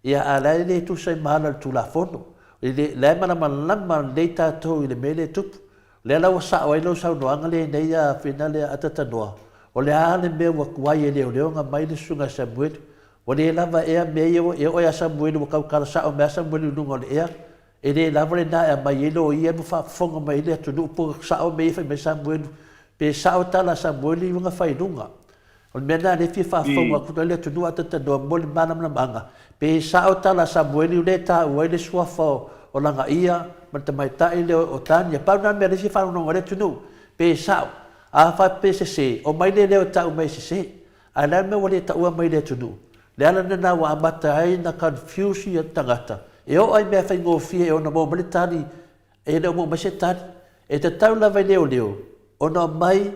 ia a la e le tusa ai ma ala o le Tulafono. E le, la e malamalama lelei tatou i le mea lea e tupu. O lea la ua sao ai lau saunoaga lea i nei a Finale Atatanoa, o le a le mea ua tuai e leoleo ona mai le susuga ia Samuelu, Ua le lava ea mea ia ua e oo ia Samueli ua tautala sao mai a Samueli i luga o le ea. E le lava lena e aumai ai loia ma faafofoga mai ai le atunuu po sao mea ia fai mai Samuelu. Pe sao tala a Samueli i luga fai luga. O le mea lena lea e fia faafofoga atu ai le atunuu a talanoa mo le malamalamaaga. Pe sao tala a Samueli lea e taua ai le suafa o Lagaia ma le tamaitai lea o Tania. Pau lena mea lea e fia faalogologo ai le atunuu. Pe sao. A faapea e sese, omai le leo e tau mai e sese. Ae le a le mea ua le taua mai le atunuu? Le ala lena ua amata ai na confuse ia tagata. E oo ai mea faigofie e ono maua mai le tali, e le o maua mai se tali. E tatau lava i leoleo ona omai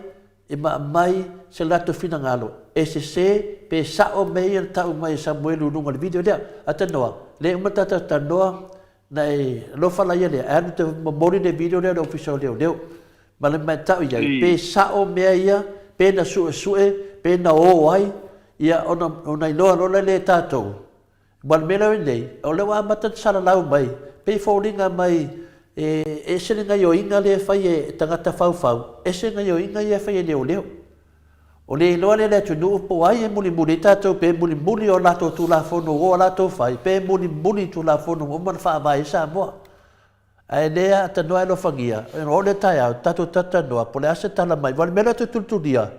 e ma aumai se latou finagalo e sese pe sao mea ia na tau mai e Samuelu i luga o le video lea. Atanoa, le uma tatou talanoa na e alofa la ia lea, ae alu te momoli le video lea i le ofisa o leoleo. Ma le matau i ai, pe sao mea ia, pe na suesue, pe na o ai, ia ona, ona iloa loa lea e tatou. Aua o le mea lea o i nei, o lea ua amata ona salalau mai, pei e foliga mai E ese le gaioiga lea e fai e tagata faufau, ese gaioiga ia e fai e leoleo. O le iloa lea e le atunuu po o ai e mulimuli ai tatou, pe mulimuli i o latou Tulafono ua latou fai, pe mulimuli i Tulafono ua uma ona faavae ai Samoa. Ae le aatanoa e alofagia, ona oo lea taeao, tatou talatalanoa, po o le a se tala mai. Aua o le mea lea ou te tulitulia,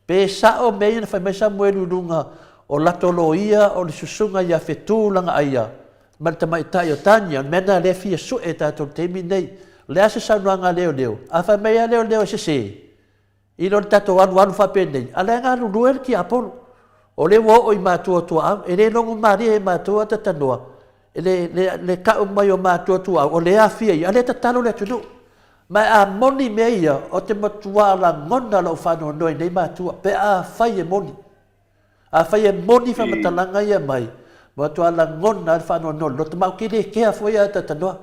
pe sao mea ia na fai mai Samuelu i luga o latou loia o le susuga ia Fetu Lagaaia ma le tamaitai o Tania, o le mea lena lea e fia sue e tatou i le taimi lenei. O le a se saunoaga a leoleo? A fai mai lava leoleo e sese, I lo le tatou alualu faapenei, a o la e galulue le tiapolo. O lea ua oo i matua tuaau, e le logo malie e matou a tatanoa, le, le, le tau mai o matua tuaau, o lea e aafia ia, a o lea e tatalo le atunuu. Ma a moni mea ia, ou te matua lagona lou faanoanoa i nei matua, pe afai e moni. Afai e moni faamatalaga ia mai, matua lagona lava le faanoanoa i le loto, ma ou te le kea foi a tatanoa.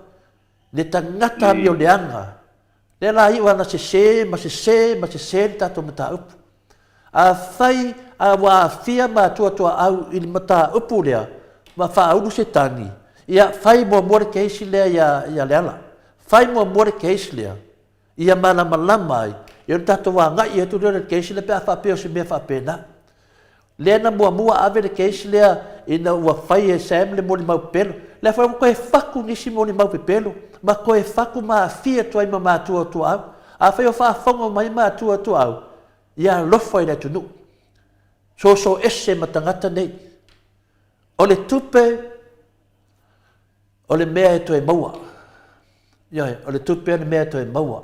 Le tagata amioleaga, lea la iu ana sese ma sese ma sese le tatou mataupu. Afai a ua aafia matua tuaau i le mataupu lea ma faaulu se tagi, ia fai muamua le case lea ia, ia Leala. Fai muamua le case lea ia malamalama ai, ia ona tatou agai atu lea i le case lea pe a faapea o se mea faapena. Lea na muamua ave le case lea ina ua fai e Sam le molimau pepelo. Lea foi ua toe fatu nisi molimau pepelo ma toe fatu ma aafia atu ai ma matua o tuaau. Afai o faafofoga mai matua o tuaau, ia alofa i le atunuu. Soso ese ma tagata nei. O le tupe o le mea e toe maua. Ioe, o le tupe o le mea e toe maua.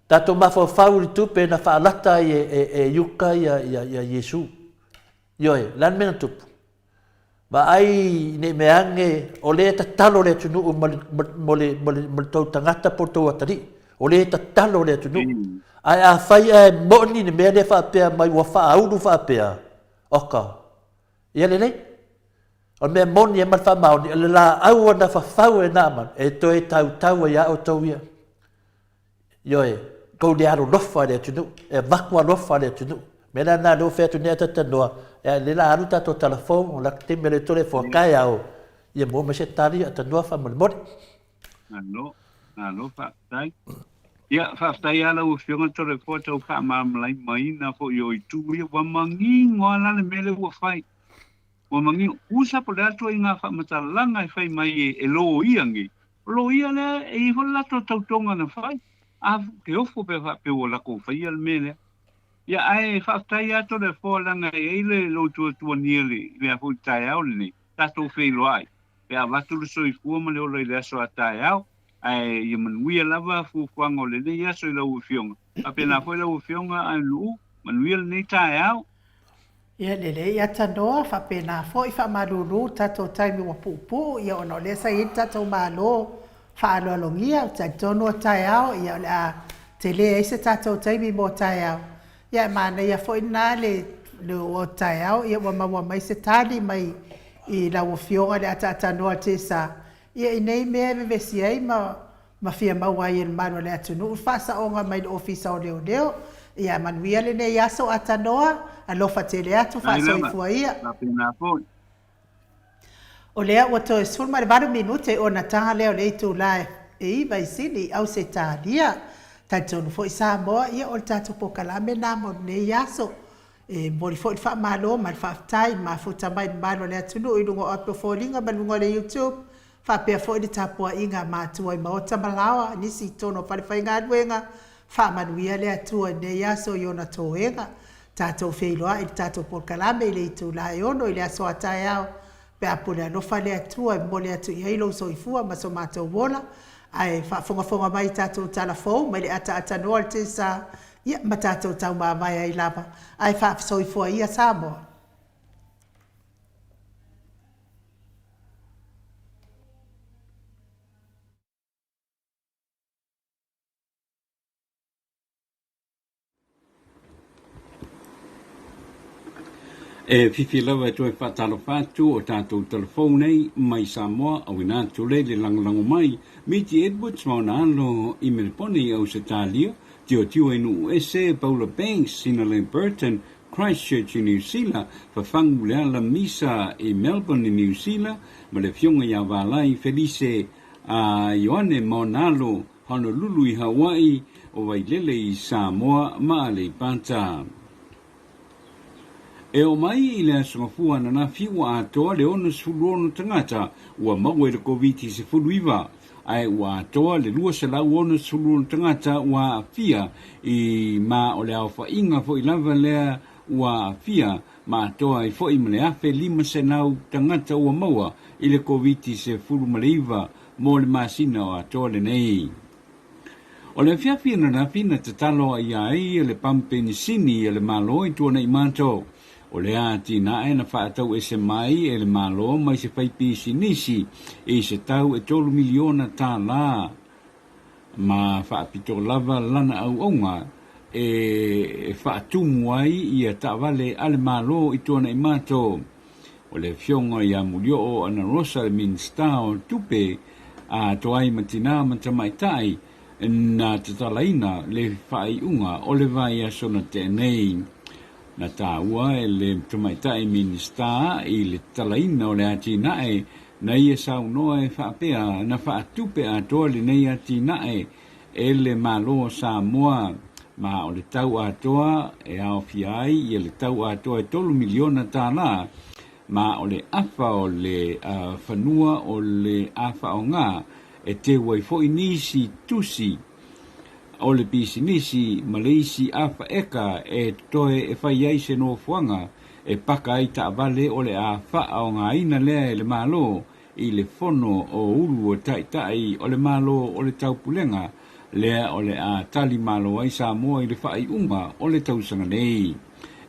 Tatou mafaufau i le tupe na faalata ai e, e, e Iuka ia, ia, ia Iesu. Ioe, o le a le mea na tupu? Vaai ne i mea ane o lea e tatalo le atunuu ma le, mo le, mo le, mo le tou tagata po o le tou atalii. O lea e tatalo le atunuu. Ae afai ae moni le mea lea faapea mai ua faaulu faapea, oka, ia lelei. O le mea moni e ma le faamaoni, o le laau na fafau e Naamana, e toe tautau ai lava outou ia. Ioe, tou le alolofa i le atunuu, e avatu alofa i le atunuu. Mea la lena lea ua fai atu nei a talanoa, ia lea la alu tatou tala fou, o la taimi o le tole fua taeao, ia maua mai se tali a tanoa faamolemole. Malo, malo faafetai. Ia, faafetai lava lau Afioga Toleafoa tau faamalamalamaina foi o itu ia, ua manino lava la le mea lea ua fai. Ua manino, tusa po o le a ituaiga faamatalaga e fai mai e loia nei, o loia lea e i ai foi le latou tautoga na fai, a ke ofo pe a faapea ua latou faia le mea lea. Ia, ae faafetai lava Toleafoa leaga e i ai le lou tuatuania i le a foi taeao lenei, tatou feiloai pe avatu le soifua ma le ola i le aso a taeao, ae ia manuia lava fuafuaga o lenei aso i lau Afioga. Faapena foi lau Afioga Aunuu, manuia lenei taeao. Ia lelei atanoa faapena foi faamalulu tatou taimi ua puupuu ia ona o lea sa iai le tatou malo faaaloalogia ou te talitonu o taeao ia o le a tele ai se tatou taimi mo taeao ia e manaia foi lena le o taeao ia ua maua mai se tali mai i lau afioga le ataatanoa Tesa ia i nei mea e vevesi ai ma ma fia maua ai e le mamalu o le atunuu le faasaoga mai le Ofisa o Leoleo. Ia manuia lenei aso Atanoa, alofa tele atu, faasoifua ia. O lea ua toe 18 minute ona taga lea o le itula e 9 i Sini i Ausetalia. Talitonu foi Samoa, ia o le tatou polokalame lena mo lenei aso. E momoli foi le faamalo ma le faafetai i le mafuta mai i le mamalu o le atunuu i luga o api o foliga ma luga o le YouTube. Faapea foi le tapuaiga a matua i maota ma laoa, nisi i totonu o falefaigaluega, faamanuia le Atua i lenei aso i ona toega. Tatou feiloai i le tatou polokalame i le itula e ono i le aso a taeao, pe a pule alofa le Atua e momoli atu i ai lou soifua ma so matou ola. Ae faafogafoga mai i tatou tala fou mai le ataata noa o le Tesa, ia ma tatou taumavae ai lava. Ae faasoifua ia Samoa. E fifi lava e toe faatalofa atu o tatou talafou nei mai Samoa auina atu lei le lagolago mai Miti Edwards ma ona alo i Melepone i Ausetalia, Tiotio i Nuu Ese, Paula Banks, Sina Burton, Christchurch i Niu Sila, Fafagu Leala Misa i Melbourne i Niu Sila, ma le Afioga ia Valai Felise a Ioane ma ona alo, Honolulu i Hawaii, o Vailele i Samoa ma Aleipata. E oo mai i le Aso Gafua ananafi ua atoa le 66 tagata ua maua i le Koviti-19, ae ua atoa le 266 tagata ua aafia i ma o le aofaiga foi lava lea ua aafia ma atoa ai foi ma le 1,500 tagata ua maua i le Koviti-19 mo le masina o atoa lenei. O le afiafi ananafi na tatalo aia ai le pamu penisini a le Malo i Tuanai Mato. O lea atinae na faatau ese mai e le Malo mai se faipisinisi i se tau e $3 miliona ma faapito lava lana auaunga e faatumu ai ia taavale a le Malo i Tuanai Mato. O le Afioga ia Mulioo Ana Rosa le Minisita o Tupe a Toai ma Tinā ma Tamaitai na tatalaina le faaiuga o le vaiaso na tea nei. Na taua e le Tamaitai Minisita i le tatalaina o le atinae na ia saunoa e faapea na faatupe atoa lenei atinae e le Malo o Samoa, ma o le tau atoa e aofia ai ia le tau atoa e $3 miliona, ma o le afa o le fanua o le a faaaoga e teu ai foi nisi tusi o le pisinisi ma le isi afa eka e totoe e fai ai se nofoaga e paka ai taavale o le a faaaogaina lea e le Malo i le Fono o Ulu o Taitai o le Malo o le Taupulega, lea o le a tali malo ai Samoa i le faaiuga o le tausaga nei.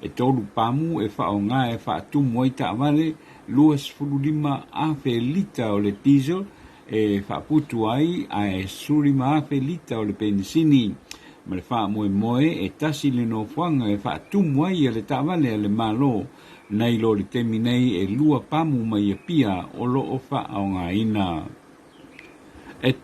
E tolu pamu e faaaoga e faatumu ai taavale, 25,000 lita o le diesel e faaputu ai ae 15,000 lita o le penisini. Ma le faamoemoe e tasi le nofoaga e faatumu ai le taavale a le Malo Nei lo le taimi nei e lua pamu mai Apia o lo o faaaogaina. E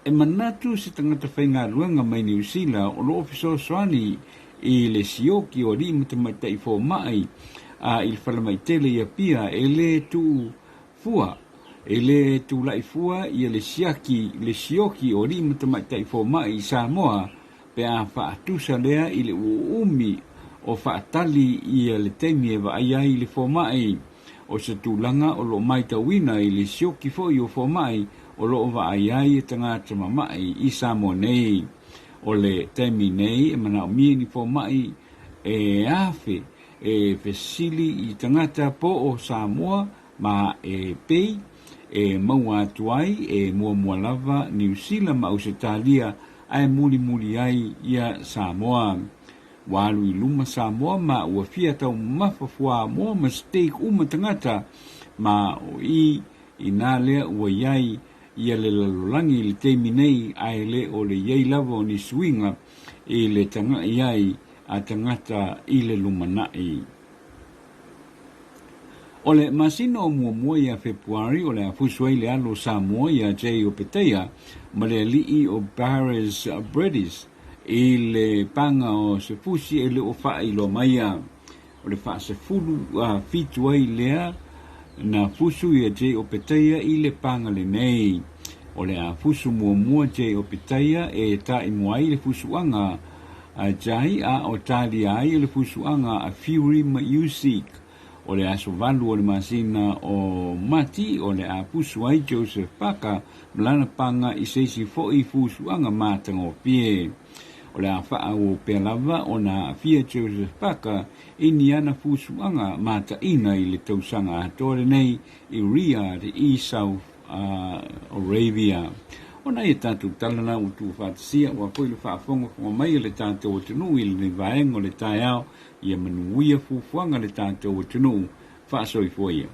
E manatu se tagata faigaluega mai Niu Sila o lo o fesoasoani i le sioki o alii ma tamaitai fomai a i le falemai tele i Apia e le tuu fua e le tulai fua ia le siaki le sioki o alii ma tamaitai fomai i Samoa pe a faatusa lea i le uumi o faatali ia le taimi e vaai ai i le fomai. O se tulaga o lo o matauina i le sioki foi o fomai o lo o vaai ai e tagata mamai i Samoa nei. O le taimi nei e manaomia ni fomai e 1,000 e fesili i tagata po o Samoa ma e pei e maua atu ai e muamua lava Niu Sila ma Ausetalia ae mulimuli ai ia Samoa. Ua alu i luma Samoa ma ua fia taumafa fuamoa ma steak uma tagata ma o i inā lea ua i ai ia le lalolagi i le taimi nei ae le o le i ai lava o ni suiga i le taga'i ai a tagata i le lumanai. O le masina o muamua ia Fepuari o le a fusu ai le alo o Samoa ia Jay Opetaia ma le alii o Baris Bredis i le paga o se fusi e le o faailoa maia. O le faasefulu fitu ai lea na fusu ia Jay Opetaia i le paga lenei. O le a fusu muamua Jay Opetaia e taimua ai le fusuaga a Jai a o talia ai o le fusuaga a Fury ma Usyk. O le aso 8 o le masina o Mati o le a fusu ai Joseph Parker ma lana paga i se isi foi fusuaga matagofie. O le a faaauau pea lava ona aafia Joseph Parker i ni ana fusuaga mataina i le tausaga atoa lenei i Riyadh i South Arabia. O nai a tatou tala na ua tuufaatasia aua foi le faafogafoga mai a le tatou atunuu i lenei vaega o le taeao, ia manuia fuafuaga a le tatou atunuu. Faasoifua ia.